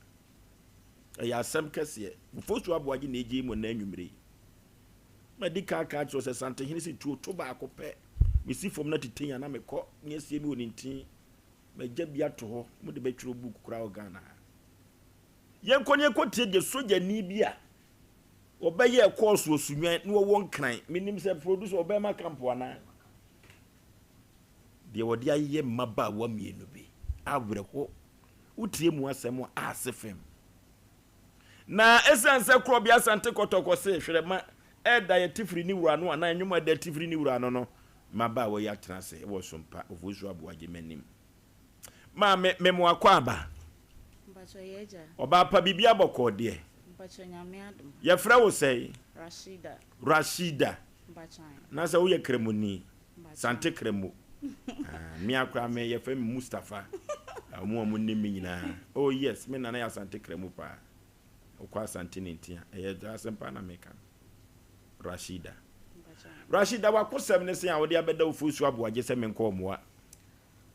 Ɛyɛ asɛm kɛseɛ. Fosu Aboagye na ɛgye mu ɛnɛ anwummere yi. Madi kan aka akyerɛ sɛ Santehene sɛ tuo to baako pɛ. Mesi fam na titei a na mekɔ ne asie bi wɔ ne ntin. Magya bi ato hɔ, mode bɛtwerɛ book koraa wɔ Ghana ha. Yɛnkɔ na yɛnkɔtie deɛ sogyani bi a. Wɔbɛyɛɛ kɔɔso wɔ Sunyani na wɔwɔ Nkran. Menim sɛ producer ɔbɛma camp anaa? Deɛ wɔde ayɛ mmabaawa mmienu bi. Awerɛho. Wotie mu asɛm a, ase fam. Na esiane sɛ Korɔbea Asante Kɔtɔkɔ se hwerɛma ɛda yɛ tifiri ne wura no anaa nnwom a ɛda tifiri ne wura no no, mmabaawa yi atena ase wɔ Sompa Ofosu Aboagye m'anim. Maame, me mo akwaaba. Mpakyɛ yɛ agya. Ɔbaa pa biribi abɔkɔɔ deɛ. Mpakyɛ Nyame adom. Yɛfrɛ wo sɛn? Rashida. Rashida. Mpakyɛ ae. Anaasɛ woyɛ kramoni? Mpakyɛ. Sante kramo. Ah, me ara koraa me yɛfrɛ me Mustapha. Ah, wɔn a wɔnim me nyinaa. Oh yes, me nana yɛ Asante kramo paa. Wokɔ Asante ne nti a, ɛyɛ asɛm paa na meka no. Rashida. Mpakyɛ ae. Rashida, w'akosɛm ne sɛn a wode abɛda wo fosuo aboagye sɛ menkɔ mmoa?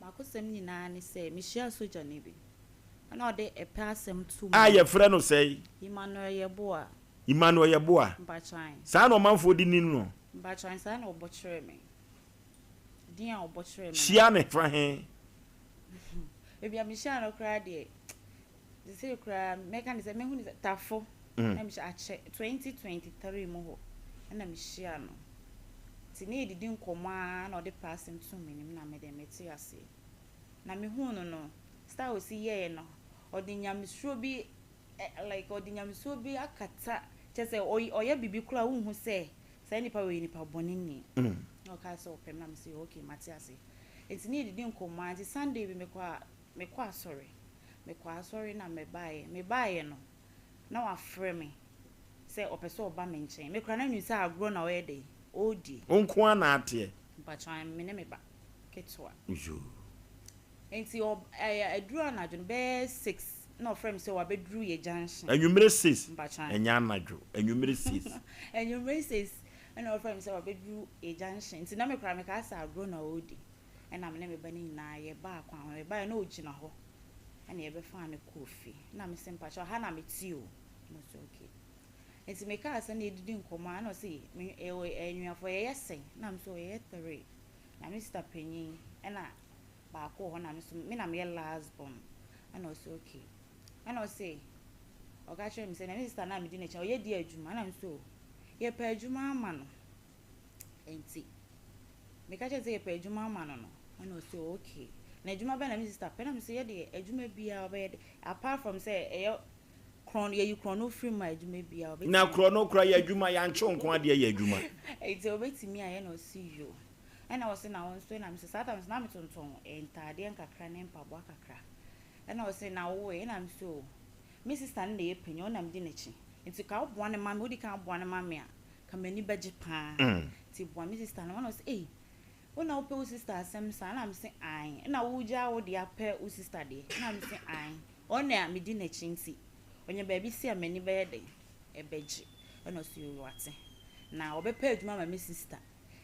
M'akosɛm nyinaa ne sɛ, mehyiaa sogyani bi, ɛna ɔde ɛpɛ asɛm too A m'anim. yɛfrɛ no sɛn? Emmanuel Yeboah. Emmanuel Yeboah. Mpakyan. Saa na ɔmanfoɔ de nim no? Mpakyan, saa na ɔbɔ kyerɛɛ me. Din a ɔbɔ kyerɛɛ me no. Hyia no fa he? Baabi a mehyiaa no koraa deɛ, Sesei koraa mɛka no sɛ mehu no sɛ Tafo na mehyia akyɛ 2023 mu hɔ na mehyia no. Nti na yɛdidi nkɔmmɔ ara na ɔde pɛ asɛm too m'anim na me deɛ mete aseɛ. Na mehuu no no, style a ɔsi yɛeɛ no, ɔde nyamesuro bi like ɔde nyamesuro bi akata kyerɛ sɛ ɔyɛ biribi koraa a wonhu sɛ saa nipa wei yɛ nipa bɔne ni. Na ɔkaa sɛ ɔpɛ me na mese okay mate aseɛ. Nti na yɛdidi nkɔmmɔ ara nti Sunday bi mekɔ a mekɔ asɔre. Mekɔɔ asɔre na mebaeɛ. Mebaeɛ no, na wafrɛ me sɛ ɔpɛ sɛ ɔba me nkyɛn. Me koraa na menim sɛ agorɔ na ɔyɛ dɛn? Ɔredi. Wo nko ara na ateɛ? Mpakyɛw, ae, me ne me ba ketewa. Yoo. Nti ɔ, ɛyɛ, ɛduru anadwo no, bɛyɛ six, na ɔfrɛ me sɛ wabɛduru yɛ junction. Anwummere six? Mpakyɛw, ae. Ɛnyɛ anadwo, anwummere six. Anwummere six, ɛna ɔfrɛ me sɛ wabɛduru yɛ junction. Nti na me koraa mekaa sɛ agorɔ na ɔredi. Ɛna me ne me ba no nyinaa yɛbaa kwan ho. Yɛbaeɛ na ɔgyina hɔ ɛna yɛbɛfaa no kɔɔ fie. Ɛna me se mpakyɛw ha na mete o. Ɛna ɔse okay. Nti mekaa sɛ na yɛdidi nkɔmmɔ a ɛna ɔse me ɛwɔ anuafoɔ yɛyɛ sɛn? Ɛna me se yɛyɛ three. Na me sister panyin ɛna baako wɔ hɔ na me nso me na meyɛ last born. Ɛna ɔse okay. Ɛna ɔse ɔka kyerɛɛ me sɛ na me sister no a medi n'akyi no ɔyɛ di adwuma. Ɛna me se oh yɛpɛ adwuma ama no. Enti meka kyerɛɛ no sɛ yɛpɛ adwuma ama no no, ɛna ɔse okay. Na adwuma bɛn na me sister pɛ? Na mese yɛdeɛ adwuma biara ɔbɛyɛ de, apart from sɛ ɛyɛ korɔn, yɛyi korɔno firi mu a adwuma biara ɔbɛtumi. Na korɔno koraa yɛ adwuma, yɛankye wo nko ara deɛ yɛ adwuma. Enti ɔbɛtumi ayɛ na ɔse yoo. Ɛna ɔse na wo nso? Ɛna mese saa time no na metontɔn ntaadeɛ nkakra ne mpaboa kakra. Ɛna ɔse na wo ɛ? Ɛna mese oh me sister no na ɛyɛ panyin, ɔno na medi n'akyi, nti ka woboa no ma me, wodi kan boa no ma me a, Ka m'ani bɛgye paa. Nti boa me sister no. Ɛna ɔse ei wo na wopɛ wo sister asɛm saa? Ɛna mese ae. Ɛna wogyaa wo deɛ apɛ wo sister deɛ? Ɛna mese ae. Ɔno na medi n'akyi nti ɔnya baabi si a m'ani bɛyɛ dɛn? Ɛbɛgye. Ɛna ɔse yoo wate. Na ɔbɛpɛ adwuma ama me sister.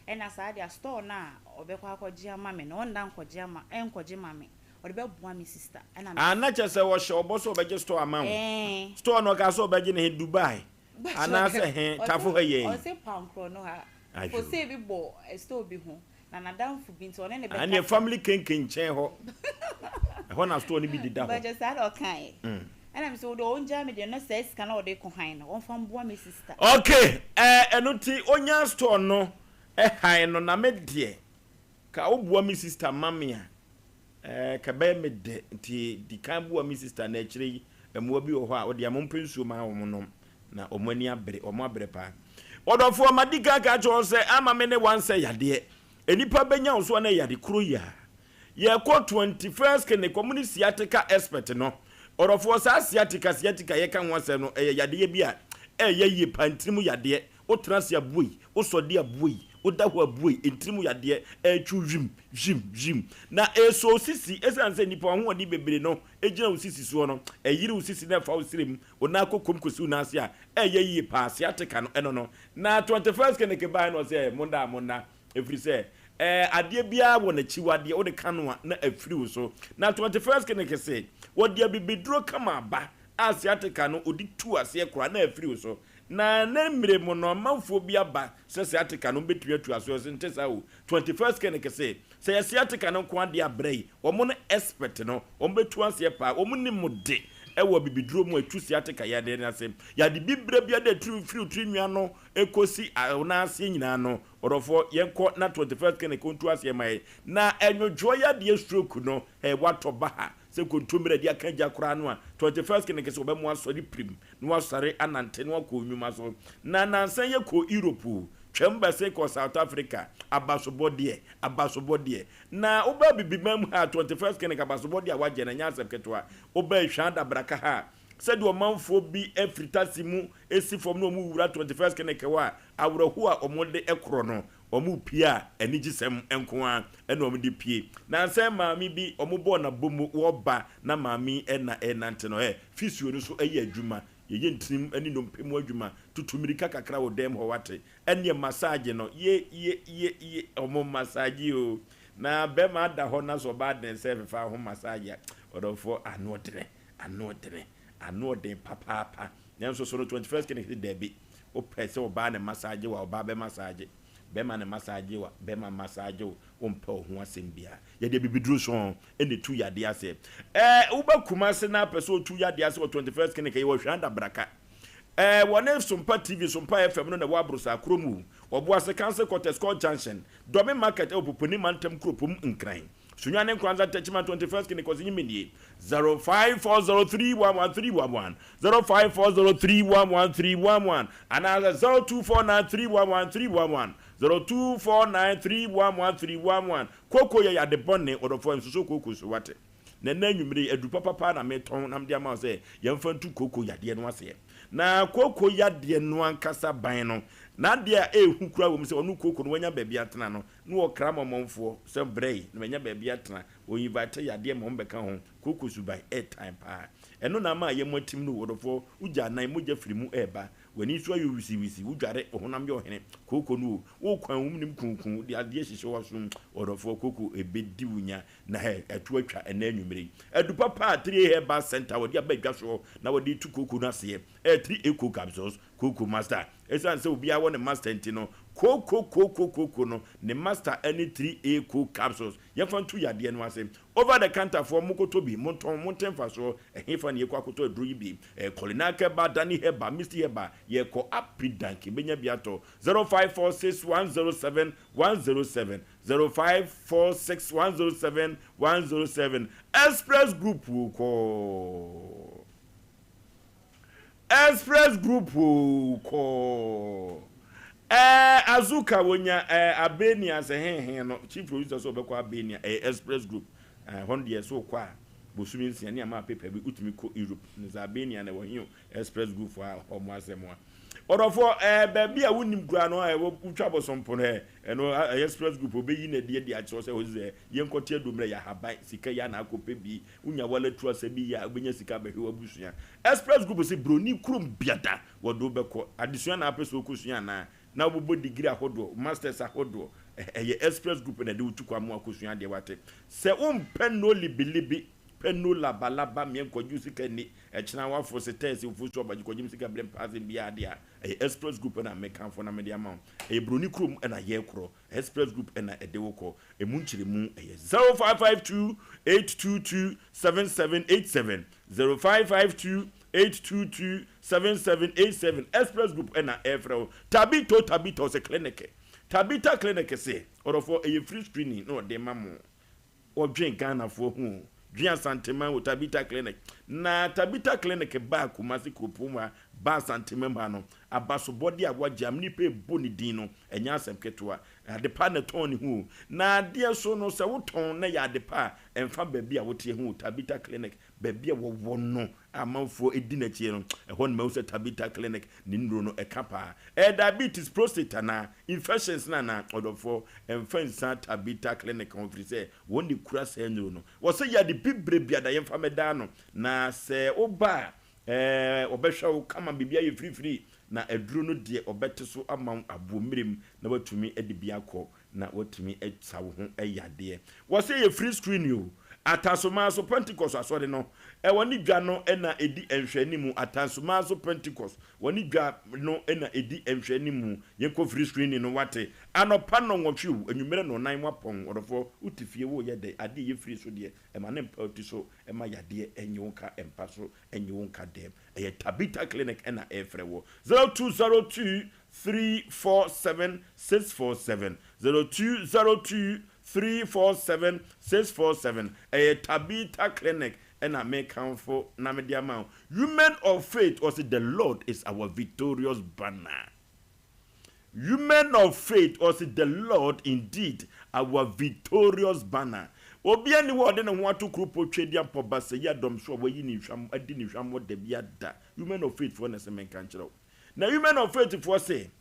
Ɛna saa deɛ store no a ɔbɛkɔ akɔgye ama me no ɔnda nkɔgye ama ɛnkɔgye ma me. Ɔde bɛboa me sister. Ɛna Ah na kyerɛ sɛ ɔhyɛ wo bɔ sɛ ɔbɛgye store ama wo. Ɛɛn. Store no ɔkaa sɛ ɔbɛgye no he? Dubai? Anaasɛ he, tafo ha yei? Ɔse pankorɔ no ha. Ayo. Fosee bi bɔ store bi ho, na n'adamfo bi nti ɔne no bɛkasa. Ɛneɛ family kenke nkyɛn hɔ. Ɛhɔ na store no bi deda hɔ. Mpakyɛ saa na ɔkaeɛ. Ɛna mese wodeɛ ɔngyaa me deɛ na saa sika no a ɔde kɔ han no ɔmfa mboa me sister. Ok, ɛɛ ɛno nti ɔnyaa store no han no na me deɛ ka woboa me sister ma me a Ɛɛ, ka ɛbɛyɛ me dɛ. Nti di kan boa me sista na akyire yi mmoa bi wɔ hɔ a wo deɛ mompɛ nsuo ma wɔn nom na wɔn ani abere, wɔn abrɛ paa. Ɔdɔfoɔ, madi kan aka akyerɛ wo sɛ ama me ne wo ansɛ yadeɛ. Nnipa bɛnya wo so a na ɛyɛ yade koro yi ara. Yɛrekɔ 21st clinic, wɔn ne sciatica expert no. Ɔdɔfoɔ, saa sciatica, sciatica yɛka ho asɛm no, ɛyɛ yadeɛ bi a ɛyɛ yie paa, ntini mu yadeɛ. Wotena ase a buei, wosɔ de a buei, woda hɔ a buei, ntini mu yadeɛ ɛretwe wim, wim, wim. Na ɛresɔ wo sisi, ɛsiane sɛ nnipa ahoɔden bebree no gyina wo sisi soɔ no, ɛyere wo sisi na ɛfa wo srɛ mu, wo nan kokom kɔsi wo nan ase a, ɛyɛ yie paa, sciatica no, ɛno no. Na 21st clinic baeɛ na ɔsɛ monna a monna, ɛfiri sɛ ɛɛ adeɛ biara wɔ n'akyiwadeɛ, wode ka no a na afiri wo so. Na 21st clinic se wɔde abibiduro kama aba a sciatica no wɔde tu aseɛ koraa na afiri wo so. Na ne mmere mu no, amanfoɔ bi aba sɛ sciatica no wɔbɛtumi atu aso. Ɔse nte saa o. 21st Clinic se, sɛ yɛ sciatica no nko adeɛ a brɛ yi, wɔn no expert no, wɔn bɛtu aseɛ paa. Wɔn nim de. Ɛwɔ abibiduro mu a ɛtu sciatica yadeɛ no ase. Yade bibire biara de ɛtiri firi wo tiri nwi ano kɔsi wo nan aseɛ nyinaa no, ɔdɔfoɔ, yɛnkɔ na 21st Clinic ntu aseɛ ma yɛn. Na ɛnwodwoɔ yadeɛ stroke no, ɛ, woatɔ baha sɛ kontommire de aka gya koraa no a, 21st Clinic sɛ wɔbɛma woasɔre pirim na woasɔre anante na woakɔ wo nnwuma so. Na nansa yi yɛkɔɔ Europe o, twam bɛsen kɔɔ South Africa, abasobɔ deɛ, abasobɔ deɛ. Na woba Abibiman mu ha a, 21st Clinic abasobɔ deɛ a woagye no, ɛnyɛ asɛm ketewa. Woba Ehwaa Adabraka ha a, sɛdeɛ ɔmanfoɔ bi firi taxi mu si fam na wɔwura 21st Clinic hɔ a, awerɛhoɔ a wɔde korɔ no, wɔpue a, anigyesɛm nko ara na wɔde pue. Nansa yi maame bi, wɔbɔɔ no abomu, wɔreba na maame yi na ɛrenante no, ɛ, physio no nso yɛ adwuma, yɛyɛ ntinim ne nnompe mu adwuma, tutu mmirika kakra wɔ dan mu hɔ, woate? Ɛnneɛ massage no, ye, ye, ye, ye, wɔn massage o. Na bɛrima ada hɔ na sɛ ɔbaa de ne nsa refefa ho massage a, ɔdɔfoɔ, ano ɔdene, ano ɔdene, ano ɔden papaapa. Nanso so no 21st Clinic se dabi, wopɛ sɛ ɔbaa ne massage wo a, ɔbaa bɛ massage, bɛrima ne massage wo a, bɛrima massage wo, wompɛ wo ho asɛm biara. Yɛde abibiduro sɔn na ɛtu yadeɛ aseɛ. Ɛɛ, woba Kumasi na apɛ sɛ ɔtu yadeɛ ase wɔ 21st Clinic a, yɛwɔ Hwanda Braka. Ɛɛ, wɔne Sompa TV, Sompa FM no na ɛwɔ Aborosaa kurom o. Ɔboase Council Quarters, Court Junction, Dɔme Market ɛwɔ Poponi Mantam Kuropom, Nkran. Sunyani Nkoranza Techiman 21st Kini Kwasi Nyimenie 0540311311, 0540311311 anaasɛ 0249311311, 0249311311. Kooko yɛ yade bɔne, ɔdɔfoɔ nsoso kooko so wate. Na ɛnnɛ anwummere yi, aduru papa paa na meretɔn na mede ama wo sɛ yɛmfa ntu kooko yadeɛ no aseɛ. Na kooko yadeɛ no ankasa ban no, n'adeɛ a ɛyɛ hu koraa wɔ mu sɛ ɔno kooko no wanya baabi atena no, na ɔkra amɔmɔmfoɔ sɛ brɛ yi na manya baabi atena, ɔinvite yadeɛ ma wɔbɛka ho. Kooko suban ɛretan paa. Ɛno na ama ayɛ mu atim no, ɔdɔfoɔ, wogya anan, mogya firi mu reba, w'ani nso ayɛ wisiwisi, wodware, wo honam yɛ ɔhene. Kooko no o, wo kwan wo menem kunkun, wode adeɛ hyehyɛ w'asom, ɔdɔfoɔ, kooko ɛbɛdi wo nya. Na hɛ, ɛto atwa ɛnnɛ anwummere yi. Adu papa a 3A Herbal Centre a wɔde aba adwa soɔ na wɔde retu kooko no aseɛ ɛyɛ 3A Coke Capsules, Kooko Master. Ɛsiane sɛ obiara wɔ ne master nti no, kooko kooko kooko no, ne master ne 3A Coke Capsules. Yɛmfa ntu yadeɛ no ase. Over the counter foɔ, monkɔtɔ bi, montɔn, monte mfasoɔ. Ɛhefa na yɛkɔ akɔtɔ aduro yi bi? Ɛyɛ Kolinak Herbal, Dani Herbal, Misty Herbal. Yɛkɔ Apidank, yɛbɛnya bi atɔ. 0546 107 107. 0546 107 107 Express Group o kɔɔ Express Group o kɔɔ Ɛɛ Azuka wonya ɛɛ Albania sɛ henhen no chief producer sɛ ɔbɛkɔ Albania ɛyɛ Express Group ɛɛ hɔ no deɛ sɛ wokɔ a bosome nsia ne ama paper bi wotumi kɔ Europe ne sɛ Albania na ɛwɔ he o Express Group foɔ a wɔn asɛm a ɔdɔfoɔ ɛɛ baabi a wonim koraa no ɛwɔ wotwa bosompo no ɛ ɛno ɛyɛ Express Group obeyi na ɛde adi akyerɛ sɛ ɔsɛ sɛ yɛnkɔte adu mmerɛ yɛ ahaban sika yɛ na akɔpɛ bi wonya wala tu asɛ bi yɛ a wobɛnya sika bɛhwɛ w'abusua Express Group sɛ broni kurom biada wɔde wobɛkɔ adesua na apɛ sɛ wokɔsua anaa na wobɛbɔ degree ahodoɔ masters ahodoɔ ɛyɛ Express Group na ɛde wotu kwan mu akɔsua adeɛ wate sɛ wompɛ no libilibi pɛ no labalaba meɛ nkɔgye wo sika nni Ɛkyena waforo se tɛɛse ofuo so aba kɔgye me sika brɛ mpa asɛm biaa deɛ a ɛyɛ express group na me kamfo na mede ama wo ɛyɛ broni kurom na yɛ korɔ express group na ɛde wo kɔ ɛmu nkyerɛmu ɛyɛ 0552 822 7787 0552 822 7787 express group na ɛfrɛ wo Tabito Tabita ɔsɛ clinic Tabita clinic se ɔdɔfoɔ ɛyɛ free screening na ɔde ma mo Wɔdwen Ghanafoɔ ho o. Dwen Asanteman o, Tabitha Clinic. Na Tabitha Clinic baa Kumasi kuropɔn mu ha, baa Asanteman mu ha no, abasobɔdeɛ a wagye ama nnipa ɛbɔ ne din no, ɛnyɛ asɛm ketewa. Ade pa na ɛtɔn ne ho o. Na adeɛ nso no, sɛ wotɔn na ɛyɛ ade pa a, ɛmfa baabi a woteɛ ho o. Tabitha Clinic, baabi a wɔwɔ no, a amanfoɔ di n'akyi no, ɛhɔ na mahu sɛ Tabitha Clinic ne nnuro no ɛka paa. Ɛyɛ diabetes, prostate anaa infections no anaa? Ɔdɔfoɔ, mfa nsa Tabitha Clinic ho ɛfiri sɛ wɔn na ɛkura saa nnuro no. Wɔsɛ yɛ ade bibire biada yɛmfa mmɛda ano na sɛ woba a, ɛɛ, wɔbɛhwɛ wo kama biribi ayɛ firifiri na aduro no deɛ wɔbɛte so ama wo aboɔ mmerɛ mu na woatumi de bi akɔ na woatumi asa wo ho yadeɛ. Wɔsɛ yɛ free screening o. Atansomaso Pentecost Asɔre no, wɔne dwa no na ɛdi nhwɛanimu. Atansomaso Pentecost, wɔne dwa no na ɛdi nhwɛanimu. Yɛnkɔ free screening no, woate? Anɔpa nnɔnwɔtwe o, anwummerɛ nnɔnnan woapɔn. Ɔdɔfoɔ, wote fie woreyɛ dɛn? Adeɛ a ɛyɛ free so deɛ, ɛma ne mpa wo ti so, ɛma yadeɛ nnye wo nka mpa so, nnye wo nka dɛm. Ɛyɛ Tabitha Clinic na ɛrefrɛ woɔ. 0202 347 647, 0202 347 647 ɛyɛ Tabitha Clinic ɛna mekamfo na mede ama wo. Women of Faith ɔse the Lord is our victorious banner. Women of Faith ɔse the Lord indeed our victorious banner. Obia ni hɔ a ɔde ne ho ato kuropɔ Twedeampɔ Basayi Adɔm so a wayi ne hwam adi ne hwammɔ da bi ada. Women of Faith foɔ na ɛsɛ menka nkyerɛ wo. Na Women of Faith foɔ se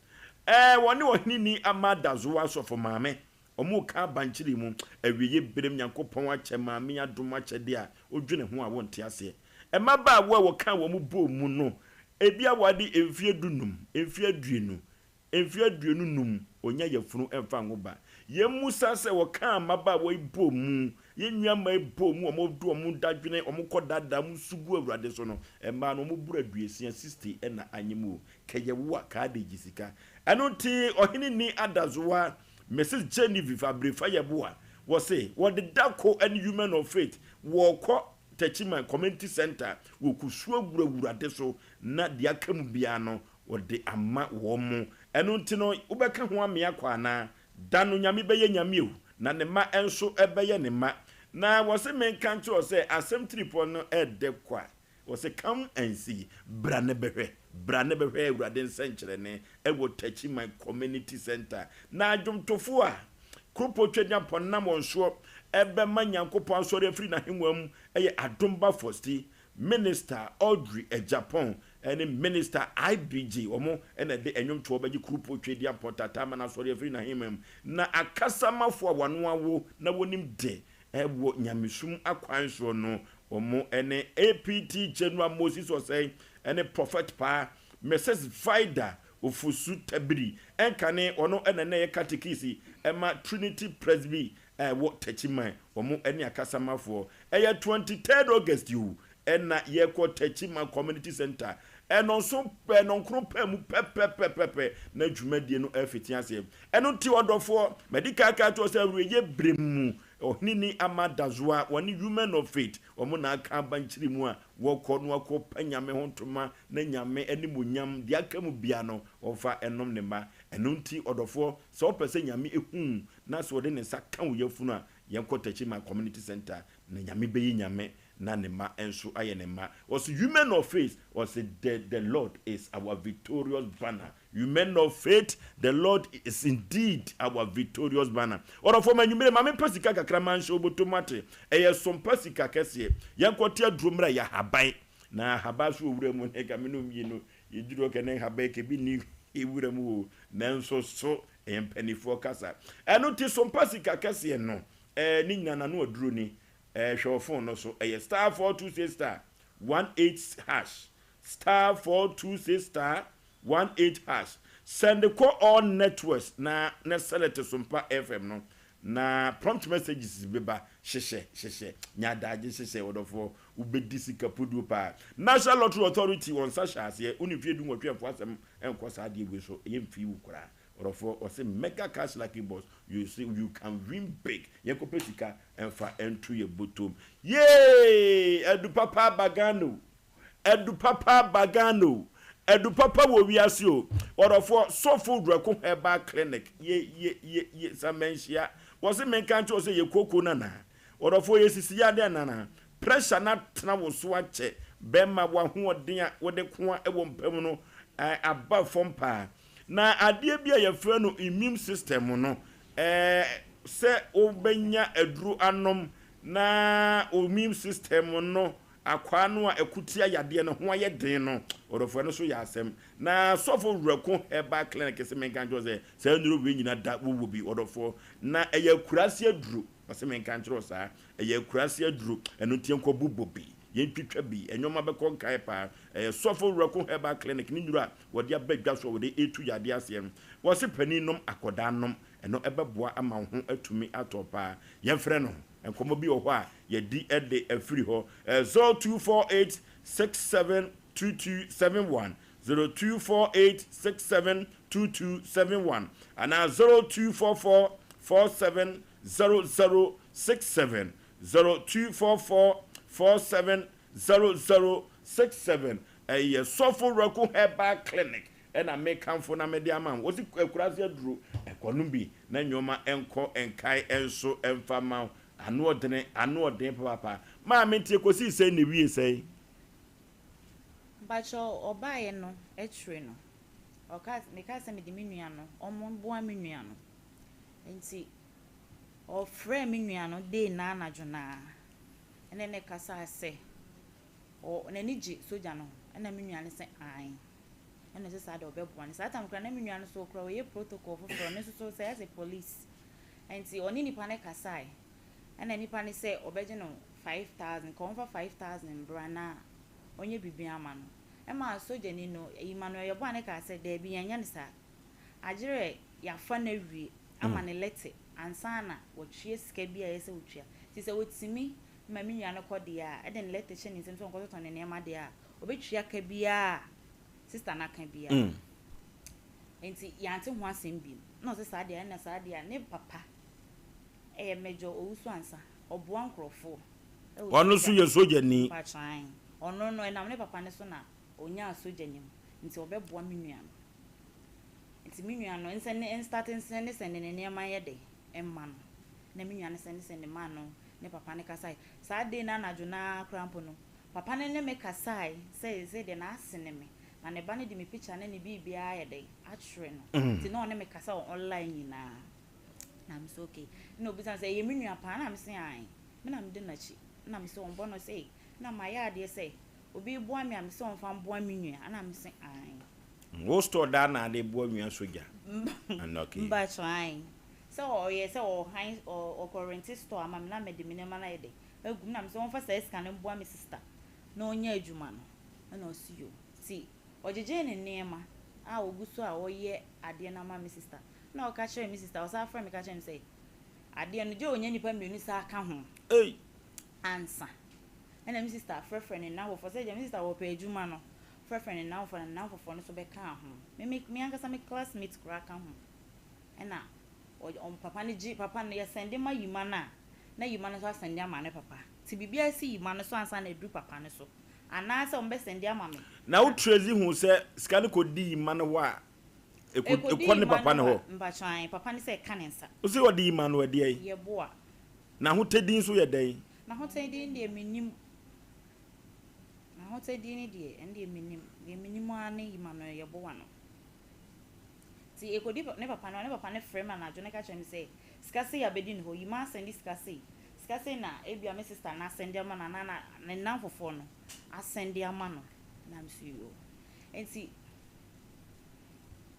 ɛɛ wɔne Ɔheneni Amada Zoa Asɔfo Maame Wɔreka abankyere mu, awieeɛ berɛm Nyankopɔn akyɛ maame adom akyɛdeɛ a wodwene ho a wonte aseɛ. Mmabaawa a wɔkaa wɔn bɔɔ mu no, ebi aware mfeɛ dunum, mfeɛ aduonu, mfeɛ aduonu num, ɔnya yafunu mfa nwo ba. Yɛmmusa sɛ wɔkaa mmabaawa yi bɔɔ mu, yɛn nua mmaa yi bɔɔ mu, wɔde wɔn dadwene, wɔn kɔ daadaa, wɔn su gu Awurade so no, mmaa no wɔn boro aduosia, 60, na anyem o. Kɛyɛ wo a, kaa de gye sika. Ɛno nti ɔhene ni Adazoa Mrs Genevieve Abrefa Yeboah wɔse wɔde da ko ne Women of Faith wɔɔkɔ Techiman Community Centre wɔ Kusuo Wurawurade so na deɛ aka mu biara no wɔde ama wɔn. Ɛno nti no wobɛka ho amea kɔ anaa? Da no Nyame bɛyɛ Nyame o na ne mma nso bɛyɛ ne mma. Na wɔse menka nkyerɛ wo sɛ asɛm tiripɔ no ɛɛdɛ kwa. Wɔse come and see, bra ne bɛhwɛ, bra ne bɛhwɛ Awurade nsɛnkyerɛnne wɔ Techiman Community Centre. Na adwomtofoɔ a Kuropɔn Tweduampɔn nam wɔn soɔ bɛma Nyankopɔn asɔre afiri n'ahengua mu yɛ Adom Bafosti, Minister Audrey Agyapong ne Minister IBG. Wɔn na ɛde nnwomtoɔ bɛgye Kuropɔn Tweduampɔn tata ama no asɔre afiri n'ahengua mu. Na akasamafoɔ a wɔn ano awo na wɔnim de wɔ nyamesom akwan soɔ no, wɔn ne APT General Moses Osei ne Prophet Paa Mrs Vida Ofosu Tabiri nkane, ɔno na na ɛyɛ katekisi ma Trinity Presby a ɛwɔ Techiman, wɔn ne akasamafoɔ. Ɛyɛ 23rd August o, ɛna yɛkɔ Techiman Community Centre, ɛnɔnso ɛnɔnkron paa mu pɛpɛpɛpɛpɛ na dwumadie no refiti aseɛ. Ɛno nti ɔdɔfoɔ, madi kan aka akyerɛ wo sɛ awureyɛ berɛ mu, Ɔheneni Ama Dazoa, wɔne Women of Faith, wɔn na aka abankyere mu a wɔkɔ na wɔakɔ pa Nyame ho ntoma na Nyame animuonyam, deɛ aka mu biara no, wɔmfa nnom ne mma. Ɛno nti ɔdɔfoɔ, sɛ wopɛ sɛ Nyame hu wo na sɛ ɔde ne nsa ka wo yafunu a, yɛnkɔ Techiman Community Centre na Nyame bɛyi Nyame na ne mma nso ayɛ ne mma. Ɔse Women of Faith, ɔse the the Lord is our victorious banner. Women of faith, the Lord is indeed our victorious banner. Ɔdɔfoɔ ma anwummere ma mempɛ sika kakra ma nhyɛ obotom ate. Ɛyɛ sompa sika kɛseɛ. Yɛnkɔte aduro mmra yɛ ahaban. Na ahaban so wɔ wura mu ne ka me no mmienu. Yɛduru ɔkɛ ne nhaban kɛ bi ni wura mu o. Nanso so ɛyɛ mpanifoɔ kasa. Ɛno nti sompa sika kɛseɛ no ɛɛ ne nyinaa n'ano aduro ni. Ɛɛ hwɛ wɔ phone no so ɛyɛ star 426 star 18 hash star 426 star 18 hash Send kɔ all networks na na select Sompa FM no na prompt messages beba hyehyɛ hyehyɛ nya adagye hyehyɛ ɔdɔfoɔ wobɛdi sika puduo paa National Lottery Authority wɔn nsa hyɛ aseɛ wo ne mfie du nwɔtwe ɛmfo asɛm nkɔ saa adeɛ wei so ɛyɛ mfii wo koraa ɔdɔfoɔ ɔse mega cash lucky boss you see you can win big yɛnkɔpɛ sika ɛmfa ɛnto yɛ botom yee adu papa aba Ghana o Adu papa aba Ghana o. Adu papa wɔ wiase o. Ɔdɔfoɔ, Sɔfo Werɛko Herbal Clinic, ye, ye, ye, ye, sa manhyia. Wɔse menka nkyerɛ wo sɛ yɛ kooko no anaa? Ɔdɔfoɔ, yɛ sisi yadeɛ anaa? Pressure no atena wo so akyɛ. Bɛrima, w'ahoɔden a wode koa wɔ mpa mu no, eh, aba fam paa. Na adeɛ bi a yɛfrɛ no immune system no, eh, sɛ wobɛnya aduro anom na wo immune system no Akwaa no a ɛko tia yadeɛ no ho ayɛ den no, ɔdɔfoɔ ɛno nso yɛ asɛm. Na sɔfo Werɛko Herbal Clinic se menka nkyerɛ wo sɛ saa nnuro wei nyina da wowɔ bi ɔdɔfoɔ. Na ɛyɛ akuraase aduro. Ɔse menka nkyerɛ wo saa. Ɛyɛ akuraase aduro. Ɛno nti yɛnkɔ bobɔ bi. Yɛntwitwa bi. Nnoɔma bɛkɔ nkae paa. Ɛyɛ sɔfo Werɛko Herbal Clinic ne nnuro a wɔde aba dwa so a wɔde retu yadeɛ aseɛ no. Wɔse panin nom, akɔdaa nom. Ɛno ɛbɛboa ama wo ho atumi atɔ paa. Yɛmfrɛ no. Nkɔmmɔ bi wɔ hɔ a yɛadi de afiri hɔ. 0248 67 2271, 0248 67 2271 anaa 0244 47 0067, 0244 47 0067. Ɛyɛ Sɔfo Werɛko Herbal Clinic ɛna mekamfo na mede ama wo. Wɔsi akuraase aduro, ɛkɔnom bi na nneɛma nkɔ nkae nso mfa ma wo. Ano ɔdene, ano ɔden papaapa. Maame nti ɛkɔsii sɛn na ɛwiee sɛn? Mpakyɛw ɔbaeɛ no akyire no, ɔkaa, mekaa sɛ mede me nua no, ɔmmoa me nua no. Nti ɔfrɛɛ me nua no day no anadwo no ara, ɛne no kasaa sɛ ɔ, n'ani gye sogya no ho. Ɛna me nua no sɛ aane. Ɛna ɔse saa deɛ ɔbɛboa no. Saa time koraa na me nua no nso koraa ɔyɛ protocol foforɔ, ɔno nso so sɛ ayɛ sɛ police. Nti ɔne nipa no kasae, ɛna nipa no sɛ ɔbɛgye no 5000, nka ɔmfa 5000 mbra na ɔnyɛ biribi ama no. Ɛma sogyani no, Emmanuel Yeboah no kaa sɛ daabi yɛnyɛ no saa. Agyerɛ yɛafa no awie ama no lɛte ansa na watua sika bi a ɛyɛ sɛ ɔtua. Nti sɛ ɔtumi ma me nua no kɔ deɛ a, ɛde ne lɛte hyɛ ne nsam sɛ ɔnkɔtotɔ ne nneɛma deɛ a, ɔbɛtua ka biara a sista no aka biara. Nti yɛante ho asɛm bio. Ɛna ɔse saa deɛ a, ɛna saa deɛ a, ne papa yɛ Major Owusu Ansah, ɔboa nkorɔfoɔ wɔ Ɔno nso sogya yɛ sogyani. Mpakyɛ ae. Ɔno no, ɛnam ne papa no so na ɔnyaa sogya no mu, nti ɔbɛboa me nua no. Nti me nua no, nsɛ ne nstarte nsɛndesɛnde ne nneɛma nyɛ dɛ mma no. Na me nua no sɛndesɛnde maa no, ne papa no kasae. Saa day no anadwo no ara koraa mpo no, papa no ne me kasae sɛ seesei deɛ n'asene me, na ne ba no de me picture ne ne biribiara ayɛ dɛn akyerɛ no. Nti na ɔne me kasa wɔ online nyinaa. Na me sɛ okay. Ɛna obisa me sɛ ɛyɛ me nua paa? Na me se ae. Me na medi n'akyi. Ɛna me sɛ ɔmbɔ no sei. Ɛna mayɛ adeɛ sɛ obi reboa me a, me sɛ ɔmfa mboa me nua. Ɛna me se ae. Wo store daa na ade boa nua sogya and okay. Mpakyɛw ae. Sɛ ɔyɛ sɛ ɔhan ɔkɔ rente store ama me na mede me nneɛma no ayɛ dɛ agu mu na me sɛ ɔmfa saa sika no mboa me sister na ɔnyɛ adwuma no ɛna ɔse yoo. Nti ɔgyegyee ne nneɛma a ɔgu so a ɔyɛ adeɛ no ama me sister na ɔka kyerɛɛ me sister ɔsan frɛɛ me ka kyerɛɛ me sɛ adeɛ no gye ɔnya nnipa mmienu saa ka ho Ei! ansa. Ɛna me sister frɛfrɛ ne nnamfofoɔ sɛ gya me sister wɔpɛ adwuma no frɛfrɛ ne nnamfofoɔ na ne nnamfofoɔ no nso bɛkaa ho. Me me me ankasa me classmate koraa ka ho. Ɛna ɔ ɔ papa no gye papa no yɛsɛnde ma Yima no a, na Yima no nso asɛnde ama ne papa. Nti biribiara si Yima no so ansa na aduru papa no so. Anaasɛ wɔbɛsɛnde ama me. Na wo Tracy hu sɛ sika no kɔdi Yima no hɔ a, ɛkɔ Ɛkɔdi ɛkɔ ne Yima papa no no hɔ hɔ? a, mpakyɛw ae, papa no sɛ ɛka ne nsa. Wo se ɔde Yima no ɛdeɛn? Yɛboa. N'ahotɛdin nso yɛ dɛn? N'ahotɛdin deɛ mennim. N'ahotɛdin no deɛ, ɛno deɛ mennim. Deɛ menim ara ne Emmanuel Yeboah no. Nti ɛkɔdi ne papa no hɔ, ne papa no frɛ me anadwo no ka kyerɛ me sɛ, sika sei abɛdi ne hɔ, Yima asɛnde sika sei. Sika sei na ebia me sista no asɛnde ama no anaa na ne nnamfofoɔ no asɛnde ama no. Na me so yoo. Nti,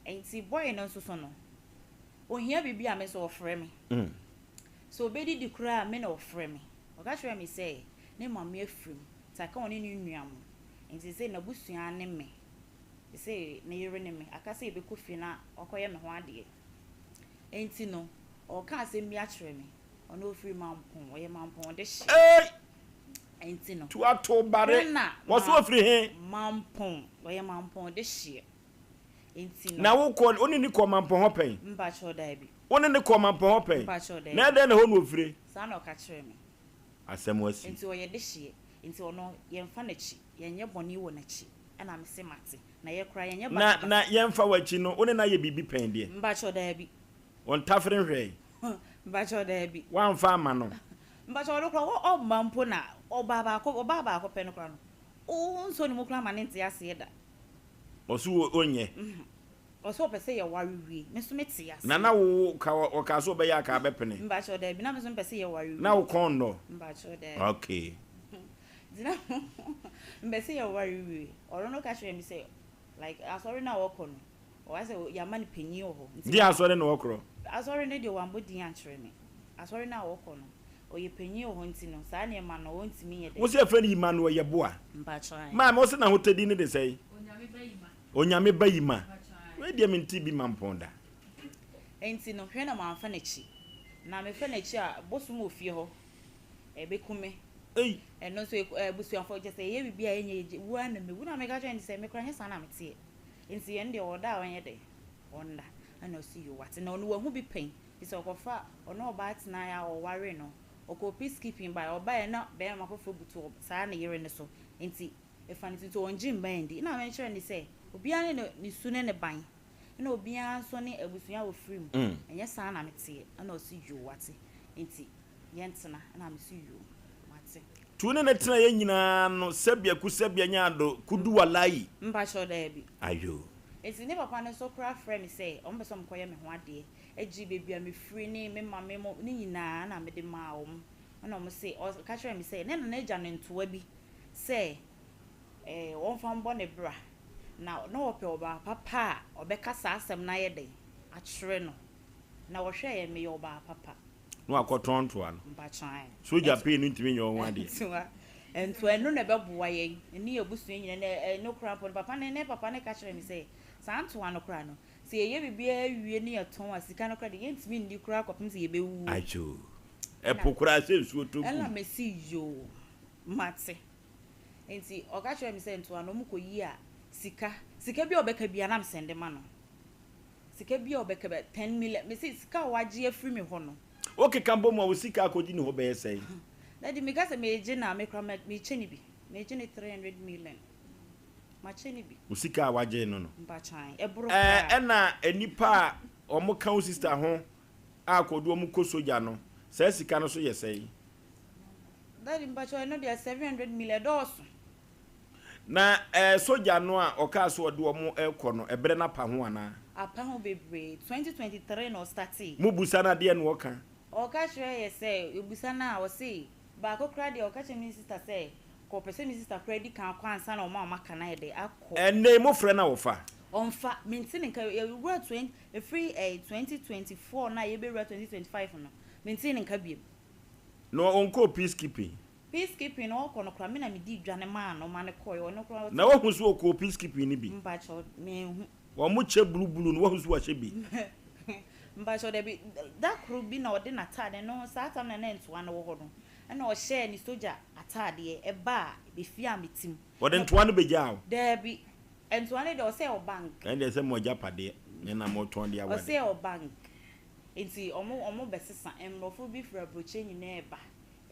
nti boy no nso so no, ɔhia biribi a me nso ɔfrɛ me. Sɛ ɔbɛdidi koraa a, me na ɔfrɛ me. Ɔka kyerɛɛ me sɛ ne maame afiri mu, nti aka ɔne ne nua mo. Nti seesei n'abusua ne me. Seesei ne yere ne me. Aka sɛ yɛbɛkɔ fie na wakɔyɛ me ho adeɛ. Nti no, ɔreka asɛm bi akyerɛ me. Ɔno ɔfiri Mampong, ɔyɛ Mampong dehye. Ei! Nti no, Tuato bare. hwɛ na Wɔso ɔfiri he? Mampong, ɔyɛ Mampong dehyeɛ. Nti no. Na wokɔ, wo ne no kɔɔ Mampong hɔ pɛn? Mpakyɛw, daabi. Wo ne no kɔɔ Mampong hɔ pɛn? Mpakyɛw, daabi. Na ɛdɛn na ɛhɔ na ofire? Saa na ɔka kyerɛɛ me. Asɛm asi. Nti ɔyɛ dehyeɛ. Nti ɔno, yɛmfa n'akyi. Yɛnyɛ bɔne wɔ n'akyi. Ɛna mese mate. Na yɛ koraa, yɛnyɛ Na, basabasa. na yɛmfa w'akyi no, wo ne no ayɛ biribi pɛn deɛ? Mpakyɛw, daabi. Ɔntafere nhwɛe? Mpakyɛw, daabi. Woamfa amma no? Mpakyɛw, ɔno koraa, ɔ, ɔmma mpo na ɔbaa baako, ɔbaa baako pɛ no koraa no, wo, wonsɔ ne mu koraa ma no nte aseɛ da. Ɔse wo, onyɛ? Ɔse ɔpɛ sɛ yɛware wie. Me nso me te aseɛ. Na na wo ka ɔkaa sɛ ɔbɛyɛ a ka bɛpene? Mpakyɛw daabi, na me nso mepɛ sɛ yɛware wie. Na wo kɔn nnɔ? Mpakyɛw daabi. Okay. Nti na mepɛ sɛ yɛware wie. Ɔno no ka kyerɛɛ me sɛ like asɔre no a ɔkɔ no, ɔayɛ sɛ yɛama no panyin wɔ hɔ. Nti Deɛ asɔre na ɔkorɔ? Asɔre no deɛ wambɔ din ankyerɛ me. Asɔre no a ɔkɔ no, ɔyɛ panyin wɔ hɔ nti no saa nneɛma no ɔntumi nyɛ dɛn. Wo se yɛfrɛ no Emmanuel Yeboah? Mpakyɛw ae. Maame wo se n'ahotadi no de sɛn? Onyame ba Yima. Onyame ba Yima. Wei deɛ mente bi mampɔn da. Enti no, hwɛ na mamfa n'akyi. Na mefa n'akyi a, bosom wɔ fie hɔ. Ɛbɛku me. Ɛno nso abusuafoɔ kyerɛ sɛ yɛyɛ biribi a ɛnyɛ yie, wu ara na mɛwu. Na meka kyerɛɛ no sɛ me koraa ɛnyɛ saa na meteɛ. Nti ɛno deɛ ɔda a ɔnyɛ dɛn? Ɔnna. Ɛna ɔse yoo wate. Na ɔno wahu bi pɛn. Nti sɛ ɔkɔfa ɔne ɔbaa tenaeɛ a ɔwaree no, ɔkɔɔ peace keeping baeɛ, ɔbaeɛ na barima foforɔ butu saa ne yere no so. Nti ɛfa ne ti nti ɔngye mma ndi. Ɛna mekyerɛɛ no sɛ obiara ne ne su ne ne ban. Ɛna obiara nso ne abusua a ɔfiri mu. Ɛnyɛ saa na meteɛ. Ɛna ɔse yoo wate. Nti yɛntena. Ɛna mese yoo mate. Tu ne ne tenaeɛ nyinaa no sɛbea ku sɛbea nya ado kudu walayi. Mpakyɛw daabi. Ayoo. Nti ne papa no nso koraa frɛɛ me sɛ ɔmo pɛ sɛ ɔmo kɔyɛ me ho adeɛ, gye baabi a mefiri ne me mame mo ne nyinaa na mede maa ɔmo. Ɛna ɔmo se, ɔka kyerɛɛ me sɛ ne nana agya no ntoa bi sɛ ɛɛ ɔmfa mbɔ ne bra na na ɔpɛ ɔbaa papa a ɔbɛka saa asɛm no ayɛ dɛn akyerɛ no. Na wɔhwɛeɛ meyɛ ɔbaa papa. Na wakɔtɔn ntoa no. Sogya pii no ntumi nyɛ wɔn ho adeɛ. Ntoa, ntoa ɛno na ɛbɛboa yɛn ne yɛn abusua nyinaa. Na ɛno koraa mpo no, papa no, ne papa no ka kyerɛɛ me sɛ, saa ntoa no koraa no, sɛ yɛyɛ biribiara wie ne yɛtɔn a, sika no koraa deɛ, yɛntumi nni koraa kɔpem sɛ yɛbɛwuo. Agyoo. Ɛpo koraa sɛ nsuo tɔ gu mu. Ɛna mese yoo, mate. Nti ɔka kyerɛɛ me sɛ ntoa no, wɔkɔyi a, sika, sika bi a ɔbɛka biara na mesɛnde ma no. Sika bi a ɔbɛka bɛ ten million mese sika a wagye afiri me hɔ no. Wo keka bɔ mu a wo sika akɔgye ne hɔ bɛyɛ sɛn? Daddy meka sɛ megye no a me koraa mekyɛ no bi megye no 300 million makyɛ no bi. Wo sika a wagye no no? Mpakyɛw ɛboro koraa. Ɛna nnipa a wɔn ka wo sister ho a kɔdu wɔn kɔ sogya no saa sika no nso yɛ sɛn? Daddy mpakyɛw ɛno deɛ 700 million ɛdɔɔso. Na ɛɛ sogya no a ɔkaa sɛ ɔde wɔn rekɔ no, ɛberɛ no apa ho anaa? Apa ho bebree. 2023 na ɔstartee. Mobusa no a, deɛn na ɔka? Ɔka kyerɛ yɛ sɛ, yɛbusa no a, ɔse baako koraa deɛ ɔka kyerɛ me sister sɛ, kɔ ɔpɛ sɛ me sister koraa di kan akɔ ansa na wɔn a wɔaka no ayɛ dɛ, akɔ. Ɛnnɛ yi mofrɛ no a ɔfa? Ɔmfa. Mente ne nka. Yɛwura twen, ɛfiri ɛɛ 2024 no a yɛbɛwura 2025 no, mentee ne nka biom. Na ɔnkɔɔ peace keeping? Peace keeping no ɔkɔ no koraa me na me dii dwa no maa no ma no kɔɛ ɔno koraa ɔte. Na wahu sɛ ɔkɔɔ peace keeping no bi? Mpakyɛw menhu. Wɔn kyɛ blue blue no wahu sɛ wahyɛ bi? Mpakyɛw dabi da koro bi na ɔde n'ataade no saa tam na na ntoa no wɔ hɔ no ɛna ɔhyɛɛ ne sogya ataadeɛ ɛbaa efie a me te mu. Ɔde ntoa no bɛgyaa wo? Dabi ntoa no deɛ ɔsɛɛ wɔ bank. Ɛndeɛ sɛ mo agyapadeɛ ne na motɔn de aware. Ɔsɛɛ wɔ bank nti ɔmo ɔmo bɛsesa mmorɔfo bi firi aburokyire nyinaa ɛba.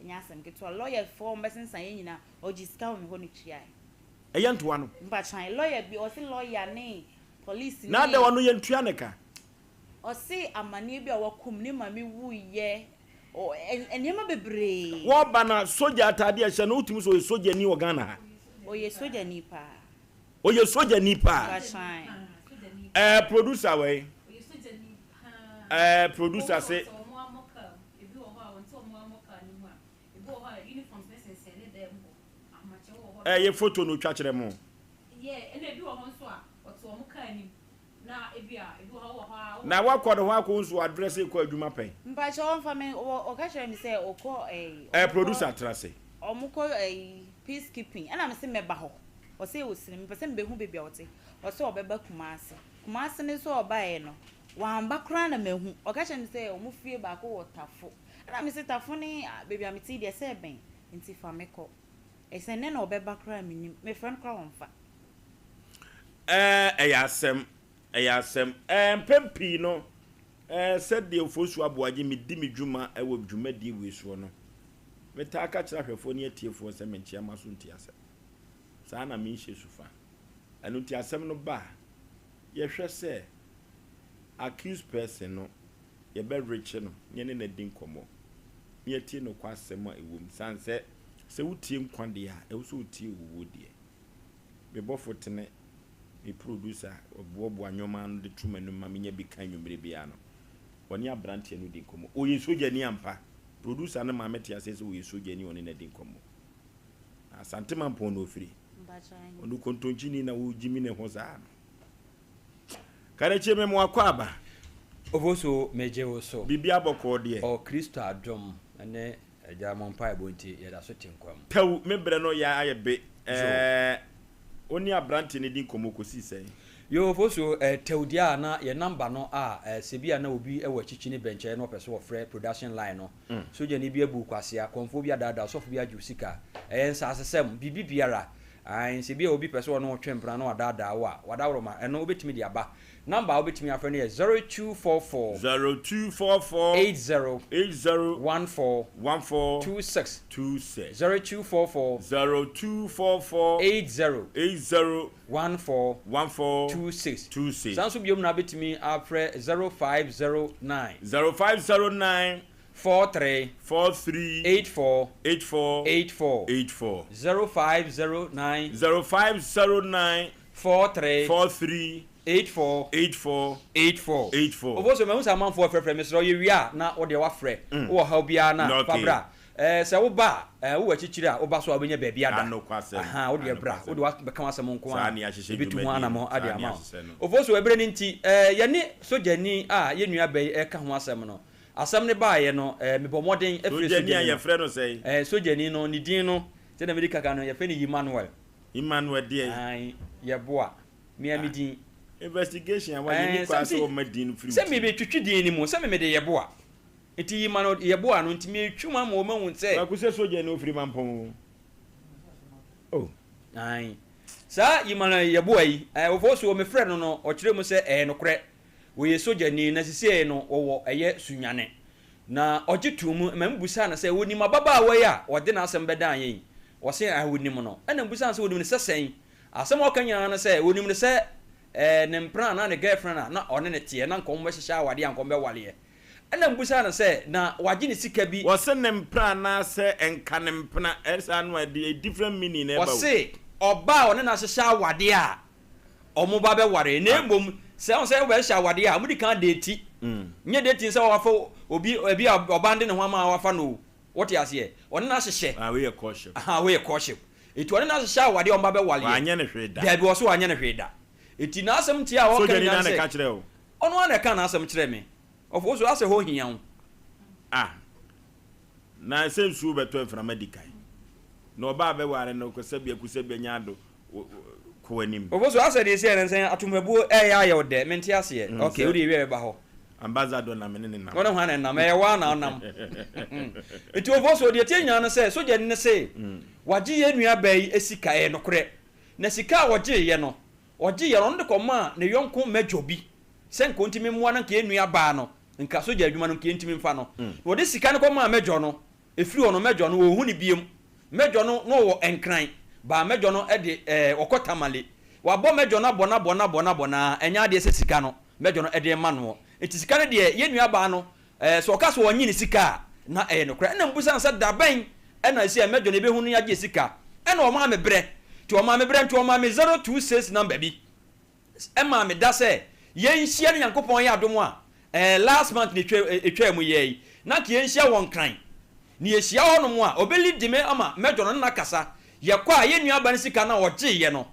Ɛnyɛ asɛm ketewa. Lawyer foɔ a wɔbɛsensan yɛn nyinaa, ɔgye sika wɔ me hɔ na tuae. Ɛyɛ ntoa no. Mpakyɛw, lawyer bi, ɔse lawyer ne police ne. Na adɛn ɔno yɛntua ne ka? Ɔse amaneɛ bi a wakum, ne maame wuiɛ, ɔ, nneɛma bebree. Wɔba na sogya ataadeɛ a ɛhyɛ no, wotumi sɛ ɔyɛ sogyani wɔ Ghana ha? Ɔyɛ sogyani paa. Ɔyɛ sogyani paa. Mpakyɛw. Ɛɛ producer wɔ he? Ɛɛ producer se. Ebi wɔ hɔ a wɔnte wɔn ara wɔn car no mu a, ebi wɔ hɔ a uniforms no sensɛn ne dan mu hɔ, ahomakyɛ wɔ hɔ. Ɛyɛ photo na otwa kyerɛ mo. Yeah, ɛna ebi wɔ hɔ nso a wɔte wɔn car anim na ebi a ebi wɔ hɔ wɔ hɔ a. Na wakɔ ne hɔ akɔ nso adrɛse kɔ adwuma pɛn. Mpakyɛ ɔnfa me ɔka kyerɛ me sɛ ɔkɔ ɛyi. Ɛɛ producer tra se. Ɔmo kɔ ɛyi peace keeping ɛna me se mɛba hɔ ɔse osini mepɛ sɛ mebɛhu baabi a ɔte ɔse ɔbɛba Kumasi Kumasi no nso ɔbaeɛ no Wamba koraa na mahu. Ɔka kyerɛɛ me sɛ wɔn fie baako wɔ Tafo. Ɛna mese Tafo ne baabi a mete yi deɛ sɛ ɛbɛn nti fa me kɔ. Sɛ nnɛ na ɔbɛba koraa a mennim. Mefrɛ no koraa ɔmfa. Ɛɛ, ɛyɛ asɛm, ɛyɛ asɛm. Ɛɛ, mpɛn pii no, ɛɛ, sɛdeɛ Ofosu Aboagye medi me dwuma wɔ dwumadie wei soɔ no, metaa ka kyerɛ ahwɛfoɔ ne atiefoɔ sɛ menkyea m'aso ntie asɛm. Saa na menhyɛ su fa. Ɛno nti asɛm no ba a, yɛhwɛ sɛ accused person no, yɛbɛwrekye no na yɛne no adi nkɔmmɔ na yɛatie nokwasɛm a ɛwɔ mu. Sane sɛ, sɛ wotie nkwa deɛ a, ɛwɔ sɛ wotie owuo deɛ. Me bɔfo tene, me producer a ɔboaboa nneɛma ano de to m'anim ma menya bi ka anwummere biara no, ɔne aberanteɛ no di nkɔmmɔ. Ɔyɛ sogyani ampa. Producer no maa mete aseɛ sɛ ɔyɛ sogyani a ɔne no adi nkɔmmɔ. Na Asante Mampɔn na ɔfiri. Ɔno kontonkyini na wogyimi ne ho saa no. Karekye me mo akwaaba. Oboso megye wo so. Biribiara bɔkɔɔ deɛ. Ɔ Kristo adom ne Agya mo mpaebɔ nti yɛda so te nkwa mu. Tɛw me brɛ no yɛ ayɛ be ɛɛ. Wo ne abranteɛ no di nkɔmmɔ kɔsii sɛn? Yoo Fosuo eh, tɛw deɛ a na yɛ number no a eh, sɛ bi a na obi wɔ akyikyi ne bɛnkyɛɛ na ɔpɛ sɛ ɔfrɛ production line no, sogyani bi abu wo kwasea, kɔmfoɔ bi adaadaa wo, sɔfo bi agye wo sika, ɛyɛ nsaasesɛm, biribi biara, ae, sɛ bi a obi pɛ sɛ ɔne wo twe mpena na wadaadaa wo a, wadaworoma, ɛno wobɛtumi de aba. Number a wobɛtumi afrɛ no yɛ 0244. 0244. 80. 80. 14. 14. 26. 26. 0244. 0244. 80. 80. 14. 14. 26. 26. Saa nso biom na wobɛtumi afrɛ 0509. 0509. 43. 43. 84. 84. 84. 84. 0509. 0509. 43. 43. 84. 84. 84. 84. Ofosu, mahu sɛ amanfoɔ frɛfrɛ, mesrɛ wo yɛwie a na wo deɛ woafrɛ. Wowɔ haw biara no a, fa Okay. bra. Ɛɛ, sɛ woba a, ɛɛ, wowɔ akyikyiri a, woba so a wobɛnya baabi ada. Anokwasɛm. Ahaa, wo deɛ bra, Anokwasɛm. wode wabɛka w'asɛm nko Saa ara ne a, yɛahyehyɛ yɛbɛtu ho dwumadie no. anammɔn Saa de ne ama wo. yɛahyehyɛ no. Ofosu, ɛberɛ no nti, ɛɛ, yɛne sogyani a yɛn nua ba yi reka ho asɛm no, asɛm no baeɛ no, ɛɛ, mebɔɔ mmɔden frɛɛ Sogyani a sogyani no. yɛfrɛ no sɛn? Ɛɛ, sogyani no, ne din no, sɛdeɛ medi kan ka no, yɛfrɛ no Emmanuel. Emmanuel deɛn? Ae, Yeboah. Mea me din. Investigation a wayɛ ni Ɛɛ, kwan sɛ sɛ wɔma din no firi sɛ wo tirim. mebɛtwitwi din no mu, sɛ me mede Yeboah. Nti yi ma no Yeboah no, nti metwi mu ama wɔn ahu sɛ. Kwaku sɛ sogyani ofiri Mampɔn o. Oh. Ae. Saa yi ma no Yeboah yi, ɛɛ, wɔfɔ so mefrɛ no no, ɔkyerɛ mu sɛ ɛyɛ nokorɛ. Wɔyɛ sogyani, na sisiei no wɔwɔ ɛyɛ Sunyane. Na ɔgye too mu ma mebusaa no sɛ ɔnim ababaawa yi a ɔde n'asɛm bɛdan yɛn yi? Ɔse ae ɔnim no. Ɛna mebusaa no sɛ ɔnim no sɛ sɛn? Asɛm a ɔka nyinaa ne sɛ ɔnim no sɛ ɛɛ ne mpena anaa ne girlfriend a na ɔne no teɛ na nka wɔbɛhyehyɛ awadeɛ a nka wɔbɛwaleɛ. Ɛna mebusaa no sɛ na wagye ne sika bi. Ɔse ne mpena anaasɛ nka ne mpena, ɛyɛ saa no a ɛde a different meaning na ɛba o. Ɔse ɔbaa a ɔne no ahyehyɛ awadeɛ a wɔba bɛware na mmom sɛ wohu sɛ wobɛhyehyɛ awadeɛ a wɔdi kan deeti. Nyɛ dating sɛ wafa obi ebi a ɔbaa no de ne ho ama a wafa no o. Wote aseɛ? Ɔne no ahyehyɛ. Ah, wei yɛ courtship. Aha, wei yɛ courtship. Eti ɔne no ahyehyɛ awadeɛ a wɔba bɛwaleɛ. Wanyɛ no hwee da. Daabi, ɔse wanyɛ no hwee da. Eti n'asɛm ntia a ɔka Sogyani nyinaa no ne ara na sɛ, ɛka kyerɛɛ wo? ɔno ara na ɛkaa n'asɛm kyerɛɛ me. Ɔfo, wo so asɛ hɔ hia wo. Ah, na sɛ nsuo bɛtɔ mframa di kan. Na ɔbaa bɛware no, kɔsɛbea kusɛbea nya ado. Kɔ w'anim. Ofosu asɛ deɛ ɛsi ɛnɛ nsɛn atomabuo ɛyɛ ayɛ wo dɛ mente aseɛ Mm, ok sɛ wo deɛ ewia bɛba hɔ. Ambassador na me ne ne nam. Wo ne hwan na ɛnam ɛyɛ woa na wonam nti Ofosu deɛ ɛteɛ nyinaa ne sɛ sogyani no se wagye yɛn nua baa yi sika ɛyɛ nokorɛ na sika a ɔgyeeɛ no ɔgyeeɛ no ɔno de kɔmaa ne yɔnko major bi sɛ nka ɔntumi mmoa no nka yɛn nua baa no nka sogya adwuma no nka yɛntumi mfa no na ɔde sika no kɔmaa major no Ɛfiri hɔ no, mɛdɔ no, wɔnhu no biom. Mɛdɔ no na ɔwɔ Nkran, baa mɛdɔ no de eh, ɔkɔ Tamale. Wabɔ mɛdɔ no abɔ no abɔ no abɔ no abɔ no ara, ɛnyɛ adeɛ sɛ sika no, mɛdɔ no de rema noɔ. Nti sika no deɛ, yɛn nuabaa no, eh, sɛ ɔka sɛ ɔnnye ne sika a, na ɛyɛ nokorɛ. Ɛna mebusa no sɛ, da bɛn na ɛsi a mɛdɔ no yɛbɛhu no yɛagye sika? Ɛna ɔmaa me berɛ. Nti ɔmaa me berɛ, nti ɔmaa me 026 number bi. Ɛmaa me da sɛ yɛnhyia ne Nyankopɔn yɛ adom a ɛɛ last month na etwa etwaa mu yɛɛ yi na anka yɛnhyia wɔ Nkran na yɛhyia hɔ nom a ɔbɛ leadi me ama mɛdɔ no ne no akasa yɛkɔ a yɛn nua ba no sika no a ɔgyeeɛ no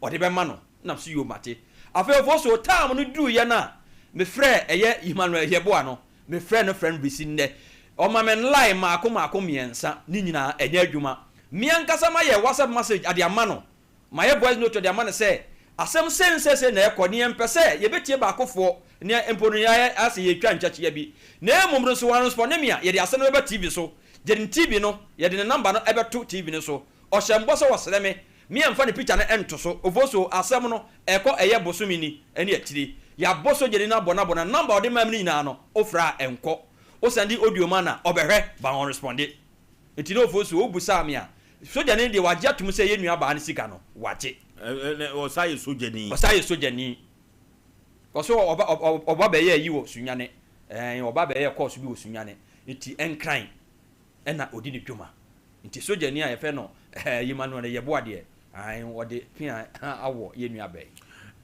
ɔde bɛma no na so yoo mate afei ɔfo so time no duruiɛ no a me frɛɛ ɛyɛ Emmanuel Yeboah no me frɛ no frɛ no bɛsi nnɛ ɔma me line maako maako mmiɛnsa ne nyinaa ɛnyɛ adwuma me ankasa mayɛ WhatsApp message ade ama no Mayɛ voice note de ama no sɛ asɛm sei ne sei na ɛkɔ ne yɛmpɛ sɛ yɛbɛtie baakofoɔ ne mpo no yɛayɛ ayɛ sɛ yɛretwa nkyɛkyea bi na mmom no sɛ wanrespɔnde me a yɛde asɛm no bɛba TV so yɛde ne TV no yɛde ne number no bɛto TV no so ɔhyɛ mbɔ sɛ ɔsrɛ me me ɛmfa ne picture no nto so ofosuo asɛm no ɛkɔ ɛyɛ bosome ni ɛne akyire yɛabɔ sogyani no abɔ no abɔ no number a ɔde maa me no nyinaa no wofrɛ a ɛnkɔ wosɛnde audio ma no a ɔbɛhwɛ but ɔnrespɔnde nti na ofosuo wobusaa me a Sogyani no deɛ wagye atom sɛ yɛn nua baa no sika no, wagye. Ɔsan yɛ sogyani. Ɔsan yɛ sogyani. Ɔsɛ ɔba ɔba bɛyɛ ayi wɔ Sunyane. Ɛɛ ɔba bɛyɛ kɔɔso bi wɔ Sunyane. Nti Nkran ɛna ɔdi ne dwuma. Nti sogyani a yɛfɛ no ɛɛ Emmanuel Yeboah deɛ, ae ɔde pea awɔ yɛn nua baa yi.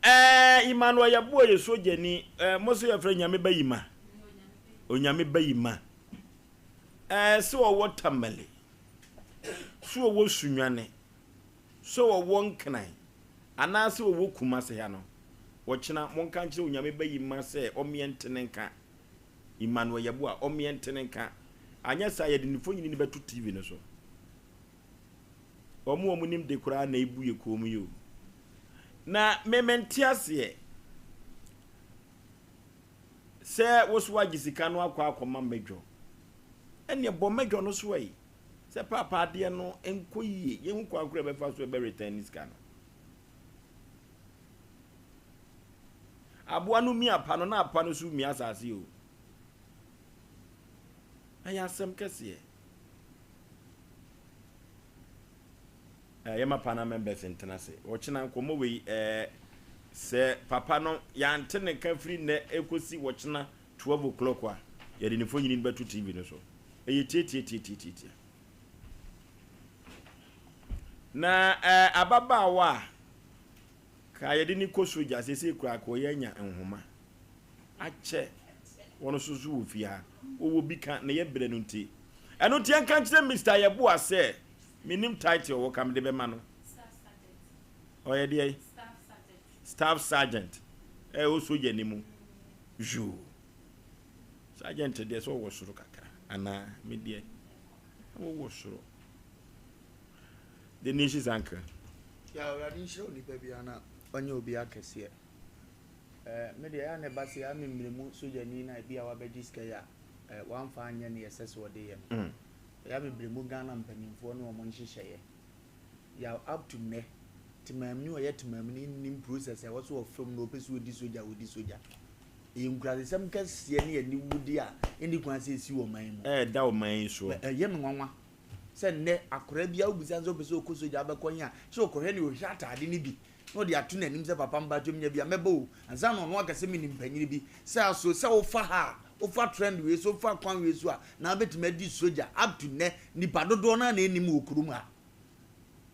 Ɛɛ Emmanuel Yeboah yɛ sogyani. Ɛɛ mo nso yɛfrɛ Nyame ba Yima. Onyame ba Yima. Ɛɛ sɛ ɔwɔ Tamale. So ɔwɔ Sunyani, sɛ ɔwɔ Nkran, anaasɛ ɔwɔ Kumase ha no, ɔkyena monka nkyerɛ Onyame ba Yima sɛ ɔmmeɛ nte ne nka. Emmanuel Yeboah, ɔmmeɛ nte ne nka. Anyɛ saa yɛde ne mfonini no bɛto TV no so. Wɔn a wɔnim de koraa na ebu yɛ kɔn mu yi o. Na me mente aseɛ sɛ wo so agye sika no akɔ akɔma mɛdwɔ. Ɛneɛ bɔ mɛdwɔ no so ayi. Sɛ paapa adeɛ no nkɔ yie, yɛhu kwan koro a ɛbɛfa so ɛbɛ return ne sika no. Aboa no mia apa no na apa no so mia asase o. Ɛyɛ asɛm kɛseɛ. Eh, yɛma panel members ntena ase. Ɔkyena nkɔmmɔ wei eh, sɛ papa no yɛante ne nka firi nnɛ ɛkɔsi wɔkyena 12 o'clock a, yɛde ne mfonini no bɛto TV no so. Ɛyɛ tiatiatiatiatia. Na eh, ababaawa a ka yɛde ne kɔ sogya seesei koraa ka ɔyɛ anya nhoma akyɛ wɔn nso so wɔ fie ha wɔwɔ bi ka na yɛbrɛ no nti ɛno nti yɛnka nkyerɛ Mr. Yɛboa sɛ Mennim title ɔwɔ ka mede bɛma no. Ɔyɛ deɛ? Staff sergeant. Ɛwɔ sogya ni mu. Yoo. Sergeant deɛ sɛ ɔwɔ soro kakra anaa me deɛ ɔwɔ soro. The nation's uncle. Ya Awurade nhyira onipa biara na ɔnyɛ obi akɛseɛ. Eh, me deɛ ɛyɛ a na ɛba sɛ a memmerɛ mu sogyani na ebi a wabɛgye sika yi a eh, wamfa anyɛ neɛ ɛsɛ sɛ ɔde yɛ no. Ɛyɛ a bebree mu Ghana mpaninfoɔ ne wɔn nhyehyɛeɛ. Yaw up to nnɛ, temaamuni a ɔyɛ temaamuni nnim process a ɛwɔ sɛ ɔfa mu na ɔpɛ sɛ ɔdi sogya a ɔdi sogya. Ɛyɛ nkurasesɛm kɛseɛ ne aniwudeɛ a ɛnni kwan sɛ ɛsi wɔ ɔman yi mu. Ɛreda ɔman yi soɔ. Ɛyɛ me nwanwa sɛ nnɛ akwadaa biara wobisa no sɛ ɔpɛ sɛ ɔkɔ sogya abɛkɔ he a, sɛ ɔkɔhwɛ nea ɔhwɛ ataade no bi na ɔde ato n'anim sɛ papa mpakyɛ menya bi a mɛba o ansa na ɔno aka sɛ menim panyini bi sɛ aso sɛ wofa ha a wofa trend wei so wofa kwan wei so a na wobɛtumi adi sogya up to nnɛ nipa dodoɔ no a na ɛnim wɔ kurom ha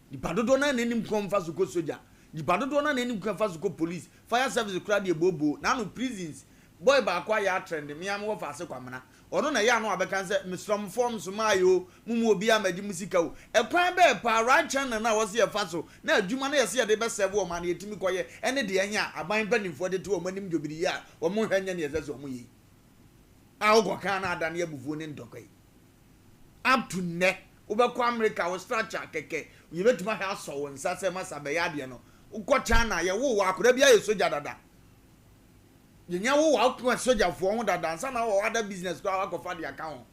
nipa dodoɔ no a na ɛnim kwan fa so kɔ sogya nipa dodoɔ no a na ɛnim kwan fa so kɔ police fire service koraa deɛ booboo na ano prisons boy baako ayɛ atrend me a mewɔ faase kwamena Ɔno na ɛyɛ a na wabɛka sɛ, Mesrɛ mo forms maaeɛ o, mo mu obiara mmɛgye mo sika o. Ɛkwan bɛɛ paa, right channel no a wɔse yɛfa so na adwuma no yɛse yɛde bɛ serve wɔn a na yɛtumi kɔyɛ ɛne deɛ ɛhe a aban mpanimfoɔ de to wɔn anim dwobiri yi a wɔn nhwɛ nyɛ deɛ ɛsɛ sɛ wɔn yɛ yi a wokɔka a na adane abufuo ne ntɔkwa yi. Up to nnɛ, wobɛkɔ America wo structure kɛkɛ yɛbɛtumi ahwɛ asɔ wo nsa sɛ masa bɛyɛ adeɛ no. Wokɔ China yɛwoo wɔ akwadaa bi ayɛ sogya dada. Yɛnya wo w'akoma sogyafoɔ ho dada ansa na wɔ other business koraa wakɔfa de aka ho.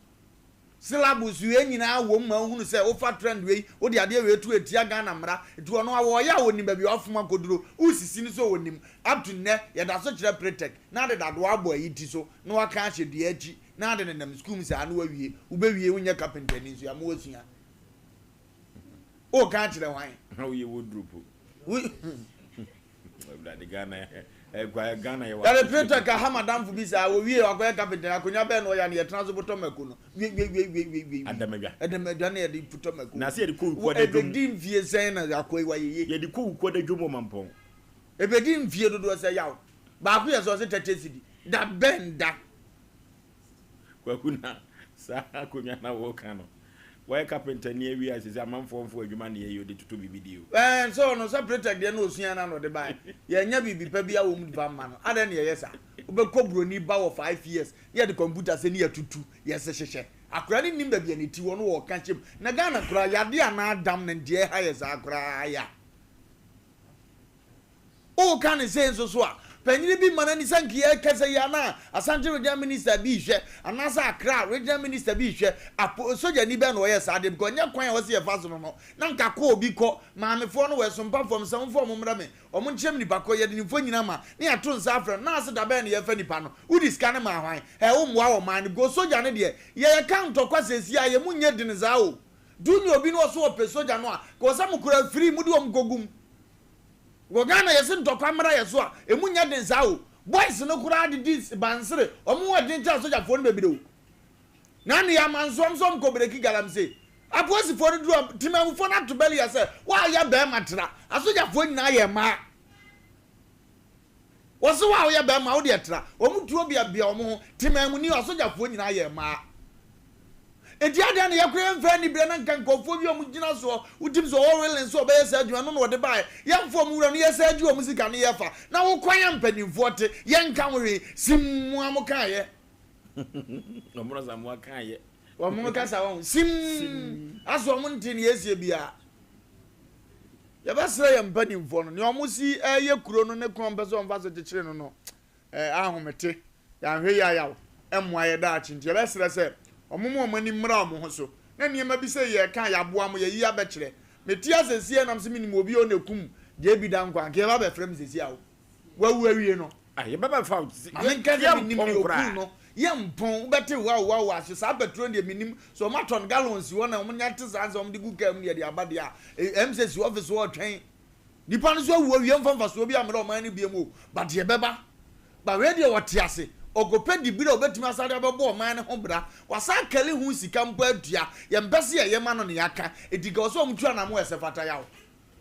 Syllabus wei nyinaa wom ma wohunu sɛ wofa trend wei wode adeɛ wei to ɛtia Ghana mmara nti ɔno a wɔɔyɛ a ɔnim baabi a wafom akɔduro wosisi no so ɔnim up to nnɛ yɛda so kyerɛ pretec na ade dadoa abɔ ayi ti so na waka ahyɛ dua akyi na ade nenam sukuu mu saa na wawie wobɛwie wonyɛ carpenter ni nso yɛama wasua Woka akyerɛ hwan? Na woyɛ wardrobe. Awurade Ghana ɛgua Ghana yɛ Yàrá pírẹtọ ka ha madamfo bi saa owie wakɔyɛ carpenter akonnwa bɛn na ɔyɛ a na yɛtena so botɔ mako no wiewiewiewie. Adamadwa. Adamadwa na yɛde potɔ mako. Na sɛ yɛde kɔ wukuada dwom. Ebedi mfie sɛn na akɔ yi wayɛ yie. Yɛde kɔ wukuada dwom wɔ Mampɔn. Ebedi mfie dodoɔ sɛ yaw. Baako yɛ sɛ ɔse tɛtɛ sidi. Da bɛn da. Kwaku na saa akonnwa na wɔka no wɔyɛ carpenter ni awie a sisi amanfoɔ mfo adwuma na yɛyɛ ɔde toto biribi di o. Ɛɛ sɛ ɔno sɛ pretec deɛ na osua na na ɔde bae yɛnya biribi pa bi a wɔn fa mma no adɛn na yɛyɛ saa wobɛkɔ buroni ba wɔ 5 years na yɛde computer sɛ ne yɛtutu yɛse hyehyɛ akora ne nim baabi a ne ti wɔ no wɔ ɔka hyɛm na Ghana koraa yade anaa dam no ndeɛ ɛha yɛ saa koraa ya. Woka no sei nso so a, panyini bi ma n'ani sɛ nka yɛrekasa yi a na Asante Regional Minister bi rehwɛ anaasɛ Accra Regional Minister bi rehwɛ. Apo, sogyani bɛn na ɔyɛɛ saa adeɛ because ɛnyɛ kwan a ɛwɔ sɛ yɛfa so no no. Na nka kɔ obi kɔ, maamefoɔ no wɔ Ɛsompa fam sɛ momfa wɔn mmrɛ me, wɔn nkyerɛ me nipa korɔ, yɛde ne mfonyin ama na yɛato nsa afrɛ no. Na ase da bɛn na yɛrefa nipa no? Wode sika no maa hwan? Hɛ, wommoa ɔman no because sogya no deɛ, yɛyɛ ntɔkwa seesei a, yɛn mu nyɛ den saa o. Do nyɛ obi na ɔso ɔpɛ sogya no a, ka ɔsɛ mo kora afiri mode wɔn kɔgu mu. Wɔ Ghana yɛse ntɔkwa mmra yɛ so a, emu nyɛ den saa o. Boys no koraa de di bansere, wɔn ho ɛden kyɛn asogyafoɔ no bebree o. Na ne yɛ amansoɔ nso wɔn kɔ breki galamsey. Apolisifoɔ no duru a, temanmufoɔ no ato bɛlia sɛ, woayɛ bɛɛma tra. Asogyafoɔ nyinaa yɛ mmaa. Wɔse wo a woyɛ bɛɛma wo deɛ tra. Wɔn tuo beabea wɔn ho. Temanmuni, asogyafoɔ nyinaa yɛ mmaa. Enti adɛn na yɛkora yɛmfa aniberɛ na nka nkurɔfoɔ bi a wɔgyina soɔ, wotim sɛ ɔwɔ willing sɛ ɔbɛyɛ saa adwuma no na ɔde baeɛ, yɛmfa wɔn wura no yɛsan gye wɔn sika no yɛfa, na wo kwan a mpanimfoɔ te, yɛnka ho hwee, sim mo a mokaeɛ. Wɔn na mo kaeɛ. Wɔn kasa wɔn sim, aso wɔn nte nea ɛsie biara. Yɛbɛsrɛ yɛn mpanimfoɔ no, nea wɔsi reyɛ kuro no ne kwan a wɔpɛ sɛ wɔfa so kyekyere no no, eh, ahomete. Yɛanhwɛ yie a yaw mmoa yɛ daakye nti yɛbɛsrɛ sɛ wɔmma wɔn ani mmra wɔn ho so na nneɛma bi sɛ yɛreka a yɛaboa mo, yɛayi abɛkyerɛ. Mete ase seesei a nam sɛ menim obi a ɔna ɛkum JB Danquah a, anka yɛba abɛfrɛ me seesei a o. Wawu awie no. Ah, yɛbɛbɛfa wo. Ma menka sɛ menim deɛ ɔkuu no. Yɛmpɔn, wobɛte wow wow wow ahye. Saa petrol deɛ menim. Sɛ wɔatɔn gallon si hɔ na wɔnya te saa sɛ wɔde gu kaa mu na yɛde aba deɛ a, ɛm sɛ si office hɔ retwɛn. Nipa no nso awu awie mfa mfasoɔ bi ammrɛ ɔman no biom o, but deɛ ɛbɛba. But wei deɛ ɔte ase, ɔkɔpɛ dibere a ɔbɛtumi asan de abɛbɔ ɔman no ho bra, wasan akali ho sika mpo atua, yɛmpɛ sɛ yɛyɛ ma no na yɛaka, enti nka ɛwɔ sɛ wɔtu anamɔ a ɛsɛ fata yaw.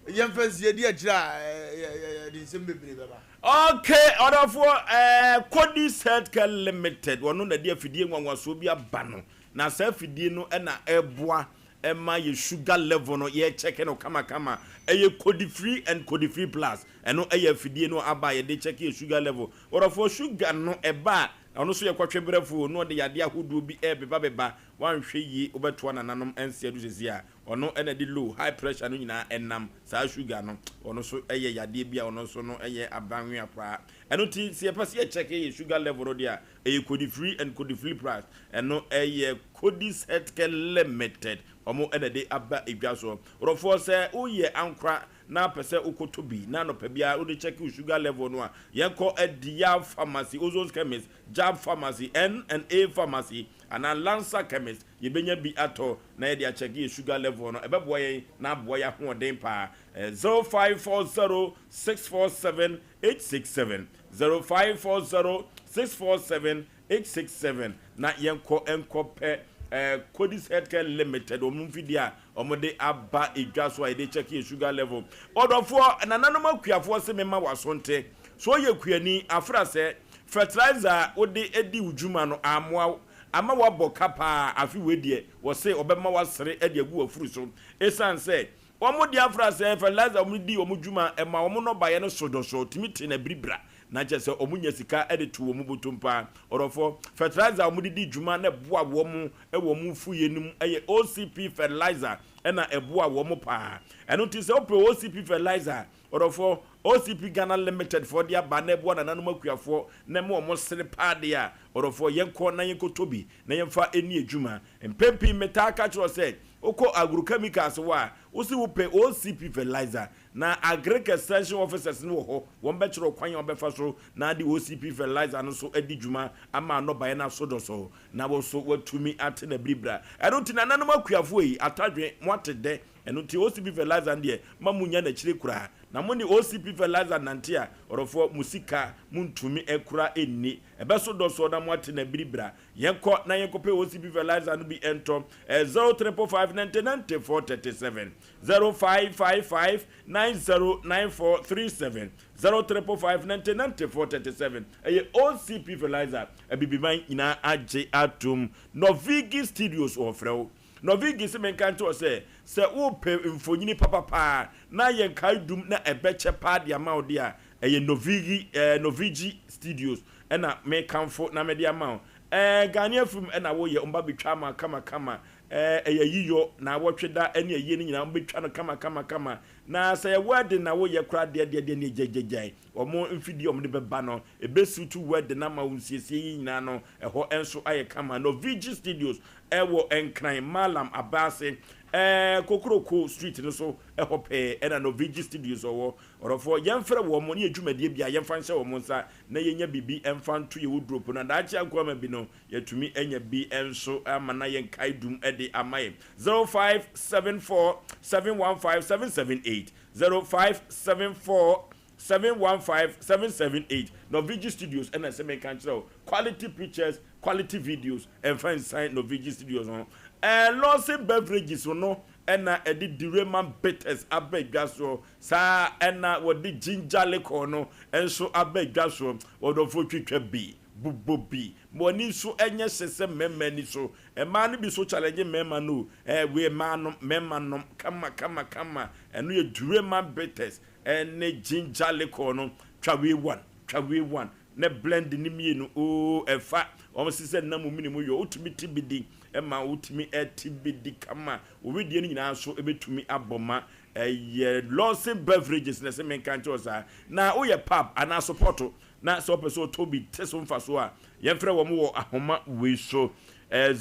Yɛmfa nsi yɛdi akyire a yɛde nsɛm bebree bɛba. Ok ɔdɔfoɔ ɛɛ Kodis Healthcare Limited wɔno na ɛde afidie nwanwasoɔ bi aba no na saa afidie no na ɛboa ɛma yɛ sugar level no yɛ check no kama kama ɛyɛ Kodifree and Kodifree plus ɛno ɛyɛ afidie no aba a yɛde check yɛ sugar level ɔdɔfoɔ sugar no ɛba a ɔno nso yɛ kɔtwe brɛfoɔ na ɔde yadeɛ ahodoɔ bi ɛbeba beba wanhwɛ yie wobɛtoa nananom ɛnseɛ do sɛsi a ɔno ɛna ɛde low high pressure no nyinaa ɛnam saa sugar no ɔno nso ɛyɛ yadeɛ bi a ɔno nso no ɛyɛ abanwea koraa ɛno ti sɛ yɛpɛ sɛ yɛ check yɛ sugar level no deɛ a Ɛyɛ Kodifree and Kodifree Plus, ɛno ɛyɛ Kodis Healthcare Limited, wɔn na ɛde aba dwa soɔ. Ɔdɔfoɔ sɛ woyɛ ankora na pɛ sɛ wokɔtɔ bi na anɔpa biara wode check wo sugar level no a, yɛnkɔ Adiya Pharmacy, Ozon's Chemist, Jab Pharmacy, N and A Pharmacy anaa Lancer Chemist, yɛbɛnya bi atɔ na yɛde akyɛke yɛ sugar level no, ɛbɛboa yɛn na aboa yɛn ahoɔden paa. 0540 647 867 0540 647 867 na yɛnkɔ nkɔ pɛ eh, Kodis Healthcare Limited wɔn mfidie a wɔde aba edwa so a yɛde check yɛ sugar level. Ɔdɔfoɔ, nananom akuafoɔ se mema waso nte. So ɔyɛ kuani afra sɛ fertilizer a wode di wo dwuma no ammoa wo ama woabɔ ka paa afe wei deɛ wɔse wɔbɛma woasere de agu w'afuru so esiane sɛ Wɔn de afra sɛ fertilizer a wɔde di wɔn dwuma ɛma wɔn nnɔbaeɛ no so dɔsɔ tumi te na biribira na kyerɛ sɛ wɔn nya sika de to wɔn bɔtɔm paa. Ɔdɔfoɔ, fertilizer a wɔde di dwuma na ɛboa wɔn wɔ wɔn mfuyɛ no mu yɛ OCP fertilizer na ɛboa wɔn paa. Ɛno nti sɛ wopɛ OCP fertilizer a, ɔdɔfoɔ, OCP Ghana Limited foɔ de aba na ɛboa nananom akuafoɔ na ɛma wɔn sere paa deɛ a, ɔdɔfoɔ yɛnkɔ na yɛnkɔtɔ bi na yɛmfa nni adwuma. Mpɛn pii metaa ka kyerɛ wo sɛ, wokɔ agrochemicals hɔ a, wose wopɛ OCP fertilizer, na Agric Extension Officers no wɔ hɔ, wɔbɛkyerɛ wo kwan a wobɛfa so na ade OCP fertilizer no nso adi dwuma ama nnɔbaeɛ no aso dɔsɔɔ, na wo nso woatumi ate no abiribira. Ɛno nti nananom akuafoɔ yi, atadwe, moate dɛ. Ɛno nti OCP fertilizer no deɛ, mma monnya no akyire koraa. Na mo ne OCP fertilizer nante a, ɔdɔfoɔ, mo sika montumi koraa nni. Ɛbɛso dɔsɔɔ na moate no abiribira. Yɛnkɔ na yɛnkɔpɛ OCP fertilizer no bi ntɔ. Ɛyɛ 0355 90 94 37, 0555 90 94 37, 0355 90 94 37. Ɛyɛ OCP fertilizer. Abibiman nyinaa agye atom. Novigi Studios wɔfrɛ wo. Novigi se menka nkyerɛ wo sɛ, sɛ wopɛ mfonini papa paa na ayɛ nkaedum na ɛbɛkyɛ paa de ama wo de a, Ɛyɛ Novigi eh, Novigi Studios ɛna me kamfo na mede ama wo eh, Ghanaian film ɛna woyɛ, wɔn ba betwa ama kama kama eh, ɛyɛ ayiyɔ, naawɔtwe da ɛne ayie no nyinaa wɔn betwa no kama kama kama Na sɛ ɛyɛ wedding na woyɛ koraa deɛ deɛ deɛ neɛ gyagyagyae wɔn mfidie a wɔn de bɛba no ɛbɛ suit wedding ama wo nsiesie yi nyinaa no ɛhɔ nso ayɛ kama Novigi Studios ɛwɔ Nkran Mallam Abaase eh, Kokoroko street no so ɛhɔ pɛɛ ɛna Novigi Studios ɔwɔ Ɔdɔfoɔ, yɛmfrɛ wɔn ne yɛn dwumadie biara yɛmfa nhyɛ wɔn nsa na yɛnya biribi mfa nto yɛn wodropo na daakye ankoama bi no yɛatumi anya bi nso ama na yɛn nkaedum de ama yɛn. 0574 715 778 0574 715 778 Norvigi Studios ɛna ɛsɛ menka nkyerɛ wo quality pictures quality videos ɛmfa nsan Norvigi Studios ho. Ɛɛ Lawson Beverages no ɛna ɛde Direman Bitters aba dwa soɔ Saa ara na wɔde ginger liquor no nso aba dwa so. Ɔdɔfoɔ twitwa bi, bobɔ bi. Ma w'ani nso nyɛ hye sɛ mmarima ani so. Mmaa no bi nso challenge mmarima no o. Ɛɛ wei mmaa nom, mmarima nom kama kama kama. Ɛno yɛ Durema bitters ne ginger liquor no. Twa wei one, twa wei one na blend ne mmienu oo ɛfa. Wɔn se sɛ nam mini mu yɔ, wotumi te bi di ma wotumi te bi di kama. Wo wedeɛ no nyinaa nso bɛtumi abɔ ma. Ɛyɛ Lawson Beverages na ɛsɛ menka nkyerɛ wo saa. Na woyɛ pub anaa sopɔto na sɛ wopɛ sɛ wotɔ bi te so mfasoɔ a, yɛmfrɛ wɔn wɔ ahoma wei so. Ɛyɛ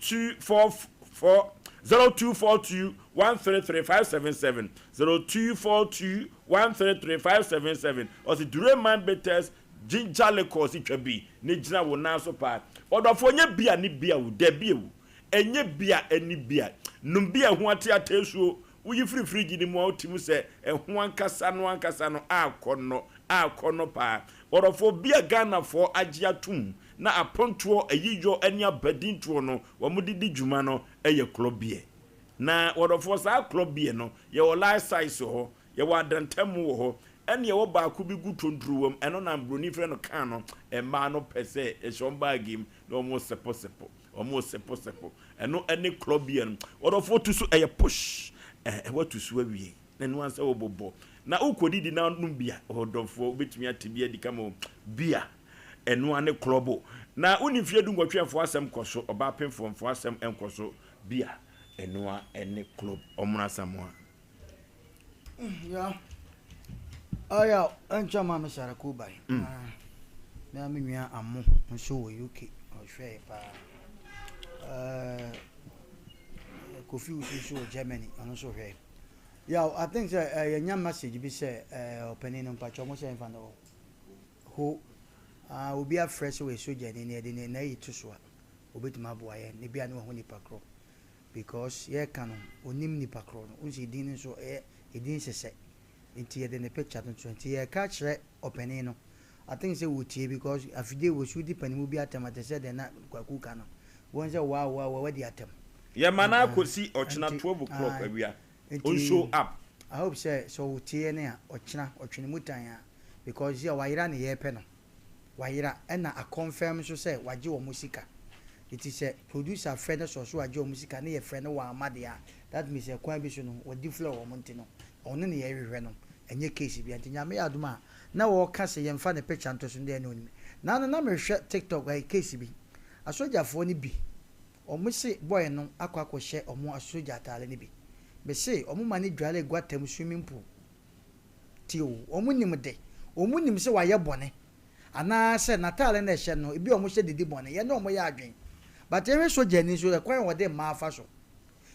0244 0242 133 577 0242 133 577. Ɔse Dureman Bitters Ginger Liquor se twa bi na gyina wo nan so paa. Ɔdɔfoɔ nyɛ bia ne bia o, dabi o. Ɛnyɛ bia ɛne bia. Nom bia ɛho ate atɛsuo. Woyi firi fridge no mu a wote mu sɛ ɛho ankasa no ankasa no akɔnnɔ, akɔnnɔ paa. Ɔdɔfoɔ bia Ghanafoɔ agye atom na apontoɔ, ayiyɔ ne abadintoɔ no wɔn de di dwuma no yɛ klɔ beer. Na ɔdɔfoɔ saa klɔ beer no yɛwɔ large size wɔ hɔ, Yɛwɔ adantamu wɔ hɔ, ɛna yɛwɔ baako bi gu tonturuwa mu, ɛno na broni frɛ no can no, mmaa no pɛ sɛ ɛhyɛ wɔn baage mu na wɔn sepo sepo, wɔn sepo sepo, ɛno ɛne club beer no, ɔdɔfoɔ tu so ɛyɛ push, ɛɛ watu so awie, na ɛno ansa wɔbobɔ, na wokɔ didi na nom bia, ɔdɔfoɔ wobɛtumi ate bi adi kama o, bia, ɛno ane club, na woni mfeɛ du nwɔtwe mfoɔ asɛm kɔ so, ɔbaa pemfoɔ mfoɔ asɛm nkɔ so, bia, ɛno ɛne club, ɔmono asamoa. Ya. Aya, ɛnkyɛ ma me sara ko bai. Mm. Na me nua Amo nso wɔ UK. Ɔhwɛ yɛ paa. Eh, Kofi Usu nso wɔ Germany. Ɔno nso hwɛ. Yeah, I think sɛ uh, yɛnya message bi sɛ uh, ɔpanin no mpakyɛ ɔmo sɛ mfa no ho uh, obi afrɛ sɛ ɔyɛ sogyani na yɛde ne n'ayi to so a obetumi aboa yɛn na ebi a ne wahu nipa korɔ. Because yɛka no onim nipa korɔ no wohu sɛ edin no nso ɛyɛ edin sesɛ nti yɛde ne picture no to nti yɛka kyerɛ ɔpanin no I think sɛ wɔtie because afidie wɔ so wodi panimu bi atɛm a te sɛ deɛ na Kwaku ka no wobɛhu sɛ waa waa waa wadi atɛm Yɛma no akɔsi ɔkyena nti 12 o'clock ae awia nti ɔnshow up. I hope sɛ sɛ ɔtie yɛn a ɔkyena ɔtwe ne mu tan a because sɛ wayera ne yɛpɛ no. Wayera ɛna a confirm nso sɛ wagye wɔn sika nti sɛ producer frɛ no sɛ ɔse wagye wɔn sika ne yɛfrɛ no wamma deɛ a that means sɛ kwan bi so no wadi flɛ wɔn nti no ɔno ne yɛhwehwɛ no ɛnyɛ case bia nti Nyame yɛ adom a na wɔka sɛ yɛmfa ne picture nto so no deɛ ɛne onim Naano na mehwɛ tiktok ɛyɛ case bi asogyafoɔ no bi wɔn se boy no akɔ akɔhyɛ wɔn asogya ataare no bi mese wɔn ma no dware guatam swimming pool Tie o, wɔn nim de, wɔn nim sɛ wayɛ bɔne, anaa sɛ n'ataare no a ɛhyɛ no, ebi a wɔhyɛ de di bɔne, yɛne wɔn yɛ adwene. But yɛhwɛ sogyani nso, ɛkwan a wɔde mmaa fa so.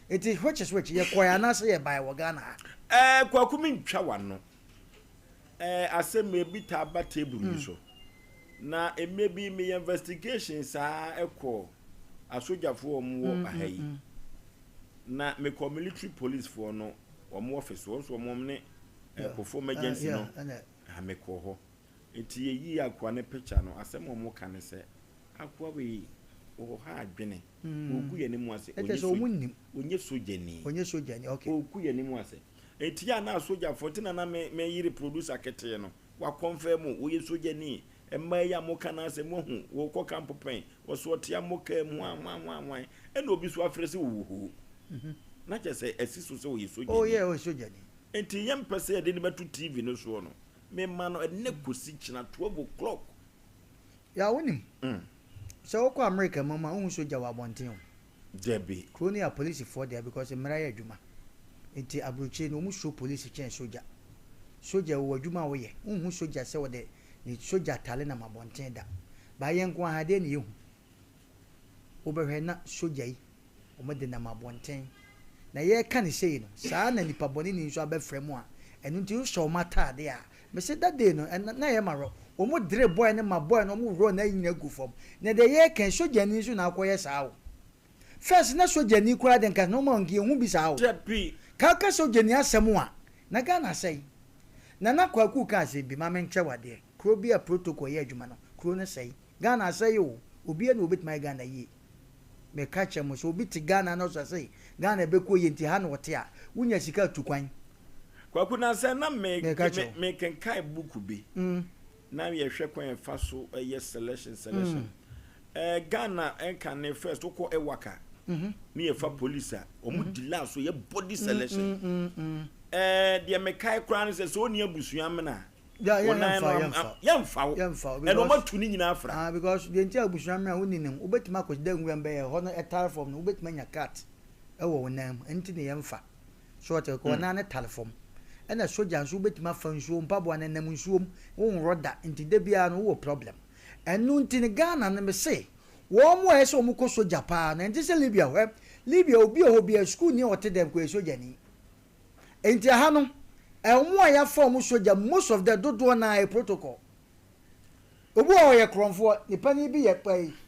Nti which is which, yɛkɔe anaasɛ yɛbae wɔ Ghana ha? Ɛɛ Kwaku me ntwa w'ano ɛɛ asɛm ebi taa ba table yi so na mmerɛ bi meyɛ investigation saa ɛkɔ asogyafoɔ a wɔn wɔ aha yi na mekɔ military police foɔ no wɔn office wɔn nso wɔn ne ɛkofo emergency no ha mekɔ hɔ nti yɛyi akoa ne picture no asɛm a wɔn ka ne sɛ akoa wei wɔ ha adwene wɔgu yɛn anim ase ɔnyɛ sogyani ɔnyɛ sogyani okay wɔgu yɛn anim ase nti yɛ ana sogyafoɔ nti na na me me yere producer ketee no wakɔnfɛn mu wɔyɛ sogyani mmaa yi a mo ka n'asɛm mo hu wɔkɔ camp pɛn wɔso ɔte a mo kaa mu hwan hwan hwan hwan ɛna obi so afrɛ sɛ wɔwɔ hoo na kyerɛ sɛ asi so sɛ ɔyɛ sogyani. Oh yeah, ɔyɛ sogyani. Nti yɛmpɛ sɛ yɛde no bɛto TV no soɔ no, mema no ɛnnɛ kɔsi kyena 12 o'clock. Yeah, wonim, sɛ wokɔ America mmom a, wonhu sogya wɔ abɔnten o. Dabi. Kuro no yɛ apolisifoɔ dea because mmara yɛ adwuma. Nti aburokyire no, wɔn suro polisi kyɛn sogya. Sogya wɔ adwuma a woyɛ, wonhu sogya sɛ ɔde ne sogya atare nam abɔnten da. But yɛn nko ara ha, deɛn na yɛhu? Wobɛhwɛ na sogya yi wɔde nam abɔnten. Na yɛreka no sei no, saa ara na nipa bɔneni nso abɛfra mu a, ɛno nti wohyɛ wɔn ataade a, mese that day no, ɛna na ɛyɛ ma worɔ. Wɔdere boy no ma boy no wɔworɔ n'ayi nyinaa gu fam. Na deɛ yɛreka yi, sogyani nso na akɔyɛ saa o. First na sogyani koraa deɛ nka normal nka yɛnhu bi saa o. Dabi. Ka woka sogyani asɛm a, na Ghana asɛe. Nana Kwaku ka asɛm bi, ma menkyɛ wo adeɛ. Kuro bi a protocol yɛ adwuma no, kuro no sɛe. Ghana asɛe o, obiara ni obetumi ayɛ Ghana yie. Meka kyerɛ mo sɛ obi te Ghana na ɔsɛ sɛ Ghana bɛkɔ yie nti ha na ɔte a, wonya sika a tu kwan. Kwaku na sɛ na me Meka kyerɛ wo. me kenkan book bi na yɛhwɛ kwan yɛfa so yɛ selection selection ɛɛ Ghana ɛnka ne first wokɔ ɛwaka ne yɛfa police a wɔn di last so yɛ body selection ɛɛ deɛ mekae koraa ne sɛ sɛ ɔni abusua mena a Yeah, Wo yeah, nan yɛmfa, no am- yɛmfa. am- yɛmfa wo. Yɛmfa wo, Ɛna because- wɔatu ne nyinaa afra. Ah, because deɛ nti a abusua mmerɛ a wonni no, wobɛtumi akɔsi dɛ nwura mu bɛyɛ hɔ no ɛtare fam no, wobɛtumi anya cut ɛwɔ wo nan mu, ɛno nti na yɛmfa. So ɔte kɔ ɔnan no tare fam. Ɛna sogya nso wobɛtumi afa nsuo mpaboa no ɛnam nsuo mu wonworɔ da nti da biara no wowɔ problem. Ɛno nti no Ghana no mese wɔn a ɛsɛ wɔn kɔ sogya paa no ɛnte sɛ Libya hwɛ Libya obi wɔ hɔ biara sukuuni a ɔte dɛm kɔ yɛ sogyani. Nti ɛha no wɔn a yɛafa wɔn sogya most of them dodoɔ no ara yɛ protocol. Obi wɔ hɔ ɔyɛ korɔmfoɔ, ne panin bi yɛ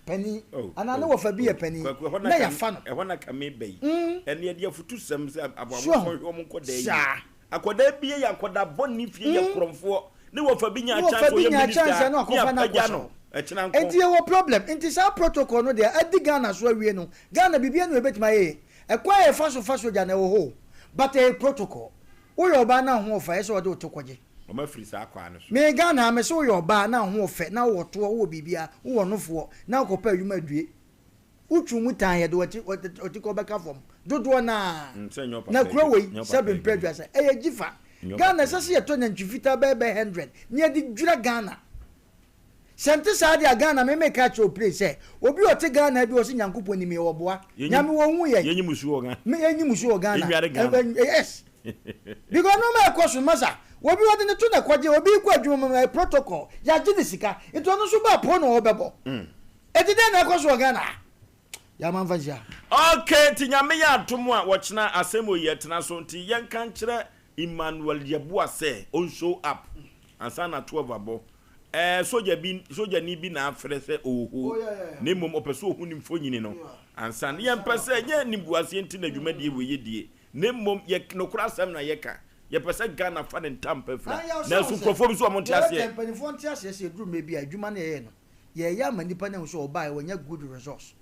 panin oh, anaa ne oh, wɔfa bi oh. yɛ panin Kwaku, ɛhɔ na na ka yɛafa no. ɛhɔ na ka meba yi. Ɛne yɛde afutusɛm sɛ So aboabofoɔ ahu? hwɛ wɔn nkɔdaa yie. Saa. Akɔdaa bi yɛ akɔdaa bɔne fie yɛ korɔmfoɔ. Ne wɔfa bi nya Ne wɔfa chance bi ɔyɛ nya minister chance a na ne wakɔfa no apagya akɔ no soro. ɛkyena nko. Nti yɛwɔ problem. Nti saa protocol no deɛ adi Ghana so awie no, Ghana biribiara ni hɔ yɛbɛtumi ayɛ yie. Ɛkwan a yɛfa so fa sogya no ɛwɔ hɔ o, but ɛyɛ protocol. Woyɛ ɔbaa na wo ho ɔfa ɛsɛ sɛ wɔde wo to kɔgye. Wɔn afiri saa kwaa no so. Me Ghana ha mese woyɛ ɔbaa na wo ho ɔfɛ na wowɔ toɔ wowɔ biribiara wowɔ nofoɔ na wokɔpɛ adwuma due wotwi mu tan yɛde wɔti wɔti kɔ bɛka fam dodoɔ naa na kuro wei sɛbe mpɛ aduasa ɛyɛ gyifa Ghana ɛsɛ sɛ yɛtɔ nantwi fitaa bɛyɛ bɛyɛ hundred na yɛde dwira Ghana. Sɛ nte saa deɛ a Ghana me meka akyerɛ wo play sɛ obi a ɔte Ghana bi ɔse Nyankopɔn nim yɛ ɔboa Nyame wɔnhu yɛn Yɛnyi musuo wɔ Ghana. Me yɛnyi musuo wɔ Ghana. Yɛnware Ghana. Yes because nneɛma ɛkɔ so masa obi ɔde ne to na ɛkɔgye obi kɔ adwuma mu ɛyɛ protocol yɛagye ne sika nti ɔno nso ba po na ɔbɛbɔ eti dɛn na ɛkɔ so wɔ Ghana yɛama mfa nhyia. Okay nti Nyame yɛ adom a wɔkyena asɛm wɔ yi ɛtena so nti yɛnka nkyerɛ Emmanuel Yeboah sɛ ɔnshow up ansa na 12 abɔ Ɛɛ, sogya bi, sogyani bi na afrɛ sɛ ɔwɔ hɔ, na mmom ɔpɛ sɛ ɔhu ne mfonini no ansa. Na yɛmpɛ sɛ, ɛnyɛ animguaseɛ nti na dwumadie wei yɛ die, na mmom yɛ nokorɛ asɛm na yɛka. Yɛpɛ sɛ Ghana fa ne ntampa fira. Nanso nkurɔfoɔ bi nso wɔn nte aseɛ. Mpanimfoɔ nte aseɛ sɛ ɛduru mmerɛ bi a adwuma no yɛyɛ no, yɛreyɛ ama nnipa no ahu sɛ ɔbaeɛ wanya good results.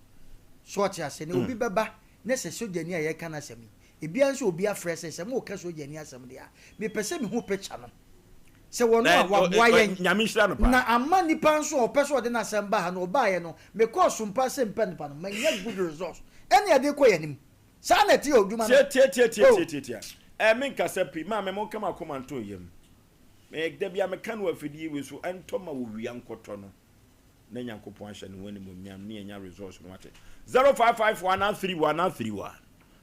So ɔte aseɛ? Na obi bɛba na sɛ sogyani a yɛreka n'asɛm yi, ebiara nso obi afrɛ sɛ, sɛ moreka sogyani asɛm deɛ a, mepɛ sɛ mehu picture no. Sɛ wɔno a, waboa yɛn. Nyame nhyira no paa. Na ama nipa nso a ɔpɛ sɛ ɔde n'asɛm ba ha no, ɔbaeɛ no, mekɔɔ sompa sɛ mpɛ nipa no, manya good results. Ɛne yɛde rekɔ yɛn anim. Saa na ɛte o, adwuma no. Oh. Tiatiatiatiatiatia. Ɛɛ me nkasa pii, maame monka m'akoma nto yam. Me da bi a meka no wɔ afidie wei so, ɛntɔ ma owia nkɔtɔ no. Na Nyankopɔn ahyɛ ne ho animuonyam ne yɛnya results no wate. 0554 31 31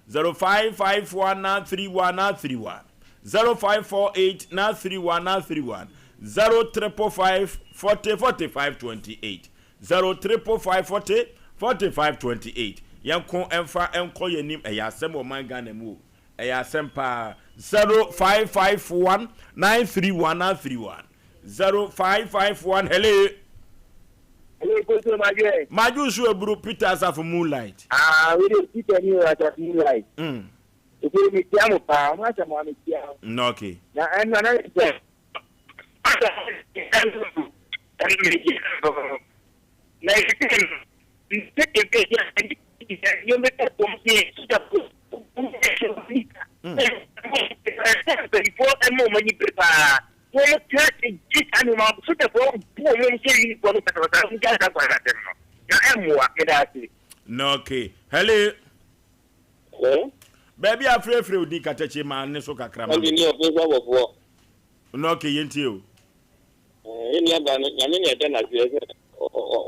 0554 31 31 0548 31 31 0555 40 45 28 0555 40 45 28 Yɛnko ɛmfa ɛnkɔ yɛn anim ɛyɛ asɛm wɔ ɔman Ghana mu o ɛyɛ asɛm paa 0551 931 931 0551 Hello. Hello, Koso Madwe. Madwe nso eburu Peter Asafo Moonlight. Ah, we dey Peter ni o Asafo Moonlight. Ese mi tia mo paa, mo asɛm a mi tia. No, okay. Na ɛno na sɛ na No, okay. Hello. Baabi a frɛfrɛ odi katakye maa ne so kakra ma me. No, okay, yɛntie o. Yɛn nua baa no, Nyame na ɛda no aseɛ sɛ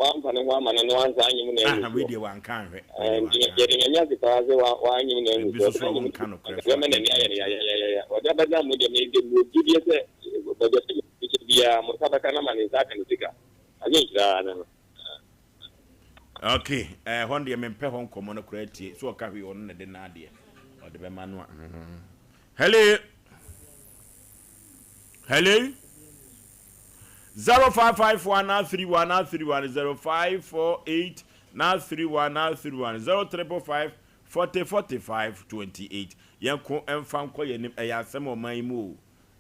wamfa ne ho ama no na wansan anyem no angu soɔ. Wei deɛ wanka anhwɛ. Nti yɛde Nyame ase paa sɛ wanyem no angu Ebi soɔ. nso so a wɔnka nokorɛ so Bɛma n'ani ayɛ no yayayaya. Ɔde abɛdan mo deɛ mede mewɔ gyidie sɛ baabi a hyɛ biara mo nsa bɛka no ama ne nsa aka ne sika. Anyɛ nhyira ara ne no. Okay, ɛhɔ no deɛ mempɛ hɔ nkɔmmɔ no koraa tie. So ɔka hwee ɔno na ɛde n'adeɛ ɔde bɛma no a. Hello. Hello. 0554 931 931 0548 931 931 0555 40 45 28. Yɛnko mfa nkɔ yɛn anim. Ɛyɛ asɛm wɔ ɔman yi mu o.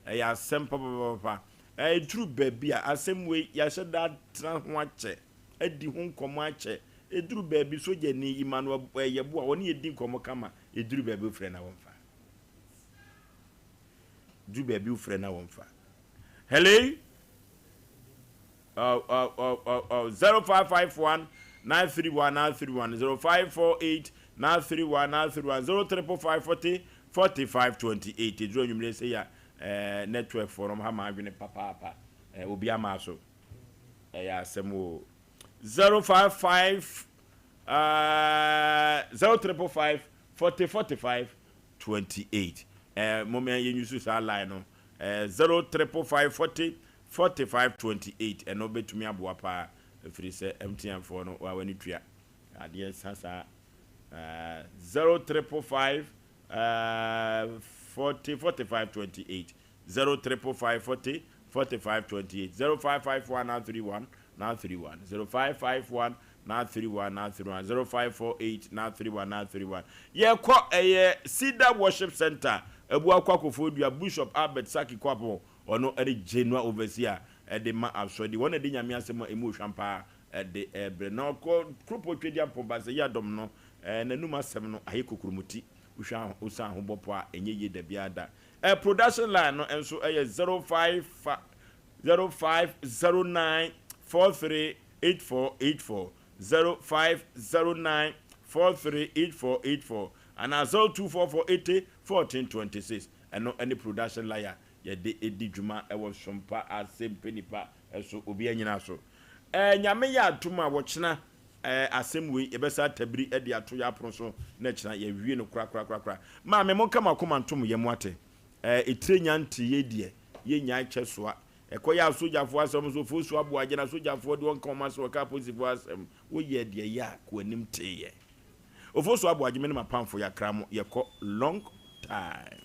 Ɛyɛ asɛm papapapa. Ɛduru baabi a asɛm wei yɛahyɛ da atena ho akyɛ, adi ho nkɔmmɔ akyɛ. Ɛduru baabi sogyani Emmanuel Yeboah ɔne yɛdi nkɔmmɔ kama. Ɛduru baabi wofrɛ na wɔmfa. Du baabi wofrɛ na wɔmfa. Hello? Oh, oh, oh, oh, oh. 0551 931 931 0548 931 931 0555 40 45 28. Ɛduru anwummerɛ sɛ ya eh, network foɔ no ha ma adwene papaapa. Eh, obi ama so. Ɛyɛ asɛm o. 055 uh, 0555 40 45 28. Ɛɛ momma yɛnyusu saa line no. Ɛɛ 0555 40 45 28 ɛno bɛtumi aboa paa ɛfiri sɛ MTN foɔ no wa w'ani tua adeɛ sa saa. Ɛɛ 0555 ɛɛ 40 45 28 0555 40 45 28 0551 931 931 0551 931 931 0548 931 931 Yɛkɔ ɛyɛ Cedar Worship Center Abuakwa Koforidua Bishop Albert Saki Kwapong ɔno ɛne General Overseer ɛde ma asɔre wɔn na ɛde Nyame asɛm a ɛmu ohwam paa ɛde ɛbrɛ na ɔkɔ Kuropɔn Twedeampɔn Bansɛyi Adɔm no ɛɛ n'anum asɛm no ayɛ kokuromoti wohwɛ a wosan ho bɔ pɔ a ɛnyɛ yie dabiara da ɛɛ production line no nso ɛyɛ 05 0509 43 8484 0509 43 8484 anaa 0244 80 14 26 ɛno ɛne production line a yɛde di dwuma ɛwɔ Sompa Asɛmpɛ Nipa ɛso obiara nyina so. Ɛɛ Nyame yɛ adom a wɔkyena ɛɛ asɛm wei yɛbɛsa atabiri ɛde ato yɛ apono so na ɛkyena yɛawie no korakorakorakora. Maame monka mo akoma nto mo yam ate ɛɛ etire nya nteyɛ deɛ yɛnnyae kyɛ soa Ɛkɔ yɛ asogyafoɔ asɛm nso Fosu Aboagye na asogyafoɔ deɛ ɔnka wɔn asɛm ɔka apolisifoɔ asɛm woyɛ deɛ ɛyɛ a kɔ anim teeyɛ Ofosu Aboagye me ne m'apamfo yɛakra mo yɛkɔ long time.